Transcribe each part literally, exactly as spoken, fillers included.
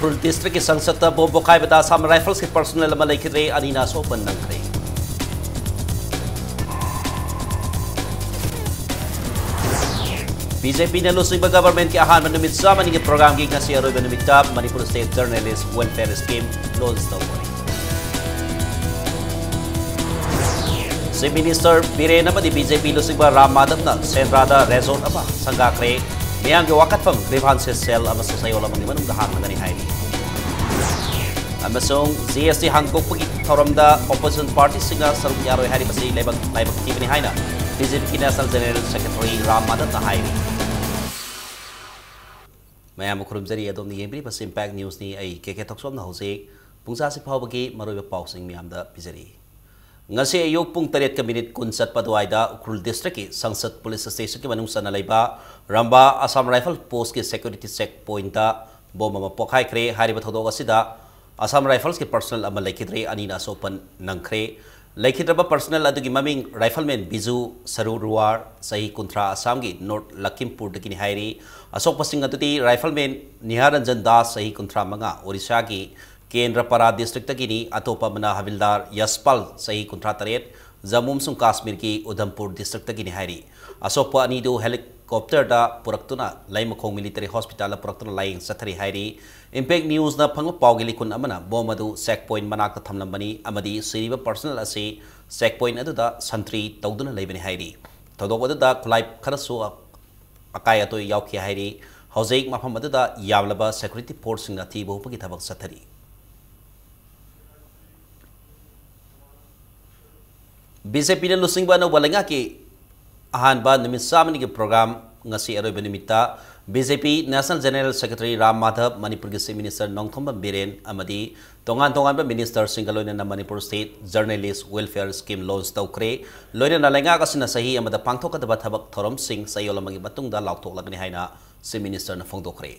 ꯎꯈ꯭ꯔꯨꯜ ꯗꯤꯁꯇ꯭ꯔꯤꯛꯀꯤ ꯁꯪꯁꯠꯇ bomb ꯄꯣꯈꯥꯏꯕꯗ Assam ꯔꯥꯏꯐꯜꯁꯀꯤ personal ꯑꯃ ꯂꯩꯈꯤꯗ꯭ꯔꯦ, ꯑꯅꯤꯅ ꯑꯁꯣꯛꯄ ꯅꯪꯈ꯭ꯔꯦ꯫ ꯕꯤ ꯖꯦ ꯄꯤꯅ ꯂꯨꯆꯤꯡꯕ ꯒꯕꯔꯃꯦꯟꯠꯀꯤ ꯑꯍꯥꯟꯕ ꯅꯨꯃꯤꯠ ꯆꯥꯝꯃꯅꯤꯒꯤ ꯄ꯭ꯔꯣꯒ꯭ꯔꯥꯝꯒꯤ ꯉꯁꯤ ꯑꯔꯣꯏꯕ ꯅꯨꯃꯤꯠꯇ Manipur state journalist welfare scheme launch ꯇꯧꯈ꯭ꯔꯦ꯫ ꯆꯤꯐ ꯃꯤꯅꯤꯁꯇꯔ ꯕꯤꯔꯦꯟ ꯑꯃꯗꯤ ꯕꯤ ꯖꯦ ꯄꯤ ꯂꯨꯆꯤꯡꯕ ꯔꯥꯝ ꯃꯥꯙꯕꯅ ꯁꯦꯟꯗ꯭ꯔꯥꯗ ꯔꯦꯖꯣꯔꯠ ꯑꯃ ꯁꯪꯒꯥꯈ꯭ꯔꯦ꯫ ꯃꯤꯌꯥꯝꯒꯤ ꯋꯥꯀꯠꯐꯝ ꯒ꯭ꯔꯤꯚꯥꯟꯁꯦꯁ ꯁꯦꯜ ꯑꯃꯁꯨꯡ ꯆꯌꯣꯜ ꯑꯃꯒꯤ ꯃꯅꯨꯡꯗ ꯍꯥꯡꯂꯒꯅꯤ ꯍꯥꯏꯔꯤ꯫ ꯑꯃꯁꯨꯡ ꯖꯤ ꯑꯦꯁ ꯇꯤ ꯍꯥꯡꯗꯣꯛꯄꯒꯤ ꯊꯧꯔꯝꯗ ꯑꯣꯄꯣꯖꯤꯁꯟ ꯄꯥꯔꯇꯤꯁꯤꯡꯅ ꯁꯔꯨꯛ ꯌꯥꯔꯣꯏ ꯍꯥꯏꯔꯤꯕꯁꯤ ꯂꯥꯏꯕꯛ, ꯂꯥꯏꯕꯛ ꯊꯤꯕꯅꯤ ꯍꯥꯏꯅ ꯕꯤ ꯖꯦ ꯄꯤꯒꯤ ꯅꯦꯁꯅꯦꯜ ꯖꯦꯅꯔꯦꯜ ꯁꯦꯀ꯭ꯔꯦꯇꯔꯤ ꯔꯥꯝ ꯃꯥꯙꯕꯅ ꯍꯥꯏꯔꯤ꯫ ꯃꯌꯥꯝꯕꯨ ꯈꯨꯔꯨꯝꯖꯔꯤ꯫ ꯑꯗꯣꯝꯅ ꯌꯦꯡꯕꯤꯔꯤꯕꯁꯤ ꯏꯝꯄꯦꯛ ꯅ꯭ꯌꯨꯁꯅꯤ꯫ ꯑꯩ ꯀꯦ ꯀꯦ ꯊꯣꯛꯆꯣꯝꯅ ꯍꯧꯖꯤꯛ ꯄꯨꯡ ꯆꯥꯁꯤ ꯐꯥꯎꯕꯒꯤ ꯃꯔꯨꯑꯣꯏꯕ ꯄꯥꯎꯁꯤꯡ ꯃꯌꯥꯝꯗ ꯄꯤꯖꯔꯤ꯫ ꯉꯁꯤ ꯑꯌꯨꯛ ꯄꯨꯡ ꯇꯔꯦꯠꯀ ꯃꯤꯅꯤꯠ ꯀꯨꯟ ꯆꯠꯄ ꯑꯗꯨꯋꯥꯏꯗ ꯎꯈ꯭ꯔꯨꯜ ꯗꯤꯁꯇ꯭ꯔꯤꯛꯀꯤ ꯁꯪꯁꯠ ꯄꯨꯂꯤꯁ ꯁ꯭ꯇꯦꯁꯟꯒꯤ ꯃꯅꯨꯡ ꯆꯟꯅ ꯂꯩꯕ ꯔꯝꯕꯥ ꯑꯁꯥꯝ ꯔꯥꯏꯐꯜ ꯄꯣꯁꯀꯤ ꯁꯦꯀ꯭ꯌꯨꯔꯤꯇꯤ ꯆꯦꯛ ꯄꯣꯏꯟꯠꯇ ꯕꯣꯝ ꯑꯃ ꯄꯣꯈꯥꯏꯈ꯭ꯔꯦ꯫ ꯍꯥꯏꯔꯤꯕ ꯊꯧꯗꯣꯛ ꯑꯁꯤꯗ ꯑꯁꯥꯝ ꯔꯥꯏꯐꯜꯁꯀꯤ ꯄꯔꯁꯅꯦꯜ ꯑꯃ ꯂꯩꯈꯤꯗ꯭ꯔꯦ, ꯑꯅꯤꯅ ꯑꯁꯣꯛꯄ ꯅꯪꯈ꯭ꯔꯦ꯫ ꯂꯩꯈꯤꯗ꯭ꯔꯕ ꯄꯔꯁꯅꯦꯜ ꯑꯗꯨꯒꯤ ꯃꯃꯤꯡ ꯔꯥꯏꯐꯜꯃꯦꯟ ꯕꯤꯖꯨ ꯁꯔꯨꯔꯨꯋꯥꯔ, ꯆꯍꯤ ꯀꯨꯟꯊ꯭ꯔꯥ, ꯑꯁꯥꯝꯒꯤ ꯅꯣꯔꯠ ꯂꯈꯤꯝꯄꯨꯔꯗꯒꯤꯅꯤ ꯍꯥꯏꯔꯤ꯫ ꯑꯁꯣꯛꯄꯁꯤꯡ ꯑꯗꯨꯗꯤ ꯔꯥꯏꯐꯜꯃꯦꯟ ꯅꯤꯍꯥꯔꯟꯖꯟ ꯗꯥꯁ, ꯆꯍꯤ ꯀꯨꯟꯊ꯭ꯔꯥ ꯃꯉꯥ, ꯑꯣꯔꯤꯁꯥꯒꯤ ꯀꯦꯟꯗ꯭ꯔꯄꯥꯔꯥ ꯗꯤꯁꯇ꯭ꯔꯤꯛꯇꯒꯤꯅꯤ꯫ ꯑꯇꯣꯞꯄ ꯑꯃꯅ ꯍꯕꯤꯜꯗꯥꯔ ꯌꯁꯄꯥꯜ, ꯆꯍꯤ ꯀꯨꯟꯊ꯭ꯔꯥ ꯇꯔꯦꯠ, ꯖꯝꯃꯨ ꯑꯃꯁꯨꯡ ꯀꯥꯁꯃꯤꯔꯒꯤ ꯎꯙꯝꯄꯨꯔ ꯗꯤꯁꯇ꯭ꯔꯤꯛꯇꯒꯤꯅꯤ ꯍꯥꯏꯔꯤ꯫ ꯑꯁꯣꯛꯄ ꯑꯅꯤꯗꯨ ꯍꯦꯂꯤꯀꯣꯞꯇꯔꯗ ꯄꯨꯔꯛꯇꯨꯅ ꯂꯩꯃꯈꯣꯡ ꯃꯤꯂꯤꯇꯔꯤ ꯍꯣꯁꯄꯤꯇꯥꯜꯗ ꯄꯨꯔꯛꯇꯨꯅ ꯂꯥꯌꯦꯡ ꯆꯠꯊꯔꯤ ꯍꯥꯏꯔꯤ꯫ ꯏꯝꯄꯦꯛ ꯅ꯭ꯌꯨꯁꯅ ꯐꯪꯕ ꯄꯥꯎꯒꯤ ꯂꯤꯈꯨꯟ ꯑꯃꯅ ꯕꯣꯝ ꯑꯗꯨ ꯆꯦꯛ ꯄꯣꯏꯟꯠ ꯃꯅꯥꯛꯇ ꯊꯝꯂꯝꯕꯅꯤ ꯑꯃꯗꯤ ꯁꯤꯔꯤꯕ ꯄꯔꯁꯅꯦꯜ ꯑꯁꯤ ꯆꯦꯛ ꯄꯣꯏꯟꯠ ꯑꯗꯨꯗ ꯁꯟꯇ꯭ꯔꯤ ꯇꯧꯗꯨꯅ ꯂꯩꯕꯅꯤ ꯍꯥꯏꯔꯤ꯫ ꯊꯧꯗꯣꯛ ꯑꯗꯨꯗ ꯈꯨꯠꯂꯥꯏ ꯈꯔꯁꯨ ꯑꯀꯥꯏ ꯑꯇꯣꯏ ꯌꯥꯎꯈꯤ ꯍꯥꯏꯔꯤ꯫ ꯍꯧꯖꯤꯛ ꯃꯐꯝ ꯑꯗꯨꯗ ꯌꯥꯝꯂꯕ ꯁꯦꯀ꯭ꯌꯨꯔꯤꯇꯤ ꯐꯣꯔꯁꯁꯤꯡꯅ ꯊꯤꯕ ꯍꯨꯝꯕꯒꯤ ꯊꯕꯛ ꯆꯠꯊꯔꯤ꯫ ꯕꯤ ꯖꯦ ꯄꯤꯅ ꯂꯨꯆꯤꯡꯕ ꯑꯅꯧꯕ ꯂꯩꯉꯥꯛꯀꯤ ꯑꯍꯥꯟꯕ ꯅꯨꯃꯤꯠ ꯆꯥꯝꯃꯅꯤꯒꯤ ꯄ꯭ꯔꯣꯒ꯭ꯔꯥꯝ ꯉꯁꯤ ꯑꯔꯣꯏꯕ ꯅꯨꯃꯤꯠꯇ ꯕꯤ ꯖꯦ ꯄꯤ national general secretary Ram Madhab, ꯃꯅꯤꯄꯨꯔꯒꯤ ꯆꯤꯐ ꯃꯤꯅꯤꯁꯇꯔ ꯅꯣꯡꯊꯣꯝꯕꯝ ꯕꯤꯔꯦꯟ ꯑꯃꯗꯤ ꯇꯣꯉꯥꯟ ꯇꯣꯉꯥꯟꯕ ꯃꯤꯅꯤꯁꯇꯔꯁꯤꯡꯒ ꯂꯣꯏꯅꯅ Manipur state journalist welfare scheme launch ꯇꯧꯈ꯭ꯔꯦ꯫ ꯂꯣꯏꯅꯅ ꯂꯩꯉꯥꯛ ꯑꯁꯤꯅ ꯆꯍꯤ ꯑꯃꯗ ꯄꯥꯡꯊꯣꯛꯀꯗꯕ ꯊꯕꯛ ꯊꯧꯔꯝꯁꯤꯡ ꯆꯌꯣꯜ ꯑꯃꯒꯤ ꯃꯇꯨꯡꯗ ꯂꯥꯎꯊꯣꯛꯂꯒꯅꯤ ꯍꯥꯏꯅ ꯆꯤꯐ ꯃꯤꯅꯤꯁꯇꯔꯅ ꯐꯣꯡꯗꯣꯛꯈ꯭ꯔꯦ꯫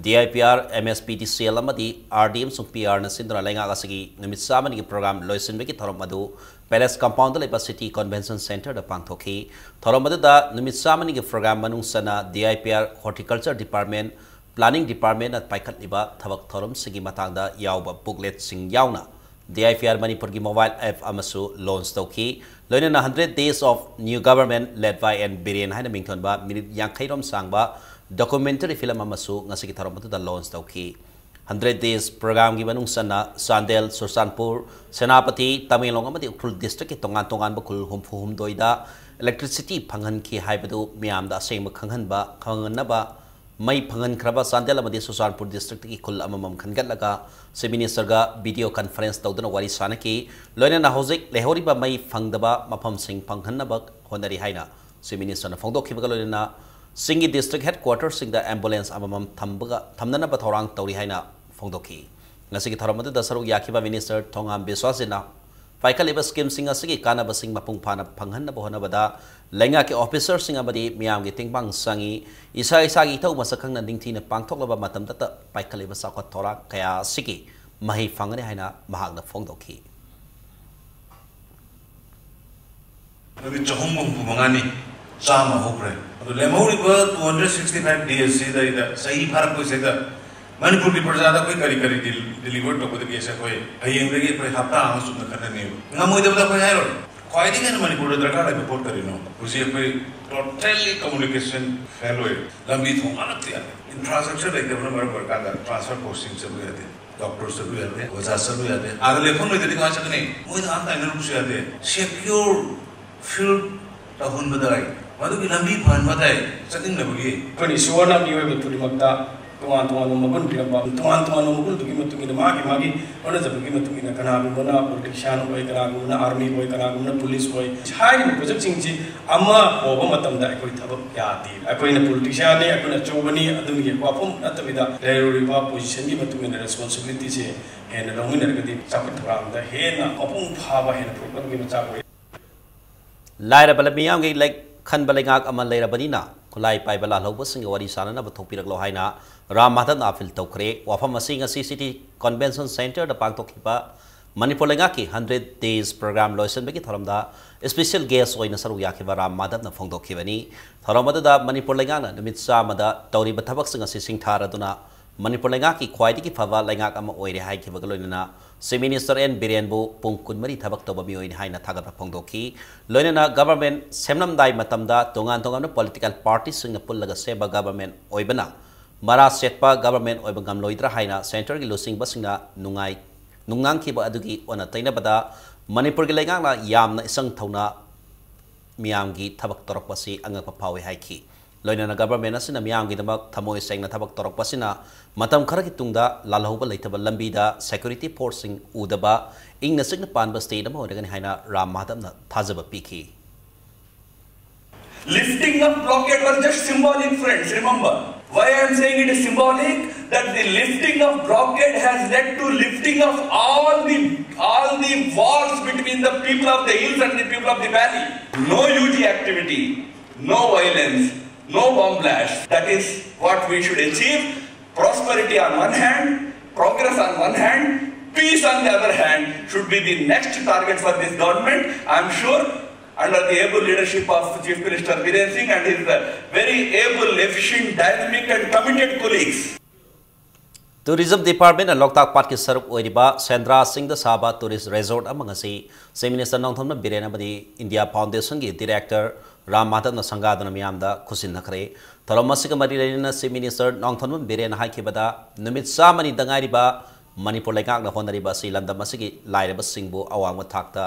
D I P R, M S P D C L ꯑꯃꯗꯤ ꯑꯥꯔ ꯗꯤ ꯑꯃꯁꯨꯡ ꯄꯤ ꯑꯥꯔꯅ ꯁꯤꯟꯗꯨꯅ ꯂꯩꯉꯥꯛ ꯑꯁꯤꯒꯤ ꯅꯨꯃꯤꯠ ꯆꯥꯝꯃꯅꯤꯒꯤ ꯄ꯭ꯔꯣꯒ꯭ꯔꯥꯝ ꯂꯣꯏꯁꯤꯟꯕꯒꯤ ꯊꯧꯔꯝ ꯑꯗꯨ ꯄꯦꯂꯦꯁ ꯀꯝꯄꯥꯎꯟꯗ ꯂꯩꯕ ꯁꯤꯇꯤ ꯀꯟꯚꯦꯟꯁꯟ ꯁꯦꯟꯇꯔꯗ ꯄꯥꯡꯊꯣꯛꯈꯤ꯫ ꯊꯧꯔꯝ ꯑꯗꯨꯗ ꯅꯨꯃꯤꯠ ꯆꯥꯝꯃꯅꯤꯒꯤ ꯄ꯭ꯔꯣꯒ꯭ꯔꯥꯝ ꯃꯅꯨꯡ ꯆꯟꯅ D I P R, horticulture department, Planning Departmentꯅ ꯄꯥꯏꯈꯠꯂꯤꯕ ꯊꯕꯛ ꯊꯧꯔꯝꯁꯤꯡꯒꯤ ꯃꯇꯥꯡꯗ ꯌꯥꯎꯕ bookletꯁꯤꯡ ꯌꯥꯎꯅ D I P R ꯃꯅꯤꯄꯨꯔꯒꯤ mobile app ꯑꯃꯁꯨ launch ꯇꯧꯈꯤ꯫ ꯂꯣꯏꯅꯅ Hundred Days of New Government led by N Biren ꯍꯥꯏꯅ ꯃꯤꯡꯊꯣꯟꯕ ꯃꯤꯅꯤꯠ ꯌꯥꯡꯈꯩ ꯔꯣꯝ ꯁꯥꯡꯕ documentary film ꯑꯃꯁꯨ ꯉꯁꯤꯒꯤ ꯊꯧꯔꯝ ꯑꯗꯨꯗ launch ꯇꯧꯈꯤ꯫ Hundred Days programꯒꯤ ꯃꯅꯨꯡ ꯆꯟꯅ ꯆꯥꯟꯗꯦꯜ, ꯆꯨꯔꯆꯥꯟꯄꯨꯔ, ꯁꯦꯅꯥꯄꯇꯤ, ꯇꯃꯦꯡꯂꯣꯡ ꯑꯃꯗꯤ ꯎꯈ꯭ꯔꯨꯜ districtꯀꯤ ꯇꯣꯉꯥꯟ ꯇꯣꯉꯥꯟꯕ ꯈꯨꯜ ꯍꯨꯝꯐꯨ ꯍꯨꯝꯗꯣꯏꯗ electricity ꯐꯪꯍꯟꯈꯤ ꯍꯥꯏꯕꯗꯨ ꯃꯤꯌꯥꯝꯗ ꯑꯁꯦꯡꯕ ꯈꯪꯍꯟꯕ, ꯈꯪꯍꯟꯅꯕ ꯃꯩ ꯐꯪꯍꯟꯈ꯭ꯔꯕ ꯆꯥꯟꯗꯦꯜ ꯑꯃꯗꯤ ꯆꯨꯔꯆꯥꯟꯄꯨꯔ districtꯇꯒꯤ ꯈꯨꯜ ꯑꯃꯃꯝ ꯈꯟꯒꯠꯂꯒ Chief Ministerꯒ video conference ꯇꯧꯗꯨꯅ ꯋꯥꯔꯤ ꯁꯥꯅꯈꯤ꯫ ꯂꯣꯏꯅꯅ ꯍꯧꯖꯤꯛ ꯂꯩꯍꯧꯔꯤꯕ ꯃꯩ ꯐꯪꯗꯕ ꯃꯐꯝꯁꯤꯡ ꯐꯪꯍꯟꯅꯕ ꯍꯣꯠꯅꯔꯤ ꯍꯥꯏꯅ Chief Ministerꯅ ꯐꯣꯡꯗꯣꯛꯈꯤꯕꯒ ꯂꯣꯏꯅꯅ ꯆꯤꯡꯒꯤ district headquarterꯁꯤꯡꯗ ambulance ꯑꯃꯃꯝ ꯊꯝꯕꯒ, ꯊꯝꯅꯅꯕ ꯊꯧꯔꯥꯡ ꯇꯧꯔꯤ ꯍꯥꯏꯅ ꯐꯣꯡꯗꯣꯛꯈꯤ꯫ ꯉꯁꯤꯒꯤ ꯊꯧꯔꯝ ꯑꯗꯨꯗ ꯁꯔꯨꯛ ꯌꯥꯈꯤꯕ Minister ꯊꯣꯉꯥꯝ ꯕꯤꯁ꯭ꯋꯥꯁꯖꯤꯠꯅ ꯄꯥꯏꯈꯠꯂꯤꯕ schemeꯁꯤꯡ ꯑꯁꯤꯒꯤ ꯀꯥꯟꯅꯕꯁꯤꯡ ꯃꯄꯨꯡ ꯐꯥꯅ ꯐꯪꯍꯟꯅꯕ ꯍꯣꯠꯅꯕꯗ ꯂꯩꯉꯥꯛꯀꯤ officerꯁꯤꯡ ꯑꯃꯗꯤ ꯃꯤꯌꯥꯝꯒꯤ ꯇꯦꯡꯕꯥꯡ ꯆꯪꯏ꯫ ꯏꯁꯥ ꯏꯁꯥꯒꯤ ꯏꯊꯧ ꯃꯁꯛ ꯈꯪꯅ ꯅꯤꯡꯊꯤꯅ ꯄꯥꯡꯊꯣꯛꯂꯕ ꯃꯇꯝꯗꯇ ꯄꯥꯏꯈꯠꯂꯤꯕ ꯆꯥꯎꯈꯠ ꯊꯧꯔꯥꯡ ꯀꯌꯥ ꯑꯁꯤꯒꯤ ꯃꯍꯩ ꯐꯪꯒꯅꯤ ꯍꯥꯏꯅ ꯃꯍꯥꯛꯅ ꯐꯣꯡꯗꯣꯛꯈꯤ꯫ ꯅꯨꯃꯤꯠ ꯆꯍꯨꯝꯒ ꯍꯨꯝꯐꯨ ꯃꯉꯥꯅꯤ, ꯆꯥꯝꯃ ꯍꯧꯈ꯭ꯔꯦ꯫ ꯑꯗꯨ ꯂꯦꯝꯍꯧꯔꯤꯕ two hundred sixty five days ꯁꯤꯗꯩꯗ, ꯆꯍꯤ ꯐꯥꯔꯛꯄꯁꯤꯗ ꯃꯅꯤꯄꯨꯔꯒꯤ ꯄ꯭ꯔꯖꯥꯗ ꯑꯩꯈꯣꯏ ꯀꯔꯤ ꯀꯔꯤ deliver ꯇꯧꯒꯗꯒꯦꯁꯦ ꯑꯩꯈꯣꯏ ꯍꯌꯦꯡꯗꯒꯤ ꯑꯩꯈꯣꯏ ꯍꯞꯇꯥ ꯑꯃ ꯆꯨꯞꯅ ꯈꯟꯅꯅꯦꯕ꯫ ꯉꯝꯃꯣꯏꯗꯕꯗ ꯑꯩꯈꯣꯏ ꯍꯥꯏꯔꯣꯏ꯫ ꯈ꯭ꯋꯥꯏꯗꯒꯤ ꯍꯦꯟꯅ ꯃꯅꯤꯄꯨꯔꯗ ꯗꯔꯀꯥꯔ ꯂꯩꯕ ꯄꯣꯠ ꯀꯔꯤꯅꯣ? ꯍꯧꯖꯤꯛ ꯑꯩꯈꯣꯏ totally communication fail ꯑꯣꯏꯔꯦ꯫ ꯂꯝꯕꯤ ꯊꯣꯡ ꯑꯃꯠꯇ ꯌꯥꯗꯦ, infrastructure ꯂꯩꯇꯕꯅ ꯃꯔꯝ ꯑꯣꯏꯔꯀꯥꯟꯗ transfer posting ꯆꯠꯂꯨ ꯌꯥꯗꯦ, doctor ꯆꯠꯂꯨ ꯌꯥꯗꯦ, ꯑꯣꯖꯥ ꯆꯠꯂꯨ ꯌꯥꯗꯦ, ꯑꯥꯗ ꯂꯦꯞꯐꯝ ꯂꯩꯇ꯭ꯔꯗꯤ ꯀꯃꯥꯏꯅ ꯆꯠꯀꯅꯤ? ꯃꯣꯏꯅ ꯑꯥ ꯇꯥꯏꯅꯔꯨꯕꯁꯨ ꯌꯥꯗꯦ꯫ Secure field ꯇꯧꯍꯟꯕꯗ ꯃꯗꯨꯒꯤ ꯂꯝꯕꯤ ꯐꯍꯟꯕ ꯇꯥꯏ ꯆꯠꯅꯤꯡꯅꯕꯒꯤ꯫ ꯑꯩꯈꯣꯏꯅ ꯏꯁꯣꯔꯅ ꯃꯤꯑꯣꯏꯕ ꯈꯨꯗꯤꯡꯃꯛꯇ ꯇꯣꯉꯥꯟ ꯇꯣꯉꯥꯟꯕ ꯃꯒꯨꯟ ꯄꯤꯔꯝꯕ, ꯇꯣꯉꯥꯟ ꯇꯣꯉꯥꯟꯕ ꯃꯒꯨꯟꯗꯨꯒꯤ ꯃꯇꯨꯡ ꯏꯟꯅ, ꯃꯥꯒꯤ ꯃꯥꯒꯤ ꯍꯣꯠꯅꯖꯕꯒꯤ ꯃꯇꯨꯡ ꯏꯟꯅ, ꯀꯅꯥꯒꯨꯝꯕꯅ politician ꯑꯣꯏ, ꯀꯅꯥꯒꯨꯝꯕꯅ army ꯑꯣꯏ, ꯀꯅꯥꯒꯨꯝꯕꯅ police ꯑꯣꯏ꯫ ꯍꯥꯏꯔꯤꯕ ꯄꯣꯠꯁꯛꯁꯤꯡꯁꯤ ꯑꯃ ꯍꯧꯕ ꯃꯇꯝꯗ ꯑꯩꯈꯣꯏ ꯊꯕꯛ ꯌꯥꯗꯦ꯫ ꯑꯩꯈꯣꯏꯅ politicianꯅꯤ, ꯑꯩꯈꯣꯏꯅ ꯑꯆꯧꯕꯅꯤ, ꯑꯗꯨꯒꯤ ꯋꯥꯐꯝ ꯅꯠꯇꯕꯤꯗ, ꯂꯩꯔꯨꯔꯤꯕ positionꯒꯤ ꯃꯇꯨꯡ ꯏꯟꯅ responsibilityꯁꯦ ꯍꯦꯟꯅ ꯂꯧꯃꯤꯟꯅꯔꯒꯗꯤ ꯆꯥꯎꯈꯠ ꯊꯧꯔꯥꯡꯗ ꯍꯦꯟꯅ ꯃꯄꯨꯡ ꯐꯥꯕ ꯍꯦꯟꯅ ꯄꯨꯔꯛꯄꯒꯤ ꯃꯆꯥꯛ ꯑꯣꯏ꯫ ꯂꯥꯏꯔꯕ ꯃꯤꯌꯥꯝꯒꯤ ꯂꯩ-, ꯈꯟꯕ ꯂꯩꯉꯥꯛ ꯑꯃ ꯂꯩꯔꯕꯅꯤꯅ ꯈꯨꯠꯂꯥꯏ ꯄꯥꯏꯕ ꯂꯥꯜꯍꯧꯕꯁꯤꯡꯒ ꯋꯥꯔꯤ ꯁꯥꯅꯅꯕ ꯊꯣꯛꯄꯤꯔꯛꯂꯣ ꯍꯥꯏꯅ ꯔꯥꯝ ꯃꯥꯙꯕꯅ appeal ꯇꯧꯈ꯭ꯔꯦ꯫ ꯋꯥꯐꯝ ꯑꯁꯤ ꯉꯁꯤ City Convention Centreꯗ ꯄꯥꯡꯊꯣꯛꯈꯤꯕ ꯃꯅꯤꯄꯨꯔ ꯂꯩꯉꯥꯛꯀꯤ hundred days program ꯂꯣꯏꯁꯤꯟꯕꯒꯤ ꯊꯧꯔꯝꯗ special guest ꯑꯣꯏꯅ ꯁꯔꯨꯛ ꯌꯥꯈꯤꯕ ꯔꯥꯝ ꯃꯥꯙꯕꯅ ꯐꯣꯡꯗꯣꯛꯈꯤꯕꯅꯤ꯫ ꯊꯧꯔꯝ ꯑꯗꯨꯗ ꯃꯅꯤꯄꯨꯔ ꯂꯩꯉꯥꯛꯅ ꯅꯨꯃꯤꯠ ꯆꯥꯝꯃꯗ ꯇꯧꯔꯤꯕ ꯊꯕꯛꯁꯤꯡ ꯑꯁꯤ ꯁꯤꯡꯊꯥꯔꯗꯨꯅ ꯃꯅꯤꯄꯨꯔ ꯂꯩꯉꯥꯛꯀꯤ ꯈ꯭ꯋꯥꯏꯗꯒꯤ ꯐꯕ ꯂꯩꯉꯥꯛ ꯑꯃ ꯑꯣꯏꯔꯦ ꯍꯥꯏꯈꯤꯕꯒ ꯂꯣꯏꯅꯅ Chief Minister N ꯕꯤꯔꯦꯟꯕꯨ ꯄꯨꯡ ꯀꯨꯟꯃꯔꯤ ꯊꯕꯛ ꯇꯧꯕ ꯃꯤꯑꯣꯏꯅꯤ ꯍꯥꯏꯅ ꯊꯥꯒꯠꯄ ꯐꯣꯡꯗꯣꯛꯈꯤ꯫ ꯂꯣꯏꯅꯅ government ꯁꯦꯝꯂꯝꯗꯥꯏ ꯃꯇꯝꯗ ꯇꯣꯉꯥꯟ ꯇꯣꯉꯥꯟꯕ political partyꯁꯤꯡꯅ ꯄꯨꯜꯂꯒ ꯁꯦꯝꯕ government ꯑꯣꯏꯕꯅ ꯃꯔꯥ ꯁꯦꯠꯄ government ꯑꯣꯏꯕ ꯉꯝꯂꯣꯏꯗ꯭ꯔꯥ ꯍꯥꯏꯅ centreꯒꯤ ꯂꯨꯆꯤꯡꯕꯁꯤꯡꯅ ꯅꯨꯡꯉꯥꯏ ꯅꯨꯡꯅꯥꯡꯈꯤꯕ ꯑꯗꯨꯒꯤ ꯑꯣꯟꯅ ꯇꯩꯅꯕꯗ ꯃꯅꯤꯄꯨꯔꯒꯤ ꯂꯩꯉꯥꯛꯅ ꯌꯥꯝꯅ ꯏꯆꯪ ꯊꯧꯅ ꯃꯤꯌꯥꯝꯒꯤ ꯊꯕꯛ ꯇꯧꯔꯛꯄꯁꯤ ꯑꯉꯛꯄ ꯐꯥꯎꯏ ꯍꯥꯏꯈꯤ꯫ ꯂꯣꯏꯅꯅ government ꯑꯁꯤꯅ ꯃꯤꯌꯥꯝꯒꯤꯗꯃꯛ ꯊꯃꯣꯏ ꯁꯦꯡꯅ ꯊꯕꯛ ꯇꯧꯔꯛꯄꯁꯤꯅ ꯃꯇꯝ ꯈꯔꯒꯤ ꯇꯨꯡꯗ ꯂꯥꯜꯍꯧꯕ ꯂꯩꯇꯕ ꯂꯝꯕꯤꯗ security forceꯁꯤꯡ ꯎꯗꯕ ꯏꯪꯅ ꯆꯤꯛꯅ ꯄꯥꯟꯕ state ꯑꯃ ꯑꯣꯏꯔꯒꯅꯤ ꯍꯥꯏꯅ ꯔꯥꯝ ꯃꯥꯙꯕꯅ ꯊꯥꯖꯕ ꯄꯤꯈꯤ꯫ Lifting of blockade was just symbolic, friends. Remember, why I am saying it is symbolic? That the lifting of blockade has led to lifting of all the all the walls between the people of the hills and the people of the valley. No U G activity, no violence, no bomb blast. That is what we should achieve. Prosperity on one hand, progress on one hand, peace on the other hand should be the next target for this government. I am sure under the able leadership of Chief Minister Biren Singh and his uh, very able, efficient, dynamic and committed colleagues. Tourism Departmentꯅ ꯂꯣꯛꯇꯥꯛ ꯄꯥꯠꯀꯤ ꯁꯔꯨꯛ ꯑꯣꯏꯔꯤꯕ ꯁꯦꯟꯗ꯭ꯔꯥ ꯆꯤꯡꯗ ꯁꯥꯕ tourist resort ꯑꯃ ꯉꯁꯤ Chief Minister Nongthombam Biren ꯑꯃꯗꯤ India Foundationꯒꯤ director Ram ꯃꯥꯙꯕꯅ ꯁꯪꯒꯥꯗꯨꯅ ꯃꯤꯌꯥꯝꯗ ꯈꯨꯠꯁꯤꯟꯅꯈ꯭ꯔꯦ꯫ ꯊꯧꯔꯝ ꯑꯁꯤꯒ ꯃꯔꯤ ꯂꯩꯅꯅ Chief Minister ꯅꯣꯡꯊꯣꯝꯕꯝ ꯕꯤꯔꯦꯟꯅ ꯍꯥꯏꯈꯤꯕꯗ, ꯅꯨꯃꯤꯠ ꯆꯥꯝꯃꯅꯤꯗ ꯉꯥꯏꯔꯤꯕ ꯃꯅꯤꯄꯨꯔ ꯂꯩꯉꯥꯛꯅ ꯍꯣꯠꯅꯔꯤꯕ ꯑꯁꯤ ꯂꯝꯗꯝ ꯑꯁꯤꯒꯤ ꯂꯥꯏꯔꯕꯁꯤꯡꯕꯨ ꯑꯋꯥꯡꯕ ꯊꯥꯛꯇ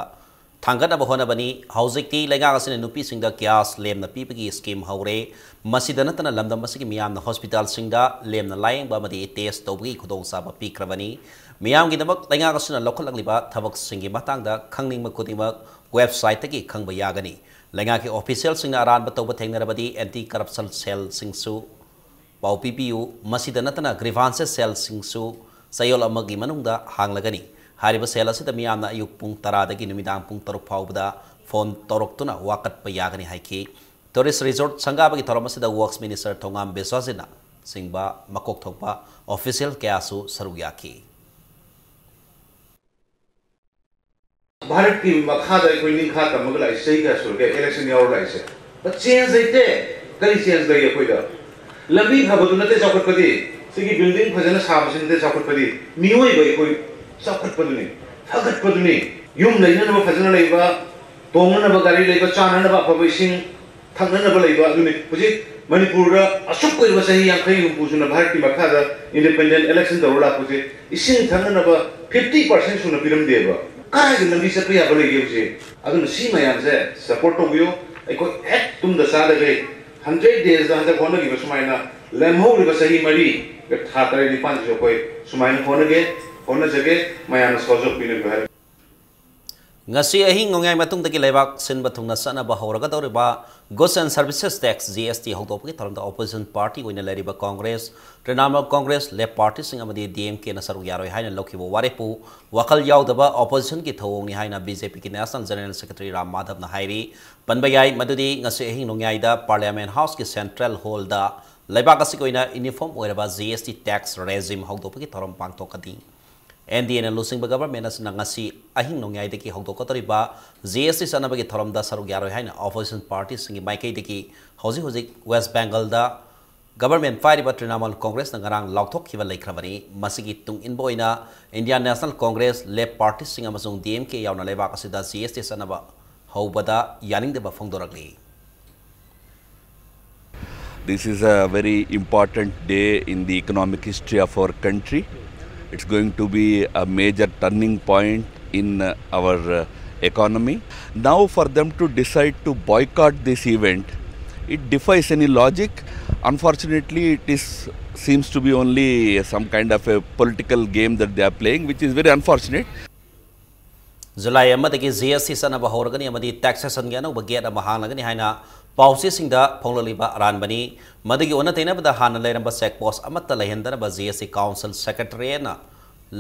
ꯊꯥꯡꯒꯠꯅꯕ ꯍꯣꯠꯅꯕꯅꯤ꯫ ꯍꯧꯖꯤꯛꯇꯤ ꯂꯩꯉꯥꯛ ꯑꯁꯤꯅ ꯅꯨꯄꯤꯁꯤꯡꯗ gas ꯂꯦꯝꯅ ꯄꯤꯕꯒꯤ scheme ꯍꯧꯔꯦ꯫ ꯃꯁꯤꯗ ꯅꯠꯇꯅ ꯂꯝꯗꯝ ꯑꯁꯤꯒꯤ ꯃꯤꯌꯥꯝꯅ hospitalꯁꯤꯡꯗ ꯂꯦꯝꯅ ꯂꯥꯌꯦꯡꯕ ꯑꯃꯗꯤ test ꯇꯧꯕꯒꯤ ꯈꯨꯗꯣꯡꯆꯥꯕ ꯄꯤꯈ꯭ꯔꯕꯅꯤ꯫ ꯃꯤꯌꯥꯝꯒꯤꯗꯃꯛ ꯂꯩꯉꯥꯛ ꯑꯁꯤꯅ ꯂꯧꯈꯠꯂꯛꯂꯤꯕ ꯊꯕꯛꯁꯤꯡꯒꯤ ꯃꯇꯥꯡꯗ ꯈꯪꯅꯤꯡꯕ ꯈꯨꯗꯤꯡꯃꯛ websiteꯇꯒꯤ ꯈꯪꯕ ꯌꯥꯒꯅꯤ꯫ ꯂꯩꯉꯥꯛꯀꯤ officialꯁꯤꯡꯅ ꯑꯔꯥꯟꯕ ꯇꯧꯕ ꯊꯦꯡꯅꯔꯕꯗꯤ anti corruption cellꯁꯤꯡꯁꯨ ꯄꯥꯎ ꯄꯤꯕꯤꯌꯨ꯫ ꯃꯁꯤꯗ ꯅꯠꯇꯅ grievances cellꯁꯤꯡꯁꯨ ꯆꯌꯣꯜ ꯑꯃꯒꯤ ꯃꯅꯨꯡꯗ ꯍꯥꯡꯂꯒꯅꯤ꯫ ꯍꯥꯏꯔꯤꯕ cell ꯑꯁꯤꯗ ꯃꯤꯌꯥꯝꯅ ꯑꯌꯨꯛ ꯄꯨꯡ ꯇꯔꯥꯗꯒꯤ ꯅꯨꯃꯤꯗꯥꯡ ꯄꯨꯡ ꯇꯔꯨꯛ ꯐꯥꯎꯕꯗ phone ꯇꯧꯔꯛꯇꯨꯅ ꯋꯥꯀꯠꯄ ꯌꯥꯒꯅꯤ ꯍꯥꯏꯈꯤ꯫ Tourist resort ꯁꯪꯒꯥꯕꯒꯤ ꯊꯧꯔꯝ ꯑꯁꯤꯗ Works Minister ꯊꯣꯉꯥꯝ ꯕꯤꯁ꯭ꯋꯥꯁꯖꯤꯠꯅ ꯆꯤꯡꯕ ꯃꯀꯣꯛ ꯊꯣꯡꯕ official ꯀꯌꯥꯁꯨ ꯁꯔꯨꯛ ꯌꯥꯈꯤ꯫ ꯚꯥꯔꯠꯀꯤ ꯃꯈꯥꯗ ꯑꯩꯈꯣꯏ ꯅꯤꯡꯈꯥ ꯇꯝꯃꯒ ꯂꯥꯛꯏ, ꯆꯍꯤ ꯀꯌꯥ ꯁꯨꯔꯒꯦ ꯏꯂꯦꯛꯁꯟ ꯌꯥꯎꯔ ꯂꯥꯛꯏꯁꯦ? ꯕꯠ ꯆꯦꯟꯖ ꯂꯩꯇꯦ꯫ ꯀꯔꯤ ꯆꯦꯟꯖ ꯂꯩ ꯑꯩꯈꯣꯏꯗ? ꯂꯝꯕꯤ ꯐꯕꯗꯨ ꯅꯠꯇꯦ ꯆꯥꯎꯈꯠꯄꯗꯤ꯫ ꯁꯤꯒꯤ ꯕꯤꯜꯗꯤꯡ ꯐꯖꯅ ꯁꯥꯕꯁꯤ ꯅꯠꯇꯦ ꯆꯥꯎꯈꯠꯄꯗꯤ꯫ ꯃꯤꯑꯣꯏꯕ ꯑꯩꯈꯣꯏ ꯆꯥꯎꯈꯠꯄꯗꯨꯅꯤ, ꯐꯒꯠꯄꯗꯨꯅꯤ꯫ ꯌꯨꯝ ꯂꯩꯅꯅꯕ ꯐꯖꯅ ꯂꯩꯕ, ꯇꯣꯡꯅꯅꯕ ꯒꯥꯔꯤ ꯂꯩꯕ, ꯆꯥꯅꯅꯕ ꯑꯐꯕ ꯏꯁꯤꯡ ꯊꯛꯅꯅꯕ ꯂꯩꯕ ꯑꯗꯨꯅꯤ꯫ ꯍꯧꯖꯤꯛ ꯃꯅꯤꯄꯨꯔꯗ ꯑꯁꯨꯛ ꯀꯨꯏꯔꯕ ꯆꯍꯤ ꯌꯥꯡꯈꯩ ꯍꯨꯝꯐꯨ ꯁꯨꯅ ꯚꯥꯔꯠꯀꯤ ꯃꯈꯥꯗ ꯏꯟꯗꯤꯄꯦꯟꯗꯦꯟ ꯏꯂꯦꯛꯁꯟ ꯇꯧꯔ ꯂꯥꯛꯄꯁꯦ, ꯏꯁꯤꯡ ꯊꯛꯅꯅꯕ ꯐꯤꯐꯇꯤ ꯄꯥꯔꯁꯦꯟ ꯁꯨꯅ ꯄꯤꯔꯝꯗꯦꯕ꯫ ꯀꯗꯥꯏꯗ ꯂꯝꯕꯤ ꯆꯠꯄ ꯌꯥꯕ ꯂꯩꯒꯦ ꯍꯧꯖꯤꯛ? ꯑꯗꯨꯅ ꯁꯤ ꯃꯌꯥꯝꯁꯦ ꯁꯄꯣꯔꯠ ꯇꯧꯕꯤꯌꯨ꯫ ꯑꯩꯈꯣꯏ ꯍꯦꯛ ꯇꯨꯝꯗ ꯆꯥꯗꯈꯩ ꯍꯟꯗ꯭ꯔꯦꯠ ꯗꯦꯖꯇ ꯍꯟꯗꯛ ꯍꯣꯠꯅꯈꯤꯕ ꯁꯨꯃꯥꯏꯅ ꯂꯦꯝꯍꯧꯔꯤꯕ ꯆꯍꯤ ꯃꯔꯤ ꯊꯥ ꯇꯔꯦꯠ ꯅꯤꯄꯥꯟꯁꯤꯁꯨ ꯑꯩꯈꯣꯏ ꯁꯨꯃꯥꯏꯅ ꯍꯣꯠꯅꯒꯦ, ꯍꯣꯠꯅꯖꯒꯦ꯫ ꯃꯌꯥꯝꯅ ꯁꯍꯖꯣꯒ ꯄꯤꯅꯕꯤꯌꯨ ꯍꯥꯏꯔꯤ꯫ ꯉꯁꯤ ꯑꯍꯤꯡ ꯅꯣꯡꯌꯥꯏ ꯃꯇꯨꯡꯗꯒꯤ ꯂꯩꯕꯥꯛ ꯁꯤꯟꯕ ꯊꯨꯡꯅ ꯆꯠꯅꯕ ꯍꯧꯔꯒꯗꯧꯔꯤꯕ Goods and Services Tax, G S T, ꯍꯧꯗꯣꯛꯄꯒꯤ ꯊꯧꯔꯝꯗ opposition party ꯑꯣꯏꯅ ꯂꯩꯔꯤꯕ Congress, Trinamool Congress, Left Partyꯁꯤꯡ ꯑꯃꯗꯤ D M Kꯅ ꯁꯔꯨꯛ ꯌꯥꯔꯣꯏ ꯍꯥꯏꯅ ꯂꯧꯈꯤꯕ ꯋꯥꯔꯦꯞꯄꯨ ꯋꯥꯈꯜ ꯌꯥꯎꯗꯕ oppositionꯒꯤ ꯊꯧꯑꯣꯡꯅꯤ ꯍꯥꯏꯅ B J Pꯒꯤ National General Secretary Ram ꯃꯥꯙꯕꯅ ꯍꯥꯏꯔꯤ꯫ ꯄꯟꯕ ꯌꯥꯏ ꯃꯗꯨꯗꯤ ꯉꯁꯤ ꯑꯍꯤꯡ ꯅꯣꯡꯌꯥꯏꯗ Parliament Houseꯀꯤ Central Hallꯗ ꯂꯩꯕꯥꯛ ꯑꯁꯤꯒꯤ ꯑꯣꯏꯅ uniform ꯑꯣꯏꯔꯕ G S T tax regime ꯍꯧꯗꯣꯛꯄꯒꯤ ꯊꯧꯔꯝ ꯄꯥꯡꯊꯣꯛꯀꯅꯤ꯫ N D Aꯅ ꯂꯨꯆꯤꯡꯕ government ꯑꯁꯤꯅ ꯉꯁꯤ ꯑꯍꯤꯡ ꯅꯣꯡꯌꯥꯏꯗꯒꯤ ꯍꯧꯗꯣꯛꯀꯗꯧꯔꯤꯕ G S T ꯆꯠꯅꯕꯒꯤ ꯊꯧꯔꯝꯗ ꯁꯔꯨꯛ ꯌꯥꯔꯣꯏ ꯍꯥꯏꯅ opposition partyꯁꯤꯡꯒꯤ ꯃꯥꯏꯀꯩꯗꯒꯤ ꯍꯧꯖꯤꯛ ꯍꯧꯖꯤꯛ West Bengalꯗ government ꯄꯥꯏꯔꯤꯕ Trinamool Congressꯅ ꯉꯔꯥꯡ ꯂꯥꯎꯊꯣꯛꯈꯤꯕ ꯂꯩꯈ꯭ꯔꯕꯅꯤ꯫ ꯃꯁꯤꯒꯤ ꯇꯨꯡ ꯏꯟꯕ ꯑꯣꯏꯅ Indian National Congress, Left Partyꯁꯤꯡ ꯑꯃꯁꯨꯡ D M K ꯌꯥꯎꯅ ꯂꯩꯕꯥꯛ ꯑꯁꯤꯗ G S T ꯆꯠꯅꯕ ꯍꯧꯕꯗ ꯌꯥꯅꯤꯡꯗꯕ ꯐꯣꯡꯗꯣꯔꯛꯂꯤ꯫ This is a very important day in the economic history of our country. It's going to be a major turning point in uh, our uh, economy. Now, for them to decide to boycott this event, it defies any logic. Unfortunately, it is seems to be only some kind of a political game that they are playing, which is very unfortunate. July ꯑꯃꯗꯒꯤ G S T ꯆꯠꯅꯕ ꯍꯧꯔꯒꯅꯤ ꯑꯃꯗꯤ taxationꯒꯤ ꯑꯅꯧꯕ gate ꯑꯃ ꯍꯥꯡꯂꯒꯅꯤ ꯍꯥꯏꯅ ꯄꯥꯎꯆꯦꯁꯤꯡꯗ ꯐꯣꯡꯂꯛꯂꯤꯕ ꯑꯔꯥꯟꯕꯅꯤ꯫ ꯃꯗꯨꯒꯤ ꯑꯣꯟꯅ ꯇꯩꯅꯕꯗ ꯍꯥꯟꯅ ꯂꯩꯔꯝꯕ check post ꯑꯃꯠꯇ ꯂꯩꯍꯟꯗꯅꯕ G S T Council Secretariatꯅ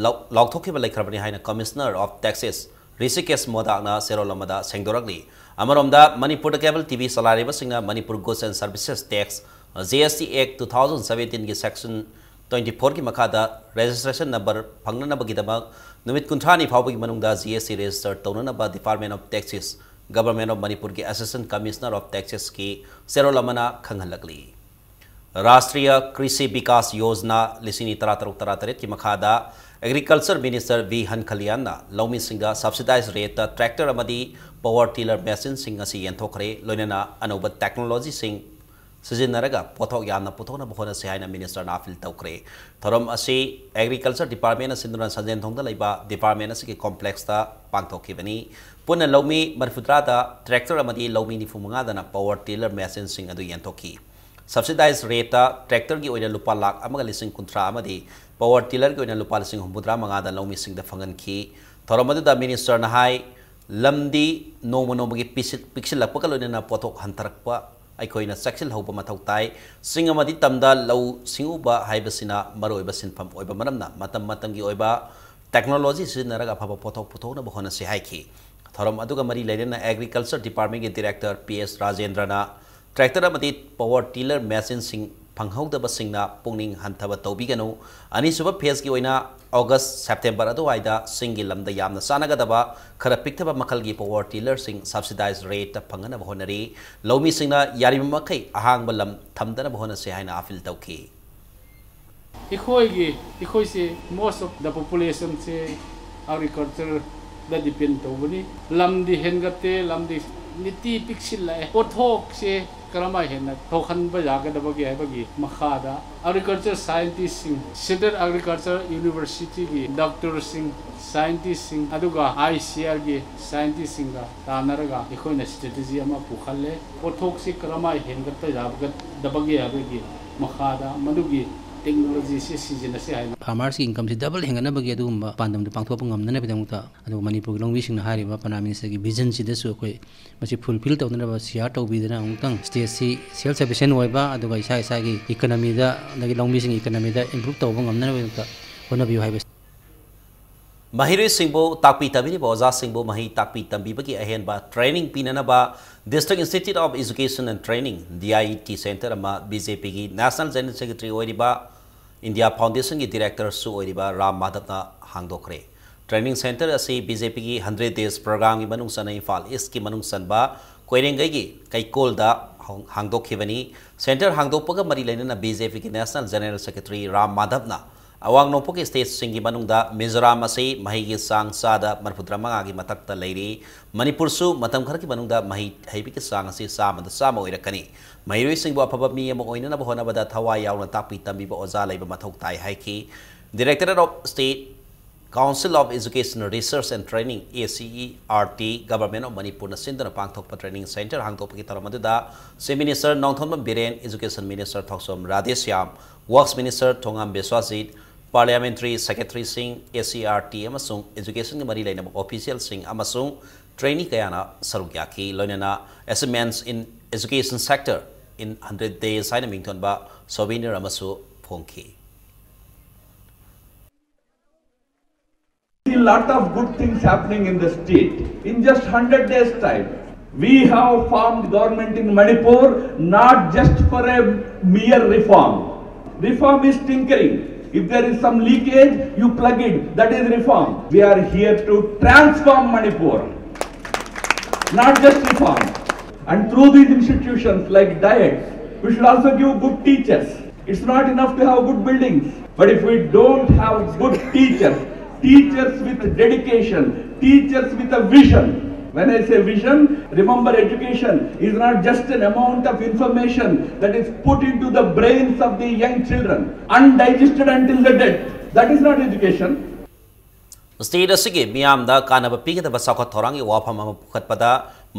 ꯂꯥꯎ-, ꯂꯥꯎꯊꯣꯛꯈꯤꯕ ꯂꯩꯈ꯭ꯔꯕꯅꯤ ꯍꯥꯏꯅ Commissioner of Taxes ꯔꯤꯁꯤꯀꯦꯁ ꯃꯣꯗꯥꯛꯅ ꯆꯦꯔꯣꯜ ꯑꯃꯗ ꯁꯦꯡꯗꯣꯔꯛꯂꯤ꯫ ꯑꯃꯔꯣꯝꯗ ꯃꯅꯤꯄꯨꯔꯗ cable T V ꯆꯂꯥꯏꯔꯤꯕꯁꯤꯡꯅ Manipur Goods and Services Tax, G S T Act two thousand seventeenꯒꯤ section twenty ꯐꯣꯔꯒꯤ ꯃꯈꯥꯗ registration number ꯐꯪꯅꯅꯕꯒꯤꯗꯃꯛ ꯅꯨꯃꯤꯠ ꯀꯨꯟꯊ꯭ꯔꯥꯅꯤ ꯐꯥꯎꯕꯒꯤ ꯃꯅꯨꯡꯗ G S T register ꯇꯧꯅꯅꯕ Department of Taxes, Government of ꯃꯅꯤꯄꯨꯔꯒꯤ Assistant Commissioner of Taxesꯀꯤ ꯆꯦꯔꯣꯜ ꯑꯃꯅ ꯈꯪꯍꯜꯂꯛꯂꯤ꯫ ꯔꯥꯁꯇ꯭ꯔꯤꯌ ꯀ꯭ꯔꯤꯁꯤ ꯕꯤꯀꯥꯁ ꯌꯣꯖꯅꯥ ꯂꯤꯁꯤꯡ ꯑꯅꯤ ꯇꯔꯥꯇꯔꯨꯛ ꯇꯔꯥꯇꯔꯦꯠꯀꯤ ꯃꯈꯥꯗ Agriculture Minister V ꯍꯟꯈꯂꯤꯌꯥꯟꯅ ꯂꯧꯃꯤꯁꯤꯡꯗ subsidized rateꯇ tractor ꯑꯃꯗꯤ power tiller machineꯁꯤꯡ ꯑꯁꯤ ꯌꯦꯟꯊꯣꯛꯈ꯭ꯔꯦ꯫ ꯂꯣꯏꯅꯅ ꯑꯅꯧꯕ technologyꯁꯤꯡ ꯁꯤꯖꯤꯟꯅꯔꯒ ꯄꯣꯠꯊꯣꯛ ꯌꯥꯝꯅ ꯄꯨꯊꯣꯛꯅꯕ ꯍꯣꯠꯅꯁꯤ ꯍꯥꯏꯅ ministerꯅ appeal ꯇꯧꯈ꯭ꯔꯦ꯫ ꯊꯧꯔꯝ ꯑꯁꯤ Agriculture Departmentꯅ ꯁꯤꯟꯗꯨꯅ ꯁꯟꯖꯦꯟꯊꯣꯡꯗ ꯂꯩꯕ department ꯑꯁꯤꯒꯤ complexꯇ ꯄꯥꯡꯊꯣꯛꯈꯤꯕꯅꯤ꯫ ꯄꯨꯟꯅ ꯂꯧꯃꯤ ꯃꯔꯤꯐꯨꯇꯔꯥꯗ tractor ꯑꯃꯗꯤ ꯂꯧꯃꯤ ꯅꯤꯐꯨꯃꯉꯥꯗꯅ power tiller machineꯁꯤꯡ ꯑꯗꯨ ꯌꯦꯟꯊꯣꯛꯈꯤ꯫ Subsidized rateꯇ tractorꯒꯤ ꯑꯣꯏꯅ ꯂꯨꯄꯥ ꯂꯥꯈ ꯑꯃꯒ ꯂꯤꯁꯤꯡ ꯀꯨꯟꯊ꯭ꯔꯥ ꯑꯃꯗꯤ power tillerꯒꯤ ꯑꯣꯏꯅ ꯂꯨꯄꯥ ꯂꯤꯁꯤꯡ ꯍꯨꯝꯐꯨꯇꯔꯥ ꯃꯉꯥꯗ ꯂꯧꯃꯤꯁꯤꯡꯗ ꯐꯪꯍꯟꯈꯤ꯫ ꯊꯧꯔꯝ ꯑꯗꯨꯗ ministerꯅ ꯍꯥꯏ, ꯂꯝꯗꯤ ꯅꯣꯡꯃ ꯅꯣꯡꯃꯒꯤ ꯄꯤꯁꯤꯜ-, ꯄꯤꯛꯁꯤꯜꯂꯛꯄꯒ ꯂꯣꯏꯅꯅ ꯄꯣꯠꯊꯣꯛ ꯍꯟꯊꯔꯛꯄ ꯑꯩꯈꯣꯏꯅ ꯆꯦꯛꯁꯤꯜꯍꯧꯕ ꯃꯊꯧ ꯇꯥꯏ꯫ ꯆꯤꯡ ꯑꯃꯗꯤ ꯇꯝꯗ ꯂꯧ ꯁꯤꯡꯎꯕ ꯍꯥꯏꯕꯁꯤꯅ ꯃꯔꯨꯑꯣꯏꯕ ꯁꯤꯟꯐꯝ ꯑꯣꯏꯕ ꯃꯔꯝꯅ ꯃꯇꯝ ꯃꯇꯝꯒꯤ ꯑꯣꯏꯕ technology ꯁꯤꯖꯤꯟꯅꯔꯒ ꯑꯐꯕ ꯄꯣꯠꯊꯣꯛ ꯄꯨꯊꯣꯛꯅꯕ ꯍꯣꯠꯅꯁꯤ ꯍꯥꯏꯈꯤ꯫ ꯊꯧꯔꯝ ꯑꯗꯨꯒ ꯃꯔꯤ ꯂꯩꯅꯅ Agriculture Departmentꯀꯤ Director P S ꯔꯥꯖꯦꯟꯗ꯭ꯔꯅ tractor ꯑꯃꯗꯤ power tiller machineꯁꯤꯡ ꯐꯪꯍꯧꯗꯕꯁꯤꯡꯅ ꯄꯨꯛꯅꯤꯡ ꯍꯟꯊꯕ ꯇꯧꯕꯤꯒꯅꯨ꯫ ꯑꯅꯤꯁꯨꯕ phaseꯀꯤ ꯑꯣꯏꯅ August, September ꯑꯗꯨꯋꯥꯏꯗ ꯆꯤꯡꯒꯤ ꯂꯝꯗ ꯌꯥꯝꯅ ꯆꯥꯟꯅꯒꯗꯕ ꯈꯔ ꯄꯤꯛꯊꯕ ꯃꯈꯜꯒꯤ power tillerꯁꯤꯡ subsidized rateꯇ ꯐꯪꯅꯅꯕ ꯍꯣꯠꯅꯔꯤ꯫ ꯂꯧꯃꯤꯁꯤꯡꯅ ꯌꯥꯔꯤꯕ ꯃꯈꯩ ꯑꯍꯥꯡꯕ ꯂꯝ ꯊꯝꯗꯅꯕ ꯍꯣꯠꯅꯁꯤ ꯍꯥꯏꯅ appeal ꯇꯧꯈꯤ꯫ ꯑꯩꯈꯣꯏꯒꯤ, ꯑꯩꯈꯣꯏꯁꯦ most of the populationꯁꯦ agricultureꯗ depend ꯇꯧꯕꯅꯤ꯫ ꯂꯝꯗꯤ ꯍꯦꯟꯒꯠꯇꯦ, ꯂꯝꯗꯤ ꯅꯤꯇꯤ ꯄꯤꯛꯁꯤꯜꯂꯛꯑꯦ꯫ ꯄꯣꯠꯊꯣꯛꯁꯦ ꯀꯔꯝꯍꯥꯏꯅ ꯍꯦꯟꯅ ꯊꯣꯛꯍꯟꯕ ꯌꯥꯒꯗꯕꯒꯦ ꯍꯥꯏꯕꯒꯤ ꯃꯈꯥꯗ agriculture scientistꯁꯤꯡ, Central Agriculture Universityꯒꯤ doctorꯁꯤꯡ, scientistꯁꯤꯡ, ꯑꯗꯨꯒ ICARꯒꯤ scientistꯁꯤꯡꯒ ꯇꯥꯟꯅꯔꯒ ꯑꯩꯈꯣꯏꯅ strategy ꯑꯃ ꯄꯨꯈꯠꯂꯦ꯫ ꯄꯣꯠꯊꯣꯛꯁꯤ ꯀꯔꯝꯍꯥꯏꯅ ꯍꯦꯟꯒꯠꯄ ꯌꯥꯒꯗꯕꯒꯦ ꯍꯥꯏꯕꯒꯤ ꯃꯈꯥꯗ ꯃꯗꯨꯒꯤ technologyꯁꯤ ꯁꯤꯖꯤꯟꯅꯁꯤ ꯍꯥꯏꯅ꯫ Farmersꯀꯤ incomeꯁꯤ double ꯍꯦꯟꯒꯠꯅꯕꯒꯤ ꯑꯗꯨꯒꯨꯝꯕ ꯄꯥꯟꯗꯝꯗꯨ ꯄꯥꯡꯊꯣꯛꯄ ꯉꯝꯅꯅꯕꯒꯤꯗꯃꯛꯇ, ꯑꯗꯨꯒ ꯃꯅꯤꯄꯨꯔꯒꯤ ꯂꯧꯃꯤꯁꯤꯡꯅ ꯍꯥꯏꯔꯤꯕ Prime Ministerꯒꯤ visionꯁꯤꯗꯁꯨ ꯑꯩꯈꯣꯏ ꯃꯁꯤ fulfill ꯇꯧꯅꯅꯕ share ꯇꯧꯕꯤꯗꯅ ꯑꯃꯨꯛꯇꯪ stateꯁꯤ self sufficient ꯑꯣꯏꯕ, ꯑꯗꯨꯒ ꯏꯁꯥ ꯏꯁꯥꯒꯤ economyꯗ, ꯑꯗꯒꯤ ꯂꯧꯃꯤꯁꯤꯡꯒꯤ economyꯗ improve ꯇꯧꯕ ꯉꯝꯅꯅꯕꯒꯤꯗꯃꯛꯇ ꯍꯣꯠꯅꯕꯤꯌꯨ ꯍꯥꯏꯕꯁꯤ꯫ ꯃꯍꯩꯔꯣꯏꯁꯤꯡꯕꯨ ꯇꯥꯛꯄꯤ ꯇꯝꯕꯤꯔꯤꯕ ꯑꯣꯖꯥꯁꯤꯡꯕꯨ ꯃꯍꯩ ꯇꯥꯛꯄꯤ ꯇꯝꯕꯤꯕꯒꯤ ꯑꯍꯦꯟꯕ training ꯄꯤꯅꯅꯕ District Institute of Education and Training, DIET Centre ꯑꯃ BJPꯒꯤ National General Secretary ꯑꯣꯏꯔꯤꯕ ꯏꯟꯗꯤꯌꯥ ꯐꯥꯎꯟꯗꯦꯁꯟꯒꯤ ꯗꯤꯔꯦꯛꯇꯔꯁꯨ ꯑꯣꯏꯔꯤꯕ ꯔꯥꯝ ꯃꯥꯙꯕꯅ ꯍꯥꯡꯗꯣꯛꯈ꯭ꯔꯦ꯫ ꯇ꯭ꯔꯦꯅꯤꯡ ꯁꯦꯟꯇꯔ ꯑꯁꯤ ꯕꯤ ꯖꯦ ꯄꯤꯒꯤ ꯍꯟꯗ꯭ꯔꯦꯠ ꯗꯦꯖ ꯄ꯭ꯔꯣꯒ꯭ꯔꯥꯝꯒꯤ ꯃꯅꯨꯡ ꯆꯟꯅ ꯏꯝꯐꯥꯜ ꯏꯁꯀꯤ ꯃꯅꯨꯡ ꯆꯟꯕ ꯀꯣꯏꯔꯦꯡꯒꯩꯒꯤ ꯀꯩꯀꯣꯜꯗ ꯍꯧ-, ꯍꯥꯡꯗꯣꯛꯈꯤꯕꯅꯤ꯫ ꯁꯦꯟꯇꯔ ꯍꯥꯡꯗꯣꯛꯄꯒ ꯃꯔꯤ ꯂꯩꯅꯅ ꯕꯤ ꯖꯦ ꯄꯤꯒꯤ ꯅꯦꯁꯅꯦꯜ ꯖꯦꯅꯔꯦꯜ ꯁꯦꯀ꯭ꯔꯦꯇꯔꯤ ꯔꯥꯝ ꯃꯥꯙꯕꯅ ꯑꯋꯥꯡ ꯅꯣꯡꯄꯣꯛꯀꯤ ꯁ꯭ꯇꯦꯠꯁꯤꯡꯒꯤ ꯃꯅꯨꯡꯗ ꯃꯤꯖꯣꯔꯥꯝ ꯑꯁꯤ ꯃꯍꯩꯒꯤ ꯆꯥꯡ ꯆꯥꯗ ꯃꯔꯤꯐꯨꯇꯔꯥ ꯃꯉꯥꯒꯤ ꯃꯊꯛꯇ ꯂꯩꯔꯤ꯫ ꯃꯅꯤꯄꯨꯔꯁꯨ ꯃꯇꯝ ꯈꯔꯒꯤ ꯃꯅꯨꯡꯗ ꯃꯍꯩ ꯍꯩꯕꯒꯤ ꯆꯥꯡ ꯑꯁꯤ ꯆꯥꯝꯃꯗ ꯆꯥꯝꯃ ꯑꯣꯏꯔꯛꯀꯅꯤ꯫ ꯃꯍꯩꯔꯣꯏꯁꯤꯡꯕꯨ ꯑꯐꯕ ꯃꯤ ꯑꯃ ꯑꯣꯏꯅꯅꯕ ꯍꯣꯠꯅꯕꯗ ꯊꯋꯥꯏ ꯌꯥꯎꯅ ꯇꯥꯛꯄꯤ ꯇꯝꯕꯤꯕ ꯑꯣꯖꯥ ꯂꯩꯕ ꯃꯊꯧ ꯇꯥꯏ ꯍꯥꯏꯈꯤ꯫ Directorate of State Council of Education Research and Training, A C E R T, Government of ꯃꯅꯤꯄꯨꯔꯅ ꯁꯤꯟꯗꯨꯅ ꯄꯥꯡꯊꯣꯛꯄ ꯇ꯭ꯔꯦꯅꯤꯡ ꯁꯦꯟꯇꯔ ꯍꯥꯡꯗꯣꯛꯄꯒꯤ ꯊꯧꯔꯝ ꯑꯗꯨꯗ Chief Minister Nongthombam Biren, Education Minister ꯊꯣꯛꯆꯣꯝ ꯔꯥꯙꯦꯁ꯭ꯌꯥꯝ, Works Minister ꯊꯣꯉꯥꯝ ꯕꯤꯁ꯭ꯋꯥꯖꯤꯠ, Parliamentary Secretary ꯁꯤꯡ, A C E R T ꯑꯃꯁꯨꯡ Education ꯒ ꯃꯔꯤ ꯂꯩꯅꯕ official ꯁꯤꯡ ꯑꯃꯁꯨꯡ trainee ꯀꯌꯥꯅ ꯁꯔꯨꯛ ꯌꯥꯈꯤ꯫ ꯂꯣꯏꯅꯅ Achievements in Education Sector in Hundred Days ꯍꯥꯏꯅ ꯃꯤꯡꯊꯣꯟꯕ souvenir ꯑꯃꯁꯨ ꯐꯣꯡꯈꯤ꯫ See lot of good things happening in the state. In just hundred days time, we have formed government in Manipur not just for a mere reform. Reform is tinkering. If there is some leakage, you plug it. That is reform. We are here to transform Manipur, not just reform. And through these institutions like DIET, we should also give good teachers. It's not enough to have good buildings, but if we don't have good teachers, teachers with dedication, teachers with a vision. When I say vision, remember education is not just an amount of information that is put into the brains of the young children, undigested until the death. That is not education. State ꯑꯁꯤꯒꯤ ꯃꯤꯌꯥꯝꯗ ꯀꯥꯟꯅꯕ ꯄꯤꯒꯗꯕ ꯆꯥꯎꯈꯠ ꯊꯧꯔꯥꯡꯒꯤ ꯋꯥꯐꯝ ꯑꯃ ꯄꯨꯈꯠꯄꯗ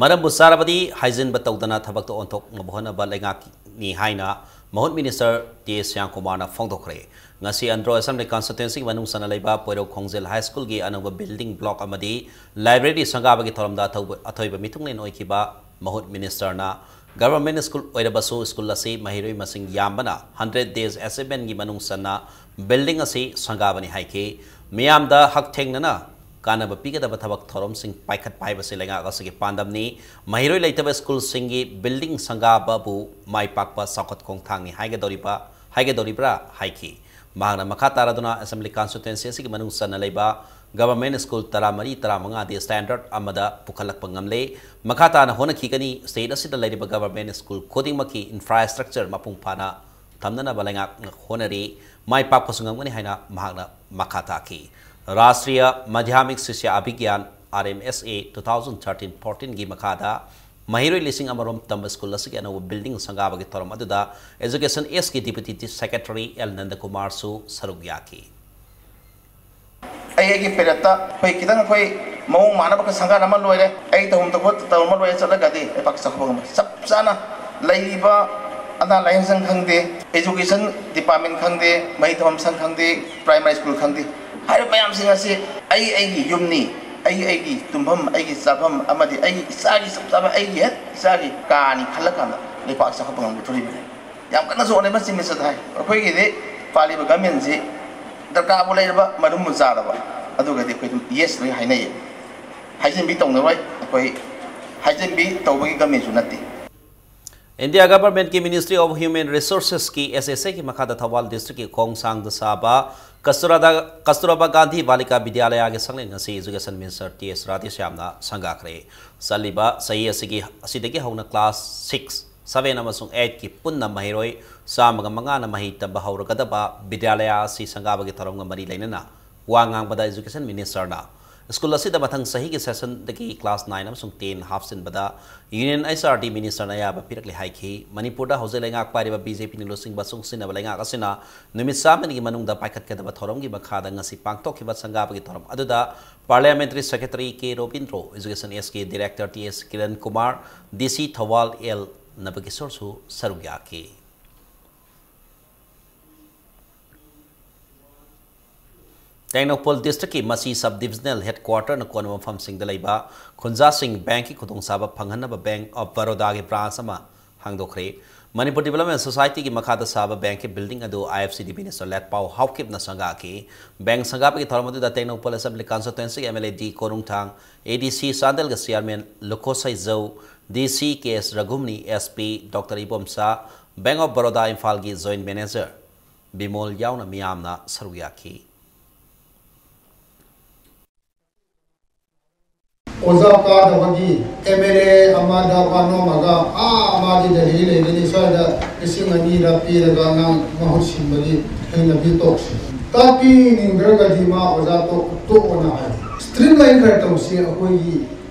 ꯃꯔꯝꯕꯨ ꯆꯥꯔꯕꯗꯤ ꯍꯥꯏꯖꯤꯟꯕ ꯇꯧꯗꯅ ꯊꯕꯛꯇ ꯑꯣꯟꯊꯣꯛꯅꯕ ꯍꯣꯠꯅꯕ ꯂꯩꯉꯥꯛꯅꯤ ꯍꯥꯏꯅ ꯃꯍꯨꯠ ꯃꯤꯅꯤꯁꯇꯔ ꯇꯤ ꯁ꯭ꯌꯥꯝꯀꯨꯃꯥꯔꯅ ꯐꯣꯡꯗꯣꯛꯈ꯭ꯔꯦ꯫ ꯉꯁꯤ ꯑꯟꯗ꯭ꯔꯣ ꯑꯦꯁꯦꯝꯕ꯭ꯂꯤ ꯀꯟꯁꯇꯤꯇ꯭ꯋꯦꯟꯁꯤꯒꯤ ꯃꯅꯨꯡ ꯆꯟꯅ ꯂꯩꯕ ꯄꯣꯏꯔꯧ ꯈꯣꯡꯖꯦꯜ ꯍꯥꯏ ꯁ꯭ꯀꯨꯜꯒꯤ ꯑꯅꯧꯕ building block ꯑꯃꯗꯤ library ꯁꯪꯒꯥꯕꯒꯤ ꯊꯧꯔꯝꯗ ꯑꯊꯧꯕ-, ꯑꯊꯣꯏꯕ ꯃꯤꯊꯨꯡꯂꯦꯟ ꯑꯣꯏꯈꯤꯕ ꯃꯍꯨꯠ ꯃꯤꯅꯤꯁꯇꯔꯅ government school ꯑꯣꯏꯔꯕꯁꯨ ꯁ꯭ꯀꯨꯜ ꯑꯁꯤ ꯃꯍꯩꯔꯣꯏ ꯃꯁꯤꯡ ꯌꯥꯝꯕꯅ hundred days achievement ꯒꯤ ꯃꯅꯨꯡ ꯆꯟꯅ building ꯑꯁꯤ ꯁꯪꯒꯥꯕꯅꯤ ꯍꯥꯏꯈꯤ꯫ ꯃꯤꯌꯥꯝꯗ ꯍꯛꯊꯦꯡꯅꯅ ꯀꯥꯟꯅꯕ ꯄꯤꯒꯗꯕ ꯊꯕꯛ ꯊꯧꯔꯝꯁꯤꯡ ꯄꯥꯏꯈꯠꯄ ꯍꯥꯏꯕꯁꯤ ꯂꯩꯉꯥꯛ ꯑꯁꯤꯒꯤ ꯄꯥꯟꯗꯝꯅꯤ꯫ ꯃꯍꯩꯔꯣꯏ ꯂꯩꯇꯕ ꯁ꯭ꯀꯨꯜꯁꯤꯡꯒꯤ building ꯁꯪꯒꯥꯕꯕꯨ ꯃꯥꯏ ꯄꯥꯛꯄ ꯆꯥꯎꯈꯠ ꯈꯣꯡꯊꯥꯡꯅꯤ ꯍꯥꯏꯒꯗꯧꯔꯤꯕ, ꯍꯥꯏꯒꯗꯧꯔꯤꯕ꯭ꯔꯥ ꯍꯥꯏꯈꯤ꯫ ꯃꯍꯥꯛꯅ ꯃꯈꯥ ꯇꯥꯔꯗꯨꯅ ꯑꯦꯁꯦꯝꯕ꯭ꯂꯤ ꯀꯟꯁꯇꯤꯇ꯭ꯋꯦꯟꯁꯤ ꯑꯁꯤꯒꯤ ꯃꯅꯨꯡ ꯆꯟꯅ ꯂꯩꯕ ꯒꯚꯔꯟꯃꯦꯟꯠ ꯁ꯭ꯀꯨꯜ ꯇꯔꯥꯃꯔꯤ, ꯇꯔꯥꯃꯉꯥꯗꯤ ꯁ꯭ꯇꯦꯟꯗꯔꯗ ꯑꯃꯗ ꯄꯨꯈꯠꯂꯛꯄ ꯉꯝꯂꯦ꯫ ꯃꯈꯥ ꯇꯥꯅ ꯍꯣꯠꯅꯈꯤꯒꯅꯤ꯫ ꯁ꯭ꯇꯦꯠ ꯑꯁꯤꯗ ꯂꯩꯔꯤꯕ ꯒꯚꯔꯟꯃꯦꯟꯠ ꯁ꯭ꯀꯨꯜ ꯈꯨꯗꯤꯡꯃꯛꯀꯤ ꯏꯟꯐ꯭ꯔꯥꯁ꯭ꯇ꯭ꯔꯛꯆꯔ ꯃꯄꯨꯡ ꯐꯥꯅ ꯊꯝꯅꯅꯕ ꯂꯩꯉꯥꯛꯅ ꯍꯣꯠꯅꯔꯤ꯫ ꯃꯥꯏ ꯄꯥꯛꯄꯁꯨ ꯉꯝꯒꯅꯤ ꯍꯥꯏꯅ ꯃꯍꯥꯛꯅ ꯃꯈꯥ ꯇꯥꯈꯤ꯫ ꯔꯥꯁꯇ꯭ꯔꯤꯌ ꯃꯥꯙ꯭ꯌꯥꯃꯤꯛ ꯁꯤꯁ꯭ꯌ ꯑꯚꯤꯒ꯭ꯌꯥꯟ, R M S A, two thousand thirteen fourteen ꯒꯤ ꯃꯈꯥꯗ ꯃꯍꯩꯔꯣꯏ ꯂꯤꯁꯤꯡ ꯑꯃꯔꯣꯝ ꯇꯝꯕ ꯁ꯭ꯀꯨꯜ ꯑꯁꯤꯒꯤ ꯑꯅꯧꯕ ꯕꯤꯜꯗꯤꯡ ꯁꯪꯒꯥꯕꯒꯤ ꯊꯧꯔꯝ ꯑꯗꯨꯗ ꯑꯦꯖꯨꯀꯦꯁꯟ ꯑꯦꯁꯀꯤ ꯗꯤꯄ꯭ꯌꯨꯇꯤ ꯁꯦꯀ꯭ꯔꯦꯇꯔꯤ ꯑꯦꯜ ꯅꯟꯗꯀꯨꯃꯥꯔꯁꯨ ꯁꯔꯨꯛ ꯌꯥꯈꯤ꯫ ꯑꯩ ꯑꯩꯒꯤ ꯄꯦꯔꯠꯇ ꯑꯩꯈꯣꯏ ꯈꯤꯇꯪ ꯑꯩꯈꯣꯏ ꯃꯑꯣꯡ ꯃꯥꯟꯅꯕ ꯈꯔ ꯁꯪꯒꯥꯟ ꯑꯃ ꯂꯣꯏꯔꯦ, ꯑꯩ ꯇꯧꯐꯝ ꯊꯣꯛꯄ ꯇꯧꯔꯝꯕ ꯂꯣꯏꯔꯦ, ꯆꯠꯂꯒꯗꯤ ꯂꯩꯄꯥꯛ ꯆꯥꯎꯈꯠꯄ ꯉꯝꯃꯣꯏ꯫ ꯆꯞ ꯆꯥꯅ ꯂꯩꯔꯤꯕ ꯑꯅꯥ ꯂꯥꯏꯌꯦꯡ ꯁꯪ ꯈꯪꯗꯦ, ꯑꯦꯖꯨꯀꯦꯁꯟ ꯗꯤꯄꯥꯔꯠꯃꯦꯟ ꯈꯪꯗꯦ, ꯃꯍꯩ ꯇꯝꯐꯝ ꯁꯪ ꯈꯪꯗꯦ, ꯄ꯭ꯔꯥꯏꯃꯥꯔꯤ ꯁ꯭ꯀꯨꯜ ꯈꯪꯗꯦ, ꯍꯥꯏꯔꯤꯕ ꯃꯌꯥꯝꯁꯤꯡ ꯑꯁꯤ ꯑꯩ ꯑꯩꯒꯤ ꯌꯨꯝꯅꯤ, ꯑꯩ ꯑꯩꯒꯤ ꯇꯨꯝꯐꯝ, ꯑꯩꯒꯤ ꯆꯥꯐꯝ ꯑꯃꯗꯤ ꯑꯩꯒꯤ ꯏꯆꯥꯒꯤ ꯆꯞ ꯆꯥꯕ ꯑꯩꯒꯤ ꯍꯦꯛ ꯏꯆꯥꯒꯤ ꯀꯥꯅꯤ ꯈꯜꯂꯀꯥꯟꯗ ꯂꯩꯄꯥꯛ ꯆꯥꯎꯈꯠꯄ ꯉꯝꯒꯗꯣꯔꯤꯕꯅꯤ꯫ ꯌꯥꯝ ꯀꯟꯅ ꯍꯣꯠꯅꯩ, ꯃꯆꯤꯟ ꯃꯆꯠ ꯍꯥꯏ꯫ ꯑꯩꯈꯣꯏꯒꯤꯗꯤ ꯄꯥꯜꯂꯤꯕ ꯒꯃꯦꯟꯁꯤ ꯗꯔꯀꯥꯔꯕꯨ ꯂꯩꯔꯕ, ꯃꯔꯨꯝꯕꯨ ꯆꯥꯔꯕ, ꯑꯗꯨꯒꯗꯤ ꯑꯩꯈꯣꯏ ꯑꯗꯨꯝ ꯌꯦꯁ ꯂꯣꯏ ꯍꯥꯏꯅꯩꯌꯦ꯫ ꯍꯥꯏꯖꯤꯟꯕꯤ ꯇꯧꯅꯔꯣꯏ꯫ ꯑꯩꯈꯣꯏ ꯍꯥꯏꯖꯤꯟꯕꯤ ꯇꯧꯕꯒꯤ ꯒꯃꯦꯟꯁꯨ ꯅꯠꯇꯦ꯫ ꯏꯟꯗꯤꯌꯥ ꯒꯚꯔꯟꯃꯦꯟꯠꯀꯤ ꯃꯤꯅꯤꯁꯇ꯭ꯔꯤ ꯑꯣꯐ ꯍ꯭ꯌꯨꯃꯦꯟ ꯔꯤꯁꯣꯔꯁꯦꯁꯀꯤ, S H A, ꯒꯤ ꯃꯈꯥꯗ ꯊꯧꯕꯥꯜ ꯗꯤꯁꯇ꯭ꯔꯤꯛꯀꯤ ꯈꯣꯡꯁꯥꯡꯗ ꯁꯥꯕ ꯀꯁꯇꯨꯔꯥꯗꯥ-, ꯀꯁꯇꯨꯔꯕꯥ ꯒꯥꯟꯙꯤ ꯕꯥꯂꯤꯀꯥ ꯕꯤꯗ꯭ꯌꯥꯂꯌꯥꯒꯤ ꯁꯪꯂꯦꯟ ꯉꯁꯤ ꯑꯦꯖꯨꯀꯦꯁꯟ ꯃꯤꯅꯤꯁꯇꯔ T S ꯔꯥꯙꯦꯁ꯭ꯌꯥꯝꯅ ꯁꯪꯒꯥꯈ꯭ꯔꯦ꯫ ꯆꯠꯂꯤꯕ ꯆꯍꯤ ꯑꯁꯤꯒꯤ, ꯑꯁꯤꯗꯒꯤ ꯍꯧꯅ ꯀ꯭ꯂꯥꯁ six, seven ꯑꯃꯁꯨꯡ eight ꯀꯤ ꯄꯨꯟꯅ ꯃꯍꯩꯔꯣꯏ ꯆꯥꯝꯃꯒ ꯃꯉꯥꯅ ꯃꯍꯩ ꯇꯝꯕ ꯍꯧꯔꯒꯗꯕ ꯕꯤꯗ꯭ꯌꯥꯂꯌꯥ ꯑꯁꯤ ꯁꯪꯒꯥꯕꯒꯤ ꯊꯧꯔꯝꯒ ꯃꯔꯤ ꯂꯩꯅꯅ ꯋꯥ ꯉꯥꯡꯕꯗ ꯑꯦꯖꯨꯀꯦꯁꯟ ꯃꯤꯅꯤꯁꯇꯔꯅ ꯁ꯭ꯀꯨꯜ ꯑꯁꯤꯗ ꯃꯊꯪ ꯆꯍꯤꯒꯤ ꯁꯦꯁꯟꯗꯒꯤ ꯀ꯭ꯂꯥꯁ nine ꯑꯃꯁꯨꯡ ten ꯍꯥꯞꯆꯤꯟꯕꯗ ꯌꯨꯅꯤꯌꯟ H R D ꯃꯤꯅꯤꯁꯇꯔꯅ ꯑꯌꯥꯕ ꯄꯤꯔꯛꯂꯦ ꯍꯥꯏꯈꯤ꯫ ꯃꯅꯤꯄꯨꯔꯗ ꯍꯧꯖꯤꯛ ꯂꯩꯉꯥꯛ ꯄꯥꯏꯔꯤꯕ B J P ꯅ ꯂꯨꯆꯤꯡꯕ ꯁꯨꯡꯁꯤꯟꯅꯕ ꯂꯩꯉꯥꯛ ꯑꯁꯤꯅ ꯅꯨꯃꯤꯠ ꯆꯥꯝꯃꯅꯤꯒꯤ ꯃꯅꯨꯡꯗ ꯄꯥꯏꯈꯠꯀꯗꯕ ꯊꯧꯔꯝꯒꯤ ꯃꯈꯥꯗ ꯉꯁꯤ ꯄꯥꯡꯊꯣꯛꯈꯤꯕ ꯁꯪꯒꯥꯕꯒꯤ ꯊꯧꯔꯝ ꯑꯗꯨꯗ Parliamentary Secretary K Robindro, Education S ꯀꯤ Director T S Kiran Kumar, D C ꯊꯧꯕꯥꯜ ꯑꯦꯜ ꯅꯕꯀꯤꯁꯣꯔꯁꯨ ꯁꯔꯨꯛ ꯌꯥꯈꯤ꯫ ꯇꯦꯡꯅꯧꯄꯜ ꯗꯤꯁꯇ꯭ꯔꯤꯛꯀꯤ ꯃꯆꯤ ꯁꯕ ꯗꯤꯕꯤꯖꯅꯦꯜ ꯍꯦꯗꯀ꯭ꯋꯥꯇꯔꯅ ꯀꯣꯟꯕ ꯃꯐꯝꯁꯤꯡꯗ ꯂꯩꯕ ꯈꯨꯟꯖꯥꯁꯤꯡ ꯕꯦꯡꯛꯀꯤ ꯈꯨꯗꯣꯡꯆꯥꯕ ꯐꯪꯍꯟꯅꯕ ꯕꯦꯡꯛ ꯑꯣꯐ ꯕꯔꯣꯗꯥꯒꯤ ꯕ꯭ꯔꯥꯟꯆ ꯑꯃ ꯍꯥꯡꯗꯣꯛꯈ꯭ꯔꯦ꯫ ꯃꯅꯤꯄꯨꯔ ꯗꯤꯕꯦꯂꯞꯃꯦꯟ ꯁꯣꯁꯥꯏꯇꯤꯒꯤ ꯃꯈꯥꯗ ꯁꯥꯕ ꯕꯦꯡꯛꯀꯤ ꯕꯤꯜꯗꯤꯡ ꯑꯗꯨ I F C D minister Letpao ꯍꯥꯎꯀꯤꯞꯅ ꯁꯪꯒꯥꯈꯤ꯫ ꯕꯦꯡꯛ ꯁꯪꯒꯥꯕꯒꯤ ꯊꯧꯔꯝ ꯑꯗꯨꯗ ꯇꯦꯡꯅꯧꯄꯜ ꯑꯦꯁꯦꯝꯕ꯭ꯂꯤ ꯀꯟꯁꯇꯤꯇ꯭ꯋꯦꯟꯁꯤꯒꯤ M L A D Konungthang, A D C ꯆꯥꯟꯗꯦꯜꯒꯤ chairman Lukhoseijou, D C K S Raghumani, S P Doctor Ibomcha, bank of Baroda ꯏꯝꯐꯥꯜꯒꯤ ꯖꯣꯏꯟꯠ ꯃꯦꯅꯦꯖꯔ ꯕꯤꯃꯣꯜ ꯌꯥꯎꯅ ꯃꯤꯌꯥꯝꯅ ꯁꯔꯨꯛ ꯌꯥꯈꯤ꯫ ꯑꯣꯖꯥ ꯀꯥꯗꯕꯒꯤ ꯑꯦꯝ ꯑꯦꯜ ꯑꯦ ꯑꯃꯗ ꯋꯥ ꯅꯣꯝꯃꯒ ꯑꯥ ꯃꯥꯗꯤ ꯗꯦꯜꯍꯤ ꯂꯩꯒꯅꯤ, ꯁ꯭ꯋꯥꯏꯗ ꯂꯤꯁꯤꯡ ꯑꯅꯤꯗ ꯄꯤꯔꯒ ꯑꯉꯥꯡ ꯃꯍꯨꯠ ꯁꯤꯟꯕꯒꯤ ꯍꯩꯅꯕꯤ ꯇꯣꯛꯁꯤ꯫ ꯇꯥꯛꯄꯤꯅꯤꯡꯗ꯭ꯔꯒꯗꯤ ꯃꯥ ꯑꯣꯖꯥ ꯇꯣꯛ-, ꯇꯣꯛꯑꯣꯅ ꯍꯥꯏ꯫ ꯁ꯭ꯇ꯭ꯔꯤꯝꯂꯥꯏꯟ ꯈꯔ ꯇꯧꯁꯤ ꯑꯩꯈꯣꯏꯒꯤ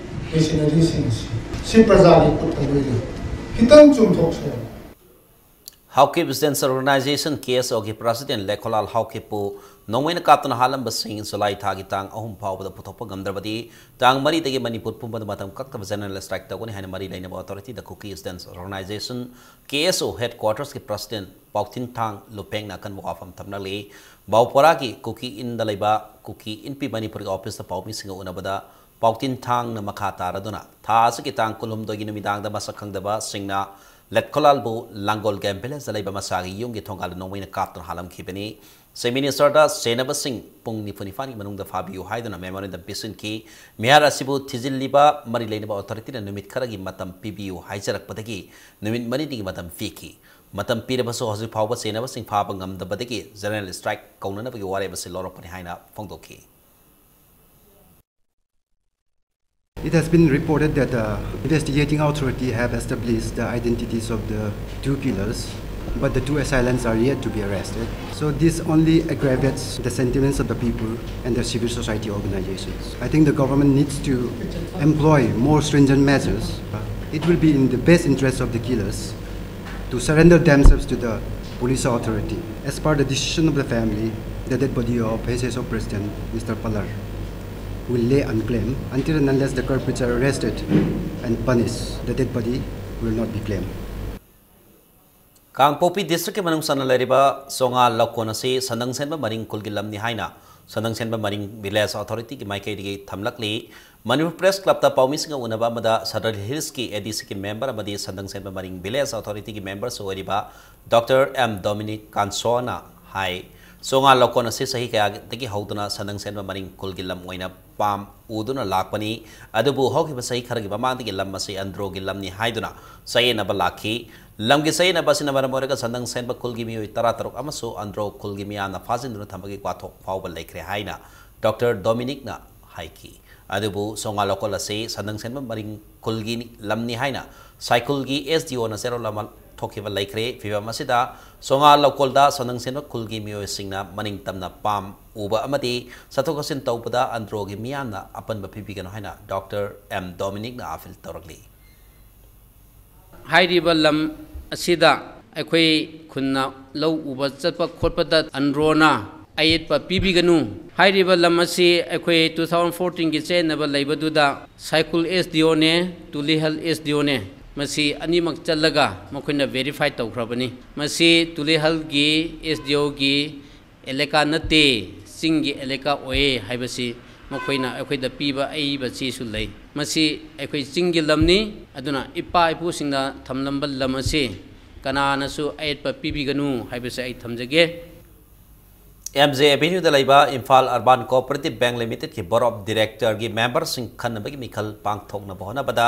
ꯃꯦꯁꯤꯅꯔꯤꯁꯤꯡꯁꯤ꯫ ꯁꯤ ꯄ꯭ꯔꯖꯥꯒꯤ ꯈꯨꯠꯇ ꯂꯣꯏꯅ ꯈꯤꯇꯪ ꯆꯨꯝꯊꯣꯛꯁꯦ꯫ ꯍꯥꯎꯀꯤꯞ ꯁ꯭ꯇꯨꯗꯦꯟꯠꯁ ꯑꯣꯔꯒꯅꯥꯏꯖꯦꯁꯟ, ꯀꯦ ꯑꯦꯁ ꯑꯣꯒꯤ ꯄ꯭ꯔꯁꯤꯗꯦꯟꯠ ꯂꯩꯈꯣꯂꯥꯜ ꯍꯥꯎꯀꯤꯞꯄꯨ ꯅꯣꯡꯃꯩꯅ ꯀꯥꯞꯇꯨꯅ ꯍꯥꯠꯂꯝꯕꯁꯤꯡ ꯖꯨꯂꯥꯏ ꯊꯥꯒꯤ ꯇꯥꯡ ꯑꯍꯨꯝ ꯐꯥꯎꯕꯗ ꯄꯨꯊꯣꯛꯄ ꯉꯝꯗ꯭ꯔꯕꯗꯤ ꯇꯥꯡ ꯃꯔꯤꯗꯒꯤ ꯃꯅꯤꯄꯨꯔ ꯄꯨꯝꯕꯗ ꯃꯇꯝ ꯀꯛꯇꯕ ꯖꯦꯅꯔꯦꯜ ꯁ꯭ꯇ꯭ꯔꯥꯏꯛ ꯇꯧꯒꯅꯤ ꯍꯥꯏꯅ ꯃꯔꯤ ꯂꯩꯅꯕ ꯑꯣꯊꯣꯔꯤꯇꯤꯗ ꯀꯨꯀꯤ ꯁ꯭ꯇꯨꯗꯦꯟꯠꯁ ꯑꯣꯔꯒꯅꯥꯏꯖꯦꯁꯟ, ꯀꯦ ꯑꯦꯁ ꯑꯣ, ꯍꯦꯗꯀ꯭ꯋꯥꯇꯔꯁꯀꯤ ꯄ꯭ꯔꯁꯤꯗꯦꯟꯠ ꯄꯥꯎꯊꯤꯟꯊꯥꯡ ꯂꯨꯄꯦꯡꯅ ꯑꯀꯟꯕ ꯋꯥꯐꯝ ꯊꯝꯂꯛꯂꯤ꯫ ꯕꯥꯎꯄꯣꯔꯥꯒꯤ ꯀꯨꯀꯤ ꯏꯟꯗ ꯂꯩꯕ ꯀꯨꯀꯤ ꯏꯟꯄꯤ ꯃꯅꯤꯄꯨꯔꯒꯤ ꯑꯣꯐꯤꯁꯇ ꯄꯥꯎꯃꯤꯁꯤꯡꯒ ꯎꯅꯕꯗ ꯄꯥꯎꯊꯤꯟꯊꯥꯡꯅ ꯃꯈꯥ ꯇꯥꯔꯗꯨꯅ ꯊꯥ ꯑꯁꯤꯒꯤ ꯇꯥꯡ ꯀꯨꯟꯍꯨꯝꯗꯣꯏꯒꯤ ꯅꯨꯃꯤꯗꯥꯡꯗ ꯃꯁꯛ ꯈꯪꯗꯕꯁꯤꯡꯅ ꯂꯩꯈꯣꯂꯥꯜꯕꯨ ꯂꯥꯡꯒꯣꯜ ꯒꯦꯝ ꯚꯤꯂꯦꯖꯇ ꯂꯩꯕ ꯃꯁꯥꯒꯤ ꯌꯨꯝꯒꯤ ꯊꯣꯡꯒꯥꯜꯗ ꯅꯣꯡꯃꯩꯅ ꯀꯥꯞꯇꯨꯅ ꯍꯥꯠꯂꯝꯈꯤꯕꯅꯤ꯫ ꯆꯤꯐ ꯃꯤꯅꯤꯁꯇꯔꯗ ꯁꯦꯟꯅꯕꯁꯤꯡ ꯄꯨꯡ ꯅꯤꯐꯨ ꯅꯤꯄꯥꯟꯒꯤ ꯃꯅꯨꯡꯗ ꯐꯥꯕꯤꯌꯨ ꯍꯥꯏꯗꯨꯅ ꯃꯦꯃꯣꯔꯦꯟꯗꯝ ꯄꯤꯁꯤꯟꯈꯤ꯫ ꯃꯤꯍꯥꯠ ꯑꯁꯤꯕꯨ ꯊꯤꯖꯤꯜꯂꯤꯕ ꯃꯔꯤ ꯂꯩꯅꯕ ꯑꯣꯊꯣꯔꯤꯇꯤꯅ ꯅꯨꯃꯤꯠ ꯈꯔꯒꯤ ꯃꯇꯝ ꯄꯤꯕꯤꯌꯨ ꯍꯥꯏꯖꯔꯛꯄꯗꯒꯤ ꯅꯨꯃꯤꯠ ꯃꯔꯤꯅꯤꯒꯤ ꯃꯇꯝ ꯄꯤꯈꯤ꯫ ꯃꯇꯝ ꯄꯤꯔꯕꯁꯨ ꯍꯧꯖꯤꯛ ꯐꯥꯎꯕ ꯁꯦꯟꯅꯕꯁꯤꯡ ꯐꯥꯕ ꯉꯝꯗꯕꯗꯒꯤ ꯖꯦꯅꯔꯦꯜ ꯁ꯭ꯇ꯭ꯔꯥꯏꯛ ꯀꯧꯅꯅꯕꯒꯤ ꯋꯥꯔꯦꯞ ꯑꯁꯤ ꯂꯧꯔꯛꯄꯅꯤ ꯍꯥꯏꯅ ꯐꯣꯡꯗꯣꯛꯈꯤ꯫ It has been reported that the investigating authority have established the identities of the two killers, but the two assailants are yet to be arrested. So this only aggravates the sentiments of the people and the civil society organizations. I think the government needs to employ more stringent measures. It will be in the best interest of the killers to surrender themselves to the police authority. As per the decision of the family, the dead body of H S O President Mister Palar will lay unclaimed until and unless the culprits are arrested and punished. The dead body will not be claimed. ꯀꯥꯡꯄꯣꯛꯄꯤ ꯗꯤꯁꯇ꯭ꯔꯤꯛꯀꯤ ꯃꯅꯨꯡ ꯆꯟꯅ ꯂꯩꯔꯤꯕ ꯆꯣꯉꯥ ꯂꯧꯀꯣꯟ ꯑꯁꯤ ꯁꯟꯗꯪ ꯁꯦꯟꯕ ꯃꯔꯤꯡ ꯈꯨꯜꯒꯤ ꯂꯝꯅꯤ ꯍꯥꯏꯅ ꯁꯟꯗꯪ ꯁꯦꯟꯕ ꯃꯔꯤꯡ village ꯑꯣꯊꯣꯔꯤꯇꯤꯒꯤ ꯃꯥꯏꯀꯩꯗꯒꯤ ꯊꯝꯂꯛꯂꯤ꯫ Manipur press ꯀ꯭ꯂꯕꯇ ꯄꯥꯎꯃꯤꯁꯤꯡꯒ ꯎꯅꯕ ꯑꯃꯗ ꯁꯗꯔ ꯍꯤꯜꯁꯀꯤ ꯑꯦ ꯗꯤ ꯁꯤꯒꯤ ꯃꯦꯝꯕꯔ ꯑꯃꯗꯤ ꯁꯟꯗꯪ ꯁꯦꯟꯕ ꯃꯔꯤꯡ ꯚꯤꯂꯦꯖ ꯑꯣꯊꯣꯔꯤꯇꯤꯒꯤ ꯃꯦꯝꯕꯔꯁꯨ ꯑꯣꯏꯔꯤꯕ ꯗꯣꯛꯇꯔ ꯑꯦꯝ ꯗꯣꯃꯤꯅꯤꯛ ꯀꯥꯟꯁꯣꯅ ꯍꯥꯏ, ꯆꯣꯉꯥ ꯂꯧꯀꯣꯟ ꯑꯁꯤ ꯆꯍꯤ ꯀꯌꯥꯗꯒꯤ ꯍꯧꯗꯨꯅ ꯁꯟꯗꯪ ꯁꯦꯟꯕ ꯃꯔꯤꯡ ꯈꯨꯜꯒꯤ ꯂꯝ ꯑꯣꯏꯅ ꯄꯥꯝ ꯎꯗꯨꯅ ꯂꯥꯛꯄꯅꯤ꯫ ꯑꯗꯨꯕꯨ ꯍꯧꯈꯤꯕ ꯆꯍꯤ ꯈꯔꯒꯤ ꯃꯃꯥꯡꯗꯒꯤ ꯂꯝ ꯑꯁꯤ ꯑꯟꯗ꯭ꯔꯣꯒꯤ ꯂꯝꯅꯤ ꯍꯥꯏꯗꯨꯅ ꯆꯌꯦꯠꯅꯕ ꯂꯥꯛꯈꯤ꯫ ꯂꯝꯒꯤ ꯆꯌꯦꯠꯅꯕ ꯑꯁꯤꯅ ꯃꯔꯝ ꯑꯣꯏꯔꯒ ꯁꯟꯗꯪ ꯁꯦꯟꯕ ꯈꯨꯜꯒꯤ ꯃꯤꯑꯣꯏ ꯇꯔꯥꯇꯔꯨꯛ ꯑꯃꯁꯨ ꯑꯟꯗ꯭ꯔꯣ ꯈꯨꯜꯒꯤ ꯃꯤꯌꯥꯝꯅ ꯐꯥꯖꯤꯟꯗꯨꯅ ꯊꯝꯕꯒꯤ ꯋꯥꯊꯣꯛ ꯐꯥꯎꯕ ꯂꯩꯈ꯭ꯔꯦ ꯍꯥꯏꯅ ꯗꯣꯛꯇꯔ ꯗꯣꯃꯤꯅꯤꯛꯅ ꯍꯥꯏꯈꯤ꯫ ꯑꯗꯨꯕꯨ ꯁꯣꯉꯥ ꯂꯧꯀꯣꯜ ꯑꯁꯤ ꯁꯟꯗꯪ ꯁꯦꯟꯕ ꯃꯔꯤꯡ ꯈꯨꯜꯒꯤ ꯂꯝꯅꯤ ꯍꯥꯏꯅ ꯁꯥꯏꯈꯨꯜꯒꯤ S D O ꯅ ꯆꯦꯔꯣꯜ ꯑꯃ ꯊꯣꯛꯈꯤꯕ ꯂꯩꯈ꯭ꯔꯦ꯫ ꯐꯤꯕꯝ ꯑꯁꯤꯗ ꯁꯣꯉꯥ ꯂꯧꯀꯣꯜꯗ ꯁꯟꯗꯪ ꯁꯦꯟꯕ ꯈꯨꯜꯒꯤ ꯃꯤꯑꯣꯏꯁꯤꯡꯅ ꯃꯅꯤꯡ ꯇꯝꯅ ꯄꯥꯝ ꯎꯕ ꯑꯃꯗꯤ ꯆꯠꯊꯣꯛ ꯆꯠꯁꯤꯟ ꯇꯧꯕꯗ ꯑꯟꯗ꯭ꯔꯣꯒꯤ ꯃꯤꯌꯥꯝꯅ ꯑꯄꯟꯕ ꯄꯤꯕꯤꯒꯅꯨ ꯍꯥꯏꯅ ꯗꯣꯛꯇꯔ ꯑꯦꯝ ꯗꯣꯃꯤꯅꯤꯛꯅ ꯑꯥꯄꯤꯜ ꯇꯧꯔꯛꯂꯤ꯫ ꯍꯥꯏꯔꯤꯕ ꯂꯝ ꯑꯁꯤꯗ ꯑꯩꯈꯣꯏ ꯈꯨꯟꯅ ꯂꯧ ꯎꯕ ꯆꯠꯄ ꯈꯣꯠꯄꯗ ꯑꯟꯗ꯭ꯔꯣꯅ ꯑꯌꯦꯠꯄ ꯄꯤꯕꯤꯒꯅꯨ꯫ ꯍꯥꯏꯔꯤꯕ ꯂꯝ ꯑꯁꯤ ꯑꯩꯈꯣꯏ two thousand fourteen ꯒꯤ ꯆꯦꯟꯅꯕ ꯂꯩꯕꯗꯨꯗ ꯁꯥꯏꯈꯨꯜ S D O ꯅꯦ, ꯇꯨꯂꯤꯍꯜ S D O ꯅꯦ꯫ ꯃꯁꯤ ꯑꯅꯤꯃꯛ ꯆꯠꯂꯒ ꯃꯈꯣꯏꯅ verify ꯇꯧꯈ꯭ꯔꯕꯅꯤ꯫ ꯃꯁꯤ ꯇꯨꯂꯤꯍꯜꯒꯤ S D O ꯒꯤ ꯑꯦꯂꯦꯀꯥ ꯅꯠꯇꯦ, ꯆꯤꯡꯒꯤ ꯑꯦꯂꯦꯀꯥ ꯑꯣꯏꯌꯦ ꯍꯥꯏꯕꯁꯤ ꯃꯈꯣꯏꯅ ꯑꯩꯈꯣꯏꯗ ꯄꯤꯕ ꯑꯏꯕ ꯆꯦꯁꯨ ꯂꯩ꯫ ꯃꯁꯤ ꯑꯩꯈꯣꯏ ꯆꯤꯡꯒꯤ ꯂꯝꯅꯤ, ꯑꯗꯨꯅ ꯏꯄꯥ ꯏꯄꯨꯁꯤꯡꯅ ꯊꯝꯂꯝꯕ ꯂꯝ ꯑꯁꯤ ꯀꯅꯥꯅꯁꯨ ꯑꯌꯦꯠꯄ ꯄꯤꯕꯤꯒꯅꯨ ꯍꯥꯏꯕꯁꯤ ꯑꯩ ꯊꯝꯖꯒꯦ꯫ M J Avenue ꯗ ꯂꯩꯕ ꯏꯝꯐꯥꯜ ꯑꯔꯕꯥꯟ ꯀꯣꯑꯣꯄꯔꯦꯇꯤꯚ ꯕꯦꯡꯛ ꯂꯤꯃꯤꯇꯦꯗꯀꯤ ꯕꯣꯔꯗ ꯑꯣꯐ ꯗꯤꯔꯦꯛꯇꯔꯒꯤ ꯃꯦꯝꯕꯔꯁꯤꯡ ꯈꯟꯅꯕꯒꯤ ꯃꯤꯈꯜ ꯄꯥꯡꯊꯣꯛꯅꯕ ꯍꯣꯠꯅꯕꯗ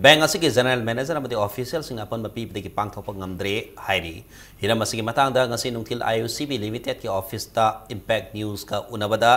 ꯕꯦꯡꯛ ꯑꯁꯤꯒꯤ ꯖꯦꯅꯔꯦꯜ ꯃꯦꯅꯦꯖꯔ ꯑꯃꯗꯤ ꯑꯣꯐꯤꯁꯤꯌꯦꯜꯁꯤꯡꯅ ꯑꯄꯟꯕ ꯄꯤꯕꯗꯒꯤ ꯄꯥꯡꯊꯣꯛꯄ ꯉꯝꯗ꯭ꯔꯦ ꯍꯥꯏꯔꯤ꯫ ꯍꯤꯔꯝ ꯑꯁꯤꯒꯤ ꯃꯇꯥꯡꯗ ꯉꯁꯤ ꯅꯨꯡꯊꯤꯜ I O C B ꯂꯤꯃꯤꯇꯦꯗꯀꯤ ꯑꯣꯐꯤꯁꯇ ꯏꯝꯄꯦꯛ ꯅ꯭ꯌꯨꯁꯀ ꯎꯅꯕꯗ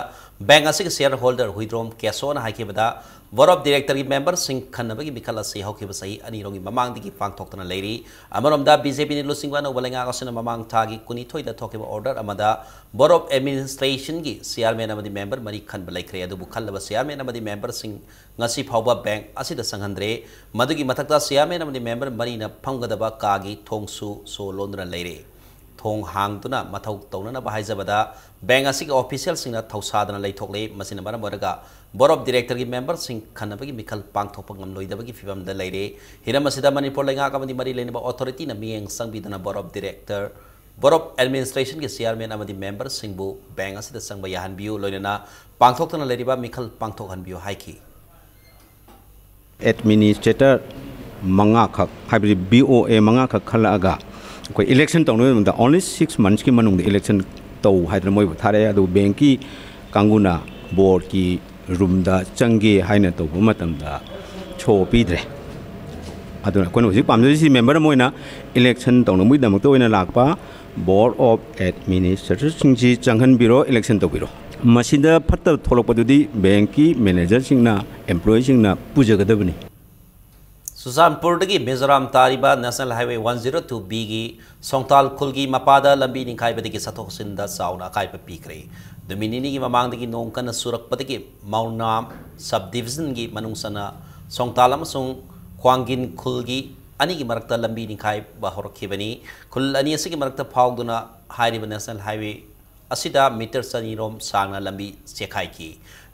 ꯕꯦꯡꯛ ꯑꯁꯤꯒꯤ ꯁꯤꯌꯔ ꯍꯣꯜꯗꯔ ꯍꯨꯏꯗ꯭ꯔꯣꯝ ꯀꯦꯁꯣꯅ ꯍꯥꯏꯈꯤꯕꯗ, ꯕꯣꯔꯗ ꯑꯣꯐ ꯗꯤꯔꯦꯛꯇꯔꯒꯤ ꯃꯦꯝꯕꯔꯁꯤꯡ ꯈꯟꯅꯕꯒꯤ ꯃꯤꯈꯜ ꯑꯁꯤ ꯍꯧꯈꯤꯕ ꯆꯍꯤ ꯑꯅꯤꯔꯣꯝꯒꯤ ꯃꯃꯥꯡꯗꯒꯤ ꯄꯥꯡꯊꯣꯛꯇꯨꯅ ꯂꯩꯔꯤ꯫ ꯑꯃꯔꯣꯝꯗ, B J P ꯅ ꯂꯨꯆꯤꯡꯕ ꯑꯅꯧꯕ ꯂꯩꯉꯥꯛ ꯑꯁꯤꯅ ꯃꯃꯥꯡ ꯊꯥꯒꯤ ꯀꯨꯟꯅꯤꯊꯣꯏꯗ ꯊꯣꯛꯈꯤꯕ ꯑꯣꯔꯗꯔ ꯑꯃꯗ ꯕꯣꯔꯗ ꯑꯣꯐ ꯑꯦꯗꯃꯤꯅꯤꯁꯇ꯭ꯔꯦꯁꯟꯒꯤ ꯆꯤꯌꯥꯔꯃꯦꯟ ꯑꯃꯗꯤ ꯃꯦꯝꯕꯔ ꯃꯔꯤ ꯈꯟꯕ ꯂꯩꯈ꯭ꯔꯦ꯫ ꯑꯗꯨꯕꯨ ꯈꯜꯂꯕ ꯆꯤꯌꯥꯔꯃꯦꯟ ꯑꯃꯗꯤ ꯃꯦꯝꯕꯔꯁꯤꯡ ꯉꯁꯤ ꯐꯥꯎꯕ ꯕꯦꯡꯛ ꯑꯁꯤꯗ ꯆꯪꯍꯟꯗ꯭ꯔꯦ꯫ ꯃꯗꯨꯒꯤ ꯃꯊꯛꯇ, ꯆꯤꯌꯥꯔꯃꯦꯟ ꯑꯃꯗꯤ ꯃꯦꯝꯕꯔ ꯃꯔꯤꯅ ꯐꯝꯒꯗꯕ ꯀꯥꯒꯤ ꯊꯣꯡꯁꯨ ꯁꯣ ꯂꯣꯟꯗꯨꯅ ꯂꯩꯔꯦ꯫ ꯊꯣꯡ ꯍꯥꯡꯗꯨꯅ ꯃꯊꯧ ꯇꯧꯅꯅꯕ ꯍꯥꯏꯖꯕꯗ, ꯕꯦꯡꯛ ꯑꯁꯤꯒꯤ ꯑꯣꯐꯤꯁꯤꯌꯦꯜꯁꯤꯡꯅ ꯊꯧꯁꯥꯗꯅ ꯂꯩꯊꯣꯛꯂꯦ꯫ ꯃꯁꯤꯅ ꯃꯔꯝ ꯑꯣꯏꯔꯒ ꯕꯣꯔꯗ ꯑꯣꯐ ꯗꯤꯔꯦꯛꯇꯔꯒꯤ ꯃꯦꯝꯕꯔꯁꯤꯡ ꯈꯟꯅꯕꯒꯤ ꯃꯤꯈꯜ ꯄꯥꯡꯊꯣꯛꯄ ꯉꯝꯂꯣꯏꯗꯕꯒꯤ ꯐꯤꯕꯝꯗ ꯂꯩꯔꯦ꯫ ꯍꯤꯔꯝ ꯑꯁꯤꯗ ꯃꯅꯤꯄꯨꯔ ꯂꯩꯉꯥꯛ ꯑꯃꯗꯤ ꯃꯔꯤ ꯂꯩꯅꯕ ꯑꯣꯊꯣꯔꯤꯇꯤꯅ ꯃꯤꯠꯌꯦꯡ ꯆꯪꯕꯤꯗꯨꯅ board of director, board of ꯑꯦꯗꯃꯤꯅꯤꯁꯇ꯭ꯔꯦꯁꯟꯒꯤ ꯆꯤꯌꯥꯔꯃꯦꯟ ꯑꯃꯗꯤ ꯃꯦꯝꯕꯔꯁꯤꯡꯕꯨ ꯕꯦꯡꯛ ꯑꯁꯤꯗ ꯆꯪꯕ ꯌꯥꯍꯟꯕꯤꯌꯨ, ꯂꯣꯏꯅꯅ ꯄꯥꯡꯊꯣꯛꯇꯨꯅ ꯂꯩꯔꯤꯕ ꯃꯤꯈꯜ ꯄꯥꯡꯊꯣꯛꯍꯟꯕꯤꯌꯨ ꯍꯥꯏꯈꯤ꯫ ꯑꯦꯗꯃꯤꯅꯤꯁꯇ꯭ꯔꯦꯇꯔ ꯃꯉꯥꯈꯛ, ꯍꯥꯏꯕꯗꯤ B O A ꯃꯉꯥꯈꯛ ꯈꯜꯂꯛꯑꯒ ꯑꯩꯈꯣꯏ ꯏꯂꯦꯛꯁꯟ ꯇꯧꯅꯕꯒꯤ ꯃꯇꯝꯗ only six months ꯀꯤ ꯃꯅꯨꯡꯗ ꯏꯂꯦꯛꯁꯟ ꯇꯧ ꯍꯥꯏꯗꯅ ꯃꯣꯏꯕꯨ ꯊꯥꯔꯛꯑꯦ꯫ ꯑꯗꯨꯕꯨ ꯕꯦꯡꯛꯀꯤ ꯀꯥꯡꯕꯨꯅ ꯕꯣꯔꯗꯀꯤ ꯔꯨꯝꯗ ꯆꯪꯒꯦ ꯍꯥꯏꯅ ꯇꯧꯕ ꯃꯇꯝꯗ ꯁꯣ ꯄꯤꯗ꯭ꯔꯦ꯫ ꯑꯗꯨꯅ ꯑꯩꯈꯣꯏꯅ ꯍꯧꯖꯤꯛ ꯄꯥꯝꯖꯔꯤꯁꯤ ꯃꯦꯝꯕꯔ ꯑꯃ ꯑꯣꯏꯅ ꯏꯂꯦꯛꯁꯟ ꯇꯧꯅꯕꯒꯤꯗꯃꯛꯇ ꯑꯣꯏꯅ ꯂꯥꯛꯄ Board of Administratorꯁꯤꯡꯁꯤ ꯆꯪꯍꯟꯕꯤꯔꯣ, ꯏꯂꯦꯛꯁꯟ ꯇꯧꯕꯤꯔꯣ꯫ ꯃꯁꯤꯗ ꯐꯠꯇꯕ ꯊꯣꯛꯂꯛꯄꯗꯨꯗꯤ ꯕꯦꯡꯀꯤ ꯃꯦꯅꯦꯖꯔꯁꯤꯡꯅ, ꯑꯦꯝꯄ꯭ꯂꯣꯌꯤꯁꯤꯡꯅ ꯄꯨꯖꯒꯗꯕꯅꯤ꯫ ꯆꯨꯔꯆꯥꯟꯄꯨꯔꯗꯒꯤ ꯃꯤꯖꯣꯔꯥꯝ ꯇꯥꯔꯤꯕ National Highway one zero two B ꯒꯤ ꯁꯣꯡꯇꯥꯜ ꯈꯨꯜꯒꯤ ꯃꯄꯥꯗ ꯂꯝꯕꯤ ꯅꯤꯡꯈꯥꯏꯕꯗꯒꯤ ꯆꯠꯊꯣꯛ ꯆꯠꯁꯤꯟꯗ ꯆꯥꯎꯅ ꯑꯀꯥꯏꯕ ꯄꯤꯈ꯭ꯔꯦ꯫ ꯅꯨꯃꯤꯠ ꯅꯤꯅꯤꯒꯤ ꯃꯃꯥꯡꯗꯒꯤ ꯅꯣꯡ ꯀꯟꯅ ꯆꯨꯔꯛꯄꯗꯒꯤ ꯃꯥꯎꯅꯥꯝ sub divisionꯒꯤ ꯃꯅꯨꯡ ꯆꯟꯅ ꯁꯣꯡꯇꯥꯜ ꯑꯃꯁꯨꯡ ꯈ꯭ꯋꯥꯡꯒꯤꯟ ꯈꯨꯜꯒꯤ ꯑꯅꯤꯒꯤ ꯃꯔꯛꯇ ꯂꯝꯕꯤ ꯅꯤꯡꯈꯥꯏꯕ ꯍꯧꯔꯛꯈꯤꯕꯅꯤ꯫ ꯈꯨꯜ ꯑꯅꯤ ꯑꯁꯤꯒꯤ ꯃꯔꯛꯇ ꯐꯥꯎꯗꯨꯅ ꯍꯥꯏꯔꯤꯕ National Highway ꯑꯁꯤꯗ meter ꯆꯅꯤꯔꯣꯝ ꯁꯥꯡꯅ ꯂꯝꯕꯤ ꯆꯦꯈꯥꯏꯈꯤ꯫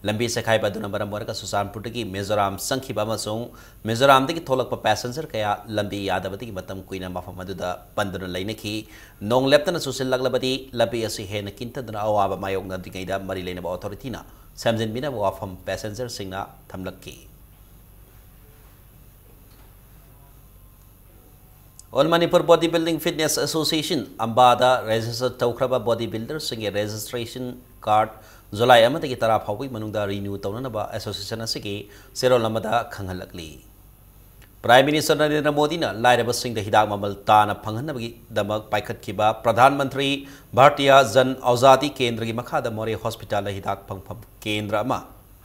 ꯂꯝꯕꯤ ꯆꯦꯈꯥꯏꯕ ꯑꯗꯨꯅ ꯃꯔꯝ ꯑꯣꯏꯔꯒ ꯆꯨꯔꯆꯥꯟꯄꯨꯔꯗꯒꯤ ꯃꯤꯖꯣꯔꯥꯝ ꯆꯪꯈꯤꯕ ꯑꯃꯁꯨꯡ ꯃꯤꯖꯣꯔꯥꯝꯗꯒꯤ ꯊꯣꯛꯂꯛꯄ passenger ꯀꯌꯥ ꯂꯝꯕꯤ ꯌꯥꯗꯕꯗꯒꯤ ꯃꯇꯝ ꯀꯨꯏꯅ ꯃꯐꯝ ꯑꯗꯨꯗ ꯄꯟꯗꯨꯅ ꯂꯩꯅꯈꯤ꯫ ꯅꯣꯡ ꯂꯦꯞꯇꯅ ꯆꯨꯁꯤꯜꯂꯛꯂꯕꯗꯤ ꯂꯝꯕꯤ ꯑꯁꯤ ꯍꯦꯟꯅ ꯀꯤꯟꯊꯗꯨꯅ ꯑꯋꯥꯕ ꯃꯥꯌꯣꯛꯅꯗ꯭ꯔꯤꯉꯩꯗ ꯃꯔꯤ ꯂꯩꯅꯕ authorityꯅ ꯁꯦꯝꯖꯤꯟꯕꯤꯅꯕ ꯋꯥꯐꯝ passengerꯁꯤꯡꯅ ꯊꯝꯂꯛꯈꯤ꯫ All Manipur Body Building Fitness Association, ꯑꯝꯕꯥꯗ register ꯇꯧꯈ꯭ꯔꯕ body builderꯁꯤꯡꯒꯤ registration card July ꯑꯃꯗꯒꯤ ꯇꯔꯥ ꯐꯥꯎꯕꯒꯤ ꯃꯅꯨꯡꯗ renew ꯇꯧꯅꯅꯕ association ꯑꯁꯤꯒꯤ ꯆꯦꯔꯣꯜ ꯑꯃꯗ ꯈꯪꯍꯜꯂꯛꯂꯤ꯫ Prime Minister ꯅꯔꯦꯟꯗ꯭ꯔ ꯃꯣꯗꯤꯅ ꯂꯥꯏꯔꯕꯁꯤꯡꯗ ꯍꯤꯗꯥꯛ ꯃꯃꯜ ꯇꯥꯅ ꯐꯪꯍꯟꯅꯕꯒꯤꯗꯃꯛ ꯄꯥꯏꯈꯠꯈꯤꯕ ꯄ꯭ꯔꯙꯥꯟ ꯃꯟꯇ꯭ꯔꯤ ꯚꯥꯔꯇꯤꯌꯥ ꯖꯟ ꯑꯧꯖꯥꯗꯤ ꯀꯦꯟꯗ꯭ꯔꯒꯤ ꯃꯈꯥꯗ ꯃꯣꯔꯦ ꯍꯣꯁꯄꯤꯇꯥꯜꯗ ꯍꯤꯗꯥꯛ ꯐꯪꯐꯝ ꯀꯦꯟꯗ꯭ꯔ ꯑꯃ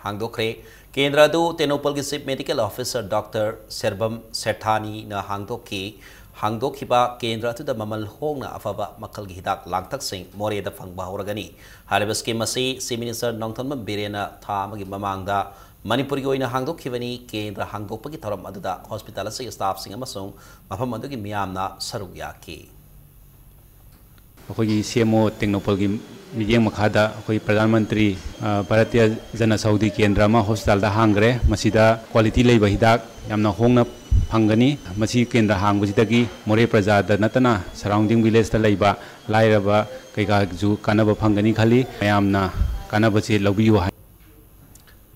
ꯍꯥꯡꯗꯣꯛꯈ꯭ꯔꯦ꯫ ꯀꯦꯟꯗ꯭ꯔ ꯑꯗꯨ ꯇꯦꯡꯅꯧꯄꯜꯒꯤ Chief Medical Officer Doctor ꯁꯦꯔꯕꯝ ꯁꯦꯊꯥꯅꯤꯅ ꯍꯥꯡꯗꯣꯛꯈꯤ꯫ ꯍꯥꯡꯗꯣꯛꯈꯤꯕ ꯀꯦꯟꯗ꯭ꯔ ꯑꯗꯨꯗ ꯃꯃꯜ ꯍꯣꯡꯅ ꯑꯐꯕ ꯃꯈꯜꯒꯤ ꯍꯤꯗꯥꯛ ꯂꯥꯡꯊꯛꯁꯤꯡ ꯃꯣꯔꯦꯗ ꯐꯪꯕ ꯍꯧꯔꯒꯅꯤ꯫ ꯍꯥꯏꯔꯤꯕ scheme ꯑꯁꯤ Chief Minister ꯅꯣꯡꯊꯣꯝꯕꯝ ꯕꯤꯔꯦꯟꯅ ꯊꯥ ꯑꯃꯒꯤ ꯃꯃꯥꯡꯗ ꯃꯅꯤꯄꯨꯔꯒꯤ ꯑꯣꯏꯅ ꯍꯥꯡꯗꯣꯛꯈꯤꯕꯅꯤ꯫ ꯀꯦꯟꯗ꯭ꯔ ꯍꯥꯡꯗꯣꯛꯄꯒꯤ ꯊꯧꯔꯝ ꯑꯗꯨꯗ ꯍꯣꯁꯄꯤꯇꯥꯜ ꯑꯁꯤꯒꯤ staffꯁꯤꯡ ꯑꯃꯁꯨꯡ ꯃꯐꯝ ꯑꯗꯨꯒꯤ ꯃꯤꯌꯥꯝꯅ ꯁꯔꯨꯛ ꯌꯥꯈꯤ꯫ ꯑꯩꯈꯣꯏꯒꯤ CMO ꯇꯦꯡꯅꯧꯄꯜꯒꯤ ꯃꯤꯠꯌꯦꯡ ꯃꯈꯥꯗ ꯑꯩꯈꯣꯏ ꯄ꯭ꯔꯙꯥꯟ ꯃꯟꯇ꯭ꯔꯤ, ꯑ, ꯚꯥꯔꯇꯤꯌ ꯖꯟ ꯑꯁꯧꯗꯤ ꯀꯦꯟꯗ꯭ꯔ ꯑꯃ ꯍꯣꯁꯄꯤꯇꯥꯜꯗ ꯍꯥꯡꯈ꯭ꯔꯦ꯫ ꯃꯁꯤꯗ quality ꯂꯩꯕ ꯍꯤꯗꯥꯛ ꯌꯥꯝꯅ ꯍꯣꯡꯅ ꯐꯪꯒꯅꯤ꯫ ꯃꯁꯤ ꯀꯦꯟꯗ꯭ꯔ ꯍꯥꯡꯕꯁꯤꯗꯒꯤ ꯃꯣꯔꯦ ꯄ꯭ꯔꯖꯥꯗ ꯅꯠꯇꯅ surrounding villageꯇ ꯂꯩꯕ ꯂꯥꯏꯔꯕ ꯀꯩꯀꯥꯁꯨ ꯀꯥꯟꯅꯕ ꯐꯪꯒꯅꯤ ꯈꯜꯂꯤ꯫ ꯃꯌꯥꯝꯅ ꯀꯥꯟꯅꯕꯁꯦ ꯂꯧꯕꯤꯌꯨ ꯍꯥꯏ꯫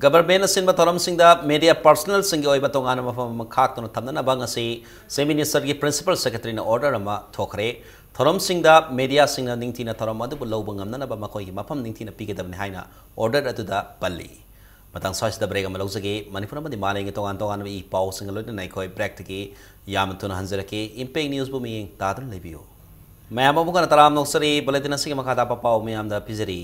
Governmentꯅ ꯁꯤꯟꯕ ꯊꯧꯔꯝꯁꯤꯡꯗ media personnelꯁꯤꯡꯒꯤ ꯑꯣꯏꯕ ꯇꯣꯉꯥꯟꯕ ꯃꯐꯝ ꯑꯃ ꯈꯥꯛꯇꯨꯅ ꯊꯝꯅꯅꯕ ꯉꯁꯤ Chief Ministerꯒꯤ Principal Secretaryꯅ order ꯑꯃ ꯊꯣꯛꯈ꯭ꯔꯦ꯫ ꯊꯧꯔꯝꯁꯤꯡꯗ mediaꯁꯤꯡꯅ ꯅꯤꯡꯊꯤꯅ ꯊꯧꯔꯝ ꯑꯗꯨꯕꯨ ꯂꯧꯕ ꯉꯝꯅꯅꯕ ꯃꯈꯣꯏꯒꯤ ꯃꯐꯝ ꯅꯤꯡꯊꯤꯅ ꯄꯤꯒꯗꯕꯅꯤ ꯍꯥꯏꯅ order ꯑꯗꯨꯗ ꯄꯜꯂꯤ꯫ ꯃꯇꯥꯡ ꯁ꯭ꯋꯥꯏꯁꯤꯗ break ꯑꯃ ꯂꯧꯖꯒꯦ꯫ ꯃꯅꯤꯄꯨꯔ ꯑꯃꯗꯤ ꯃꯥꯂꯦꯝꯒꯤ ꯇꯣꯉꯥꯟ ꯇꯣꯉꯥꯟꯕ ꯏ ꯄꯥꯎꯁꯤꯡꯒ ꯂꯣꯏꯅꯅ ꯑꯩꯈꯣꯏ break ꯇꯒꯤ ꯌꯥꯝꯅ ꯊꯨꯅ ꯍꯟꯖꯔꯛꯀꯦ꯫ Impact News ꯕꯨ ꯃꯤꯠꯌꯦꯡ ꯇꯥꯗꯨꯅ ꯂꯩꯕꯤꯌꯨ꯫ ꯃꯌꯥꯝ ꯑꯃꯨꯛ ꯍꯟꯅ ꯇꯔꯥꯝꯅ ꯑꯣꯛꯆꯔꯤ꯫ Bulletin ꯑꯁꯤꯒꯤ ꯃꯈꯥ ꯇꯥꯕ ꯄꯥꯎ ꯃꯌꯥꯝꯗ ꯄꯤꯖꯔꯤ꯫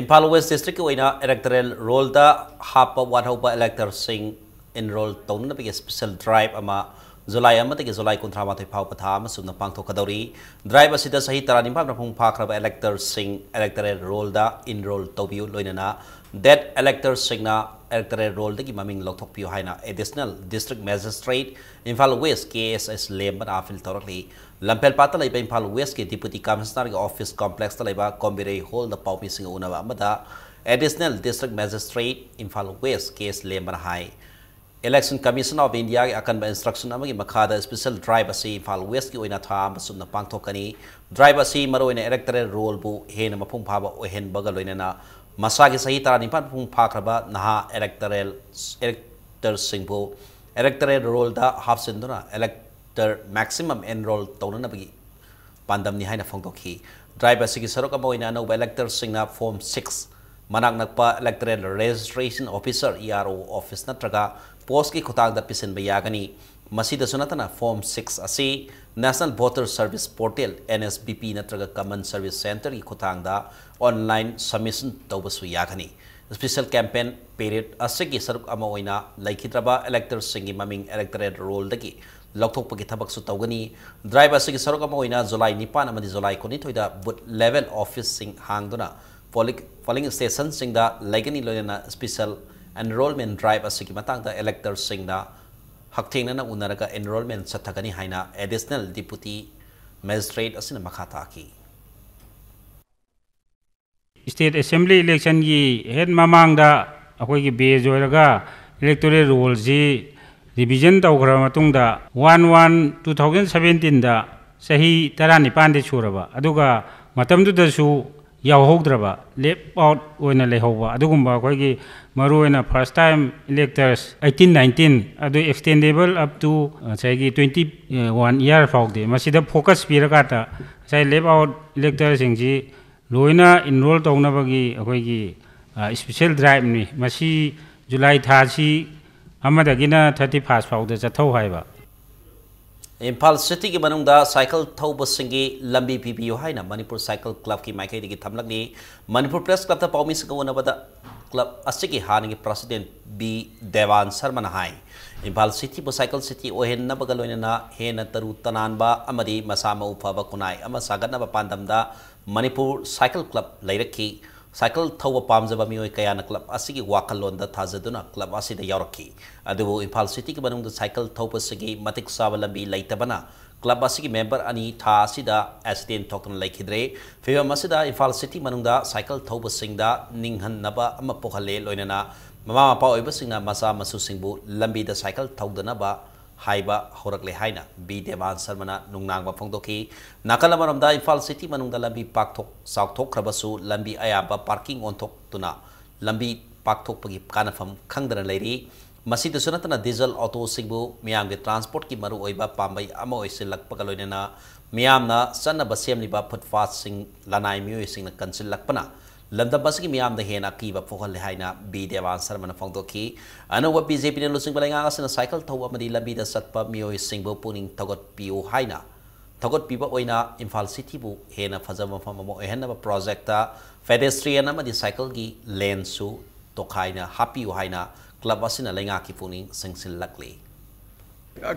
ꯏꯝꯐꯥꯜ West District ꯀꯤ ꯑꯣꯏꯅ electoral roll ꯗ ꯍꯥꯞꯄ ꯋꯥꯠꯍꯧꯕ elector ꯁꯤꯡ enroll ꯇꯧꯅꯅꯕꯒꯤ special drive ꯑꯃ July ꯑꯃꯗꯒꯤ July ꯀꯨꯟꯊ꯭ꯔꯥ ꯃꯥꯊꯣꯏ ꯐꯥꯎꯕ ꯊꯥ ꯑꯃ ꯆꯨꯞꯅ ꯄꯥꯡꯊꯣꯛꯀꯗꯧꯔꯤ꯫ Drive ꯑꯁꯤꯗ ꯆꯍꯤ ꯇꯔꯥꯅꯤꯄꯥꯟ ꯃꯄꯨꯡ ꯐꯥꯈ꯭ꯔꯕ elector ꯁꯤꯡ electoral roll ꯗ enroll ꯇꯧꯕꯤꯌꯨ, ꯂꯣꯏꯅꯅ dead elector ꯁꯤꯡꯅ electoral roll ꯗꯒꯤ ꯃꯃꯤꯡ ꯂꯧꯊꯣꯛꯄꯤꯌꯨ ꯍꯥꯏꯅ Additional District Magistrate, Imphal West, ꯀꯦ ꯑꯦꯁ ꯑꯦꯁ ꯂꯦꯝꯕꯅ appeal ꯇꯧꯔꯛꯂꯤ꯫ ꯂꯝꯐꯦꯜꯄꯥꯠꯇ ꯂꯩꯕ ꯏꯝꯐꯥꯜ West ꯀꯤ Deputy Commissioner ꯒꯤ office complex ꯇ ꯂꯩꯕ ꯀꯣꯝꯕꯤꯔꯩ hall ꯗ ꯄꯥꯎꯃꯤꯁꯤꯡꯒ ꯎꯅꯕ ꯑꯃꯗ Additional District Magistrate, Imphal West, K S ꯂꯦꯝꯕꯅ high, Election Commission of India ꯒꯤ ꯑꯀꯟꯕ instruction ꯑꯃꯒꯤ ꯃꯈꯥꯗ special drive ꯑꯁꯤ ꯏꯝꯐꯥꯜ West ꯀꯤ ꯑꯣꯏꯅ ꯊꯥ ꯑꯃ ꯆꯨꯞꯅ ꯄꯥꯡꯊꯣꯛꯀꯅꯤ꯫ Drive ꯑꯁꯤ ꯃꯔꯨꯑꯣꯏꯅ electoral roll ꯕꯨ ꯍꯦꯟꯅ ꯃꯄꯨꯡ ꯐꯥꯕ ꯑꯣꯏꯍꯟꯕꯒ ꯂꯣꯏꯅꯅ ꯃꯁꯥꯒꯤ ꯆꯍꯤ ꯇꯔꯥꯅꯤꯄꯥꯟ ꯃꯄꯨꯡ ꯐꯥꯈ꯭ꯔꯕ ꯅꯍꯥ electoral, elector ꯁꯤꯡꯕꯨ electoral roll ꯗ ꯍꯥꯞꯆꯤꯟꯗꯨꯅ elector maximum enroll ꯇꯧꯅꯅꯕꯒꯤ ꯄꯥꯟꯗꯝꯅꯤ ꯍꯥꯏꯅ ꯐꯣꯡꯗꯣꯛꯈꯤ꯫ Drive ꯑꯁꯤꯒꯤ ꯁꯔꯨꯛ ꯑꯃ ꯑꯣꯏꯅ ꯑꯅꯧꯕ elector ꯁꯤꯡꯅ Form six ꯃꯅꯥꯛ ꯅꯛꯄ Electoral Registration Officer, E R O, office ꯅꯠꯇ꯭ꯔꯒ post ꯀꯤ ꯈꯨꯠꯊꯥꯡꯗ ꯄꯤꯁꯤꯟꯕ ꯌꯥꯒꯅꯤ꯫ ꯃꯁꯤꯗꯁꯨ ꯅꯠꯇꯅ Form six ꯑꯁꯤ National Voter Service Portal, N S V P, ꯅꯠꯇ꯭ꯔꯒ Common Service Centre ꯒꯤ ꯈꯨꯠꯊꯥꯡꯗ online submission ꯇꯧꯕꯁꯨ ꯌꯥꯒꯅꯤ꯫ Special campaign period ꯑꯁꯤꯒꯤ ꯁꯔꯨꯛ ꯑꯃ ꯑꯣꯏꯅ ꯂꯩꯈꯤꯗ꯭ꯔꯕ elector ꯁꯤꯡꯒꯤ ꯃꯃꯤꯡ electoral roll ꯗꯒꯤ ꯂꯧꯊꯣꯛꯄꯒꯤ ꯊꯕꯛꯁꯨ ꯇꯧꯒꯅꯤ꯫ Drive ꯑꯁꯤꯒꯤ ꯁꯔꯨꯛ ꯑꯃ ꯑꯣꯏꯅ July ꯅꯤꯄꯥꯟ ꯑꯃꯗꯤ July ꯀꯨꯟꯅꯤꯊꯣꯏꯗ booth level office ꯁꯤꯡ ꯍꯥꯡꯗꯨꯅ polling, polling station ꯁꯤꯡꯗ ꯂꯩꯒꯅꯤ꯫ ꯂꯣꯏꯅꯅ special enrollment drive ꯑꯁꯤꯒꯤ ꯃꯇꯥꯡꯗ elector ꯁꯤꯡꯅ ꯍꯛꯊꯦꯡꯅꯅ ꯎꯅꯔꯒ enrollment ꯆꯠꯊꯒꯅꯤ ꯍꯥꯏꯅ Additional Deputy Magistrate ꯑꯁꯤꯅ ꯃꯈꯥ ꯇꯥꯈꯤ꯫ State Assembly election ꯒꯤ ꯍꯦꯛ ꯃꯃꯥꯡꯗ ꯑꯩꯈꯣꯏꯒꯤ base ꯑꯣꯏꯔꯒ electoral roll ꯁꯤ revision ꯇꯧꯈ꯭ꯔꯕ ꯃꯇꯨꯡꯗ, one one two thousand seventeen ꯗ ꯆꯍꯤ ꯇꯔꯥꯅꯤꯄꯥꯟꯗꯤ ꯁꯨꯔꯕ, ꯑꯗꯨꯒ ꯃꯇꯝꯗꯨꯗꯁꯨ ꯌꯥꯎꯍꯧꯗ꯭ꯔꯕ, left out ꯑꯣꯏꯅ ꯂꯩꯍꯧꯕ, ꯑꯗꯨꯒꯨꯝꯕ ꯑꯩꯈꯣꯏꯒꯤ ꯃꯔꯨꯑꯣꯏꯅ first time electors eighteen nineteen, ꯑꯗꯨ extendable up to ꯉꯁꯥꯏꯒꯤ twenty one year ꯐꯥꯎꯗꯤ, ꯃꯁꯤꯗ focus ꯄꯤꯔꯀꯥꯟꯗ ꯉꯁꯥꯏ left out elector ꯁꯤꯡꯁꯤ ꯂꯣꯏꯅ enroll ꯇꯧꯅꯕꯒꯤ ꯑꯩꯈꯣꯏꯒꯤ ꯏꯁꯄꯤꯁꯦꯜ ꯗ꯭ꯔꯥꯏꯕꯅꯤ꯫ ꯃꯁꯤ ꯖꯨꯂꯥꯏ ꯊꯥꯁꯤ ꯑꯃꯗꯒꯤꯅ ꯊꯥꯔꯇꯤ ꯐꯥꯔꯁ ꯐꯥꯎꯗ ꯆꯠꯊꯧ ꯍꯥꯏꯕ꯫ ꯏꯝꯐꯥꯜ ꯁꯤꯇꯤꯒꯤ ꯃꯅꯨꯡꯗ ꯁꯥꯏꯀꯜ ꯊꯧꯕꯁꯤꯡꯒꯤ ꯂꯝꯕꯤ ꯄꯤꯕꯤꯌꯨ ꯍꯥꯏꯅ ꯃꯅꯤꯄꯨꯔ ꯁꯥꯏꯀꯜ ꯀ꯭ꯂꯕꯀꯤ ꯃꯥꯏꯀꯩꯗꯒꯤ ꯊꯝꯂꯛꯂꯤ꯫ ꯃꯅꯤꯄꯨꯔ ꯄ꯭ꯔꯦꯁ ꯀ꯭ꯂꯕꯇ ꯄꯥꯎꯃꯤꯁꯤꯡꯒ ꯎꯅꯕꯗ ꯀ꯭ꯂꯕ ꯑꯁꯤꯒꯤ ꯍꯥꯟꯅꯒꯤ ꯄ꯭ꯔꯁꯤꯗꯦꯟꯠ ꯕꯤ ꯗꯦꯋꯥꯟ ꯁꯔꯃꯅ ꯍꯥꯏ, ꯏꯝꯐꯥꯜ ꯁꯤꯇꯤꯕꯨ ꯁꯥꯏꯀꯜ ꯁꯤꯇꯤ ꯑꯣꯏꯍꯟꯅꯕꯒ ꯂꯣꯏꯅꯅ ꯍꯦꯟꯅ ꯇꯔꯨ ꯇꯅꯥꯟꯕ ꯑꯃꯗꯤ ꯃꯁꯥ ꯃꯎ ꯐꯕ ꯈꯨꯟꯅꯥꯏ ꯑꯃ ꯁꯥꯒꯠꯅꯕ ꯄꯥꯟꯗꯝꯗ ꯃꯅꯤꯄꯨꯔ ꯁꯥꯏꯀꯜ ꯀ꯭ꯂꯕ ꯂꯩꯔꯛꯈꯤ꯫ ꯁꯥꯏꯀꯜ ꯊꯧꯕ ꯄꯥꯝꯖꯕ ꯃꯤꯑꯣꯏ ꯀꯌꯥꯅ ꯀ꯭ꯂꯕ ꯑꯁꯤꯒꯤ ꯋꯥꯈꯜꯂꯣꯟꯗ ꯊꯥꯖꯗꯨꯅ ꯀ꯭ꯂꯕ ꯑꯁꯤꯗ ꯌꯥꯎꯔꯛꯈꯤ꯫ ꯑꯗꯨꯕꯨ ꯏꯝꯐꯥꯜ ꯁꯤꯇꯤꯒꯤ ꯃꯅꯨꯡꯗ ꯁꯥꯏꯀꯜ ꯊꯧꯕꯁꯤꯒꯤ ꯃꯇꯤꯛ ꯆꯥꯕ ꯂꯝꯕꯤ ꯂꯩꯇꯕꯅ ꯀ꯭ꯂꯕ ꯑꯁꯤꯒꯤ ꯃꯦꯝꯕꯔ ꯑꯅꯤ ꯊꯥ ꯑꯁꯤꯗ ꯑꯦꯛꯁꯤꯗꯦꯟ ꯊꯣꯛꯇꯨꯅ ꯂꯩꯈꯤꯗ꯭ꯔꯦ꯫ ꯐꯤꯚꯝ ꯑꯁꯤꯗ ꯏꯝꯐꯥꯜ ꯁꯤꯇꯤ ꯃꯅꯨꯡꯗ ꯁꯥꯏꯀꯜ ꯊꯧꯕꯁꯤꯡꯗ ꯅꯤꯡꯍꯟꯅꯕ ꯑꯃ ꯄꯣꯛꯍꯜꯂꯦ, ꯂꯣꯏꯅꯅ ꯃꯃꯥ ꯃꯄꯥ ꯑꯣꯏꯕꯁꯤꯡꯅ ꯃꯆꯥ ꯃꯁꯨꯁꯤꯡꯕꯨ ꯂꯝꯕꯤꯗ ꯁꯥꯏꯀꯜ ꯊꯧꯗꯅꯕ ꯍꯥꯏꯕ ꯍꯧꯔꯛꯂꯦ ꯍꯥꯏꯅ ꯕꯤ ꯗꯦꯋꯥꯟ ꯁꯔꯃꯅ ꯅꯨꯡꯅꯥꯡꯕ ꯐꯣꯡꯗꯣꯛꯈꯤ꯫ ꯅꯥꯀꯜ ꯑꯃꯔꯣꯝꯗ ꯏꯝꯐꯥꯜ ꯁꯤꯇꯤ ꯃꯅꯨꯡꯗ ꯂꯝꯕꯤ ꯄꯥꯛꯊꯣꯛ ꯆꯥꯎꯊꯣꯛꯈ꯭ꯔꯕꯁꯨ ꯂꯝꯕꯤ ꯑꯌꯥꯝꯕ ꯄꯥꯔꯀꯤꯡ ꯑꯣꯟꯊꯣꯛꯇꯨꯅ ꯂꯝꯕꯤ ꯄꯥꯛꯊꯣꯛꯄꯒꯤ ꯀꯥꯟꯅꯐꯝ ꯈꯪꯗꯅ ꯂꯩꯔꯤ꯫ ꯃꯁꯤꯗꯁꯨ ꯅꯠꯇꯅ ꯗꯤꯖꯜ ꯑꯣꯇꯣꯁꯤꯡꯕꯨ ꯃꯤꯌꯥꯝꯒꯤ ꯇ꯭ꯔꯥꯟꯁꯄꯣꯔꯠꯀꯤ ꯃꯔꯨꯑꯣꯏꯕ ꯄꯥꯝꯕꯩ ꯑꯃ ꯑꯣꯏꯁꯤꯜꯂꯛꯄꯒ ꯂꯣꯏꯅꯅ ꯃꯤꯌꯥꯝꯅ ꯆꯠꯅꯕ ꯁꯦꯝꯂꯤꯕ ꯐꯨꯠꯄꯥꯠꯁꯤꯡ ꯂꯅꯥꯏ ꯃꯤꯑꯣꯏꯁꯤꯡꯅ ꯀꯟꯁꯤꯜꯂꯛꯄꯅ ꯂꯝꯗꯝ ꯑꯁꯤꯒꯤ ꯃꯤꯌꯥꯝꯗ ꯍꯦꯟꯅ ꯑꯀꯤꯕ ꯄꯣꯛꯍꯜꯂꯦ ꯍꯥꯏꯅ ꯕꯤ ꯗꯦꯋꯥꯟ ꯁꯔꯃꯅ ꯐꯣꯡꯗꯣꯛꯈꯤ꯫ ꯑꯅꯧꯕ ꯕꯤ ꯖꯦ ꯄꯤꯅ ꯂꯨꯆꯤꯡꯕ ꯂꯩꯉꯥꯛ ꯑꯁꯤꯅ ꯁꯥꯏꯀꯜ ꯊꯧꯕ ꯑꯃꯗꯤ ꯂꯝꯕꯤꯗ ꯆꯠꯄ ꯃꯤꯑꯣꯏꯁꯤꯡꯕꯨ ꯄꯨꯛꯅꯤꯡ ꯊꯧꯒꯠꯄꯤꯌꯨ ꯍꯥꯏꯅ ꯊꯧꯒꯠꯄꯤꯕ ꯑꯣꯏꯅ ꯏꯝꯐꯥꯜ ꯁꯤꯇꯤꯕꯨ ꯍꯦꯟꯅ ꯐꯖꯕ ꯃꯐꯝ ꯑꯃ ꯑꯣꯏꯍꯟꯅꯕ ꯄ꯭ꯔꯣꯖꯦꯛꯇ ꯄꯦꯗꯦꯁꯇ꯭ꯔꯤꯌꯟ ꯑꯃꯗꯤ ꯁꯥꯏꯀꯜꯒꯤ ꯂꯦꯟꯁꯨ ꯇꯣꯈꯥꯏꯅ ꯍꯥꯞꯄꯤꯌꯨ ꯍꯥꯏꯅ ꯀ꯭ꯂꯕ ꯑꯁꯤꯅ ꯂꯩꯉꯥꯛꯀꯤ ꯄꯨꯛꯅꯤꯡ ꯆꯤꯡꯁꯤꯜꯂꯛꯂꯤ꯫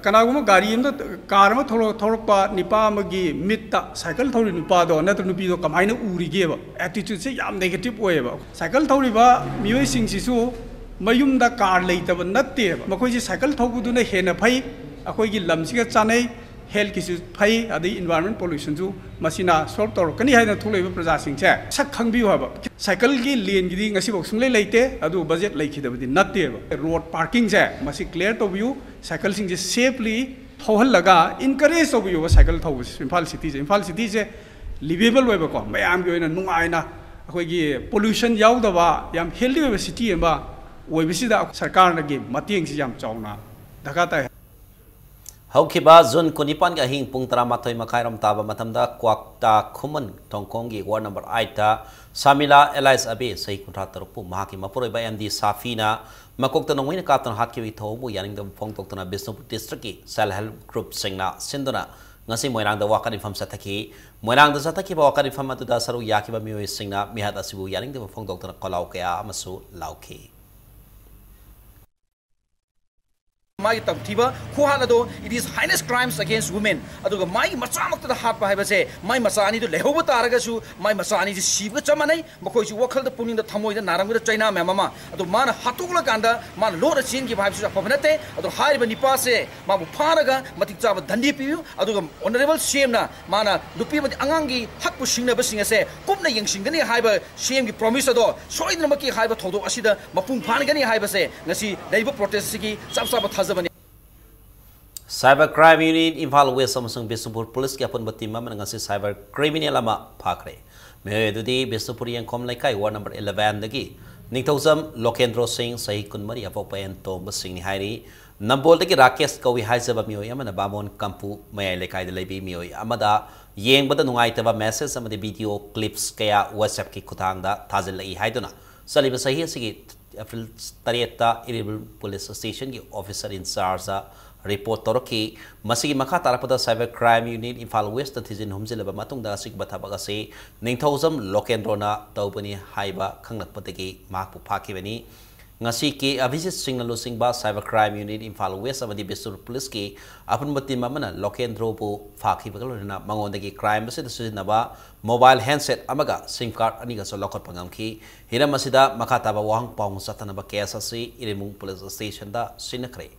ꯀꯅꯥꯒꯨꯝꯕ ꯒꯥꯔꯤ ꯑꯃꯗ, ꯀꯥꯔ ꯑꯃ ꯊꯧꯔ-, ꯊꯧꯔꯛꯄ ꯅꯤꯄꯥ ꯑꯃꯒꯤ ꯃꯤꯠꯇ ꯁꯥꯏꯀꯜ ꯊꯧꯔꯤ ꯅꯨꯄꯥꯗꯣ ꯅꯠꯇ꯭ꯔ ꯅꯨꯄꯤꯗꯣ ꯀꯃꯥꯏꯅ ꯎꯔꯤꯒꯦꯕ? ꯑꯦꯇꯤꯆꯨꯠꯁꯦ ꯌꯥꯝ ꯅꯦꯒꯦꯇꯤꯚ ꯑꯣꯏꯌꯦꯕ꯫ ꯁꯥꯏꯀꯜ ꯊꯧꯔꯤꯕ ꯃꯤꯑꯣꯏꯁꯤꯡꯁꯤꯁꯨ ꯃꯌꯨꯝꯗ ꯀꯥꯔ ꯂꯩꯇꯕ ꯅꯠꯇꯦꯕ꯫ ꯃꯈꯣꯏꯁꯦ ꯁꯥꯏꯀꯜ ꯊꯧꯕꯗꯨꯅ ꯍꯦꯟꯅ ꯐꯩ, ꯑꯩꯈꯣꯏꯒꯤ ꯂꯝꯁꯤꯒ ꯆꯥꯟꯅꯩ, ꯍꯦꯜꯊꯀꯤꯁꯨ ꯐꯩ, ꯑꯗꯩ ꯏꯟꯚꯥꯏꯔꯣꯟꯃꯦꯟ ꯄꯣꯂꯨꯁꯟꯁꯨ ꯃꯁꯤꯅ ꯁꯣꯜꯕ ꯇꯧꯔꯛꯀꯅꯤ ꯍꯥꯏꯗꯅ ꯊꯣꯛꯂꯛꯏꯕ ꯄ꯭ꯔꯖꯥꯁꯤꯡꯁꯦ ꯁꯛ ꯈꯪꯕꯤꯌꯨ ꯍꯥꯏꯕ꯫ ꯁꯥꯏꯀꯜꯒꯤ ꯂꯦꯟꯒꯤꯗꯤ ꯉꯁꯤꯐꯥꯎ ꯁꯨꯡꯂꯩ ꯂꯩꯇꯦ, ꯑꯗꯨ ꯕꯖꯦꯠ ꯂꯩꯈꯤꯗꯕꯗꯤ ꯅꯠꯇꯦꯕ꯫ ꯔꯣꯗ ꯄꯥꯔꯀꯤꯡꯁꯦ ꯃꯁꯤ ꯀ꯭ꯂꯤꯌꯥꯔ ꯇꯧꯕꯤꯌꯨ, ꯁꯥꯏꯀꯜꯁꯤꯡꯁꯦ ꯁꯦꯐꯂꯤ ꯊꯧꯍꯜꯂꯒ ꯏꯟꯀꯔꯦꯖ ꯇꯧꯕꯤꯌꯨꯕ ꯁꯥꯏꯀꯜ ꯊꯧꯕꯁꯦ꯫ ꯏꯝꯐꯥꯜ ꯁꯤꯇꯤꯁꯦ, ꯏꯝꯐꯥꯜ ꯁꯤꯇꯤꯁꯦ ꯂꯤꯚꯦꯕꯜ ꯑꯣꯏꯕꯀꯣ, ꯃꯌꯥꯝꯒꯤ ꯑꯣꯏꯅ ꯅꯨꯡꯉꯥꯏꯅ ꯑꯩꯈꯣꯏꯒꯤ ꯄꯣꯂꯨꯁꯟ ꯌꯥꯎꯗꯕ ꯌꯥꯝ ꯍꯦꯜꯗꯤ ꯑꯣꯏꯕ ꯁꯤꯇꯤ ꯑꯃ ꯑꯣꯏꯕꯁꯤꯗ ꯁꯔꯀꯥꯔꯅꯒꯤ ꯃꯇꯦꯡꯁꯤ ꯌꯥꯝ ꯆꯥꯎꯅ ꯗꯔꯀꯥꯔ ꯇꯥꯏ꯫ ꯍꯧꯈꯤꯕ ꯖꯨꯟ ꯀꯨꯟꯅꯤꯄꯥꯟꯒꯤ ꯑꯍꯤꯡ ꯄꯨꯡ ꯇꯔꯥꯃꯥꯊꯣꯏ ꯃꯈꯥꯏꯔꯣꯝ ꯇꯥꯕ ꯃꯇꯝꯗ ꯀ꯭ꯋꯥꯛꯇꯥ ꯈꯨꯃꯟ ꯊꯣꯡꯈꯣꯡꯒꯤ ꯋꯥꯔꯗ ꯅꯝꯕꯔ ꯑꯥꯏꯠꯇ ꯁꯥꯃꯤꯂꯥ ꯑꯦꯂꯥꯏꯁ ꯑꯕꯦ, ꯆꯍꯤ ꯀꯨꯟꯊ꯭ꯔꯥ ꯇꯔꯨꯛꯄꯨ ꯃꯍꯥꯛꯀꯤ ꯃꯄꯨꯔꯣꯏꯕ ꯑꯦꯝ ꯗꯤ ꯁꯥꯐꯤꯅ ꯃꯀꯣꯛꯇ ꯅꯣꯡꯃꯩꯅ ꯀꯥꯞꯇꯨꯅ ꯍꯥꯠꯈꯤꯕꯒꯤ ꯊꯧꯑꯣꯡꯕꯨ ꯌꯥꯅꯤꯡꯗꯕ ꯐꯣꯡꯗꯣꯛꯇꯨꯅ ꯕꯤꯁꯅꯨꯄꯨꯔ ꯗꯤꯁꯇ꯭ꯔꯤꯛꯀꯤ ꯁꯦꯜꯐ ꯍꯦꯜꯞ ꯒ꯭ꯔꯨꯞꯁꯤꯡꯅ ꯁꯤꯟꯗꯨꯅ ꯉꯁꯤ ꯃꯣꯏꯔꯥꯡꯗ ꯋꯥꯀꯠ ꯃꯤꯐꯝ ꯆꯠꯊꯈꯤ꯫ ꯃꯣꯏꯔꯥꯡꯗ ꯆꯠꯊꯈꯤꯕ ꯋꯥꯀꯠ ꯃꯤꯐꯝ ꯑꯗꯨꯗ ꯁꯔꯨꯛ ꯌꯥꯈꯤꯕ ꯃꯤꯑꯣꯏꯁꯤꯡꯅ ꯃꯤꯍꯥꯠ ꯑꯁꯤꯕꯨ ꯌꯥꯅꯤꯡꯗꯕ ꯐꯣꯡꯗꯣꯛꯇꯨꯅ ꯈꯣꯜꯂꯥꯎ ꯀꯌꯥ ꯑꯃꯁꯨ ꯂꯥꯎꯈꯤ꯫ ꯃꯥꯒꯤ ꯇꯝꯊꯤꯕ ꯈꯨꯍꯥꯠ ꯑꯗꯣ, it is heinous crimes against women꯫ ꯑꯗꯨꯒ ꯃꯥꯒꯤ ꯃꯆꯥꯃꯛꯇꯗ ꯍꯥꯠꯄ ꯍꯥꯏꯕꯁꯦ, ꯃꯥꯏ ꯃꯆꯥ ꯑꯅꯤꯗꯨ ꯂꯩꯍꯧꯕ ꯇꯥꯔꯒꯁꯨ ꯃꯥꯏ ꯃꯆꯥ ꯑꯅꯤꯁꯤ ꯁꯤꯕꯒ ꯆꯞ ꯃꯥꯟꯅꯩ꯫ ꯃꯈꯣꯏꯁꯨ ꯋꯥꯈꯜꯗ, ꯄꯨꯛꯅꯤꯡꯗ, ꯊꯃꯣꯏꯗ ꯅꯥꯔꯝꯒꯗ ꯆꯩꯅꯥ ꯃꯌꯥꯝ ꯑꯃ꯫ ꯑꯗꯣ ꯃꯥꯅ ꯍꯥꯠꯇꯣꯛꯂꯀꯥꯟꯗ ꯃꯥꯅ ꯂꯣꯟꯅ ꯆꯦꯟꯈꯤꯕ ꯍꯥꯏꯕꯁꯤꯁꯨ ꯑꯐꯕ ꯅꯠꯇꯦ꯫ ꯑꯗꯣ ꯍꯥꯏꯔꯤꯕ ꯅꯤꯄꯥꯁꯦ ꯃꯥꯕꯨ ꯐꯥꯔꯒ ꯃꯇꯤꯛ ꯆꯥꯕ ꯗꯟꯗꯤ ꯄꯤꯕꯤꯌꯨ꯫ ꯑꯗꯨꯒ ꯑꯣꯅꯔꯦꯕꯜ ꯁꯤ ꯑꯦꯝꯅ ꯃꯥꯅ ꯅꯨꯄꯤ ꯑꯃꯗꯤ ꯑꯉꯥꯡꯒꯤ ꯍꯛꯄꯨ ꯁꯤꯡꯅꯕꯁꯤꯡ ꯑꯁꯦ ꯀꯨꯞꯅ ꯌꯦꯡꯁꯤꯟꯒꯅꯤ ꯍꯥꯏꯕ ꯁꯤ ꯑꯦꯝꯒꯤ ꯄ꯭ꯔꯣꯃꯤꯁ ꯑꯗꯣ ꯁꯣꯏꯗꯅꯃꯛꯀꯤ ꯍꯥꯏꯕ ꯊꯧꯗꯣꯛ ꯑꯁꯤꯗ ꯃꯄꯨꯡ ꯐꯥꯍꯟꯒꯅꯤ ꯍꯥꯏꯕꯁꯦ ꯉꯁꯤ ꯂꯩꯔꯤꯕ ꯄ꯭ꯔꯣꯇꯦꯁ ꯑꯁꯤꯒꯤ ꯆꯞ ꯆꯥꯕ ꯊꯥꯖꯕꯅꯤ꯫ Cyber crime unit Imphal west ꯑꯃꯁꯨꯡ ꯕꯤꯁꯅꯨꯄꯨꯔ ꯄꯨꯂꯤꯁꯀꯤ ꯑꯄꯨꯟꯕ ꯇꯤꯝ ꯑꯃꯅ ꯉꯁꯤ ꯁꯥꯏꯕꯔ ꯀ꯭ꯔꯤꯃꯤꯅꯦꯜ ꯑꯃ ꯐꯥꯈ꯭ꯔꯦ꯫ ꯃꯤꯑꯣꯏ ꯑꯗꯨꯗꯤ ꯕꯤꯁꯅꯨꯄꯨꯔ ꯌꯦꯡꯈꯣꯝ ꯂꯩꯀꯥꯏ ꯋꯥꯔꯗ ꯅꯝꯕꯔ ꯏꯂꯦꯚꯦꯟꯗꯒꯤ ꯅꯤꯡꯊꯧꯖꯝ ꯂꯣꯀꯦꯟꯗ꯭ꯔꯣ ꯁꯤꯡ, ꯆꯍꯤ ꯀꯨꯟꯃꯔꯤ, ꯑꯄꯣꯛꯄ ꯑꯦꯟ ꯇꯣꯝꯕ ꯁꯤꯡꯅꯤ ꯍꯥꯏꯔꯤ꯫ ꯅꯝꯕꯣꯜꯗꯒꯤ ꯔꯥꯀꯦꯁ ꯀꯧꯏ ꯍꯥꯏꯖꯕ ꯃꯤꯑꯣꯏ ꯑꯃꯅ ꯕꯥꯃꯣꯟ ꯀꯝꯄꯨ ꯃꯌꯥꯏ ꯂꯩꯀꯥꯏꯗ ꯂꯩꯕꯤ ꯃꯤꯑꯣꯏ ꯑꯃꯗ ꯌꯦꯡꯕꯗ ꯅꯨꯡꯉꯥꯏꯇꯕ ꯃꯦꯁꯦꯖ ꯑꯃꯗꯤ ꯚꯤꯗꯤꯑꯣ ꯀ꯭ꯂꯤꯞꯁ ꯀꯌꯥ WhatsApp-ꯀꯤ ꯈꯨꯠꯊꯥꯡꯗ ꯊꯥꯖꯤꯜꯂꯛꯏ ꯍꯥꯏꯗꯨꯅ ꯆꯠꯂꯤꯕ ꯆꯍꯤ ꯑꯁꯤꯒꯤ ꯑꯦꯄ꯭ꯔꯤꯜ ꯇꯔꯦꯠꯇ ꯏꯔꯤꯜ ꯄꯨꯂꯤꯁ ꯁ꯭ꯇꯦꯁꯟꯒꯤ ꯑꯣꯐꯤꯁꯔ ꯏꯟꯆꯥꯔꯖꯇ ꯔꯤꯄꯣꯔꯠ ꯇꯧꯔꯛꯈꯤ꯫ ꯃꯁꯤꯒꯤ ꯃꯈꯥ ꯇꯥꯔꯛꯄꯗ cyber crime unit Imphal west ꯊꯤꯖꯤꯟ ꯍꯨꯝꯖꯤꯜꯂꯕ ꯃꯇꯨꯡꯗ ꯑꯁꯤꯒꯨꯝꯕ ꯊꯕꯛ ꯑꯁꯤ ꯅꯤꯡꯊꯧꯖꯝ ꯂꯣꯀꯦꯟꯗ꯭ꯔꯣꯅ ꯇꯧꯕꯅꯤ ꯍꯥꯏꯕ ꯈꯪꯂꯛꯄꯗꯒꯤ ꯃꯍꯥꯛꯄꯨ ꯐꯥꯈꯤꯕꯅꯤ꯫ ꯉꯁꯤ ꯀꯦ ꯑꯚꯤꯖꯤꯠ ꯁꯤꯡꯅ ꯂꯨꯆꯤꯡꯕ cyber crime unit Imphal west ꯑꯃꯗꯤ ꯕꯤꯁꯅꯨꯄꯨꯔ ꯄꯨꯂꯤꯁꯀꯤ ꯑꯄꯨꯟꯕ ꯇꯤꯝ ꯑꯃꯅ ꯂꯣꯀꯦꯟꯗ꯭ꯔꯣꯕꯨ ꯐꯥꯈꯤꯕꯒ ꯂꯣꯏꯅꯅ ꯃꯉꯣꯟꯗꯒꯤ ꯀ꯭ꯔꯥꯏꯝ ꯑꯁꯤꯗ ꯁꯤꯖꯤꯟꯅꯕ ꯃꯣꯕꯥꯏꯜ ꯍꯦꯟꯁꯦꯠ ꯑꯃꯒ ꯁꯤꯝ ꯀꯥꯔꯗ ꯑꯅꯤꯒꯁꯨ ꯂꯧꯈꯠꯄ ꯉꯝꯈꯤ꯫ ꯍꯤꯔꯝ ꯑꯁꯤꯗ ꯃꯈꯥ ꯇꯥꯕ ꯋꯥꯍꯪ ꯄꯥꯎꯍꯪ ꯆꯠꯊꯅꯕ ꯀꯦꯁ ꯑꯁꯤ ꯏꯔꯤꯜ ꯄꯨꯂꯤꯁ ꯁ꯭ꯇꯦꯁꯟꯗ ꯁꯤꯟꯅꯈ꯭ꯔꯦ꯫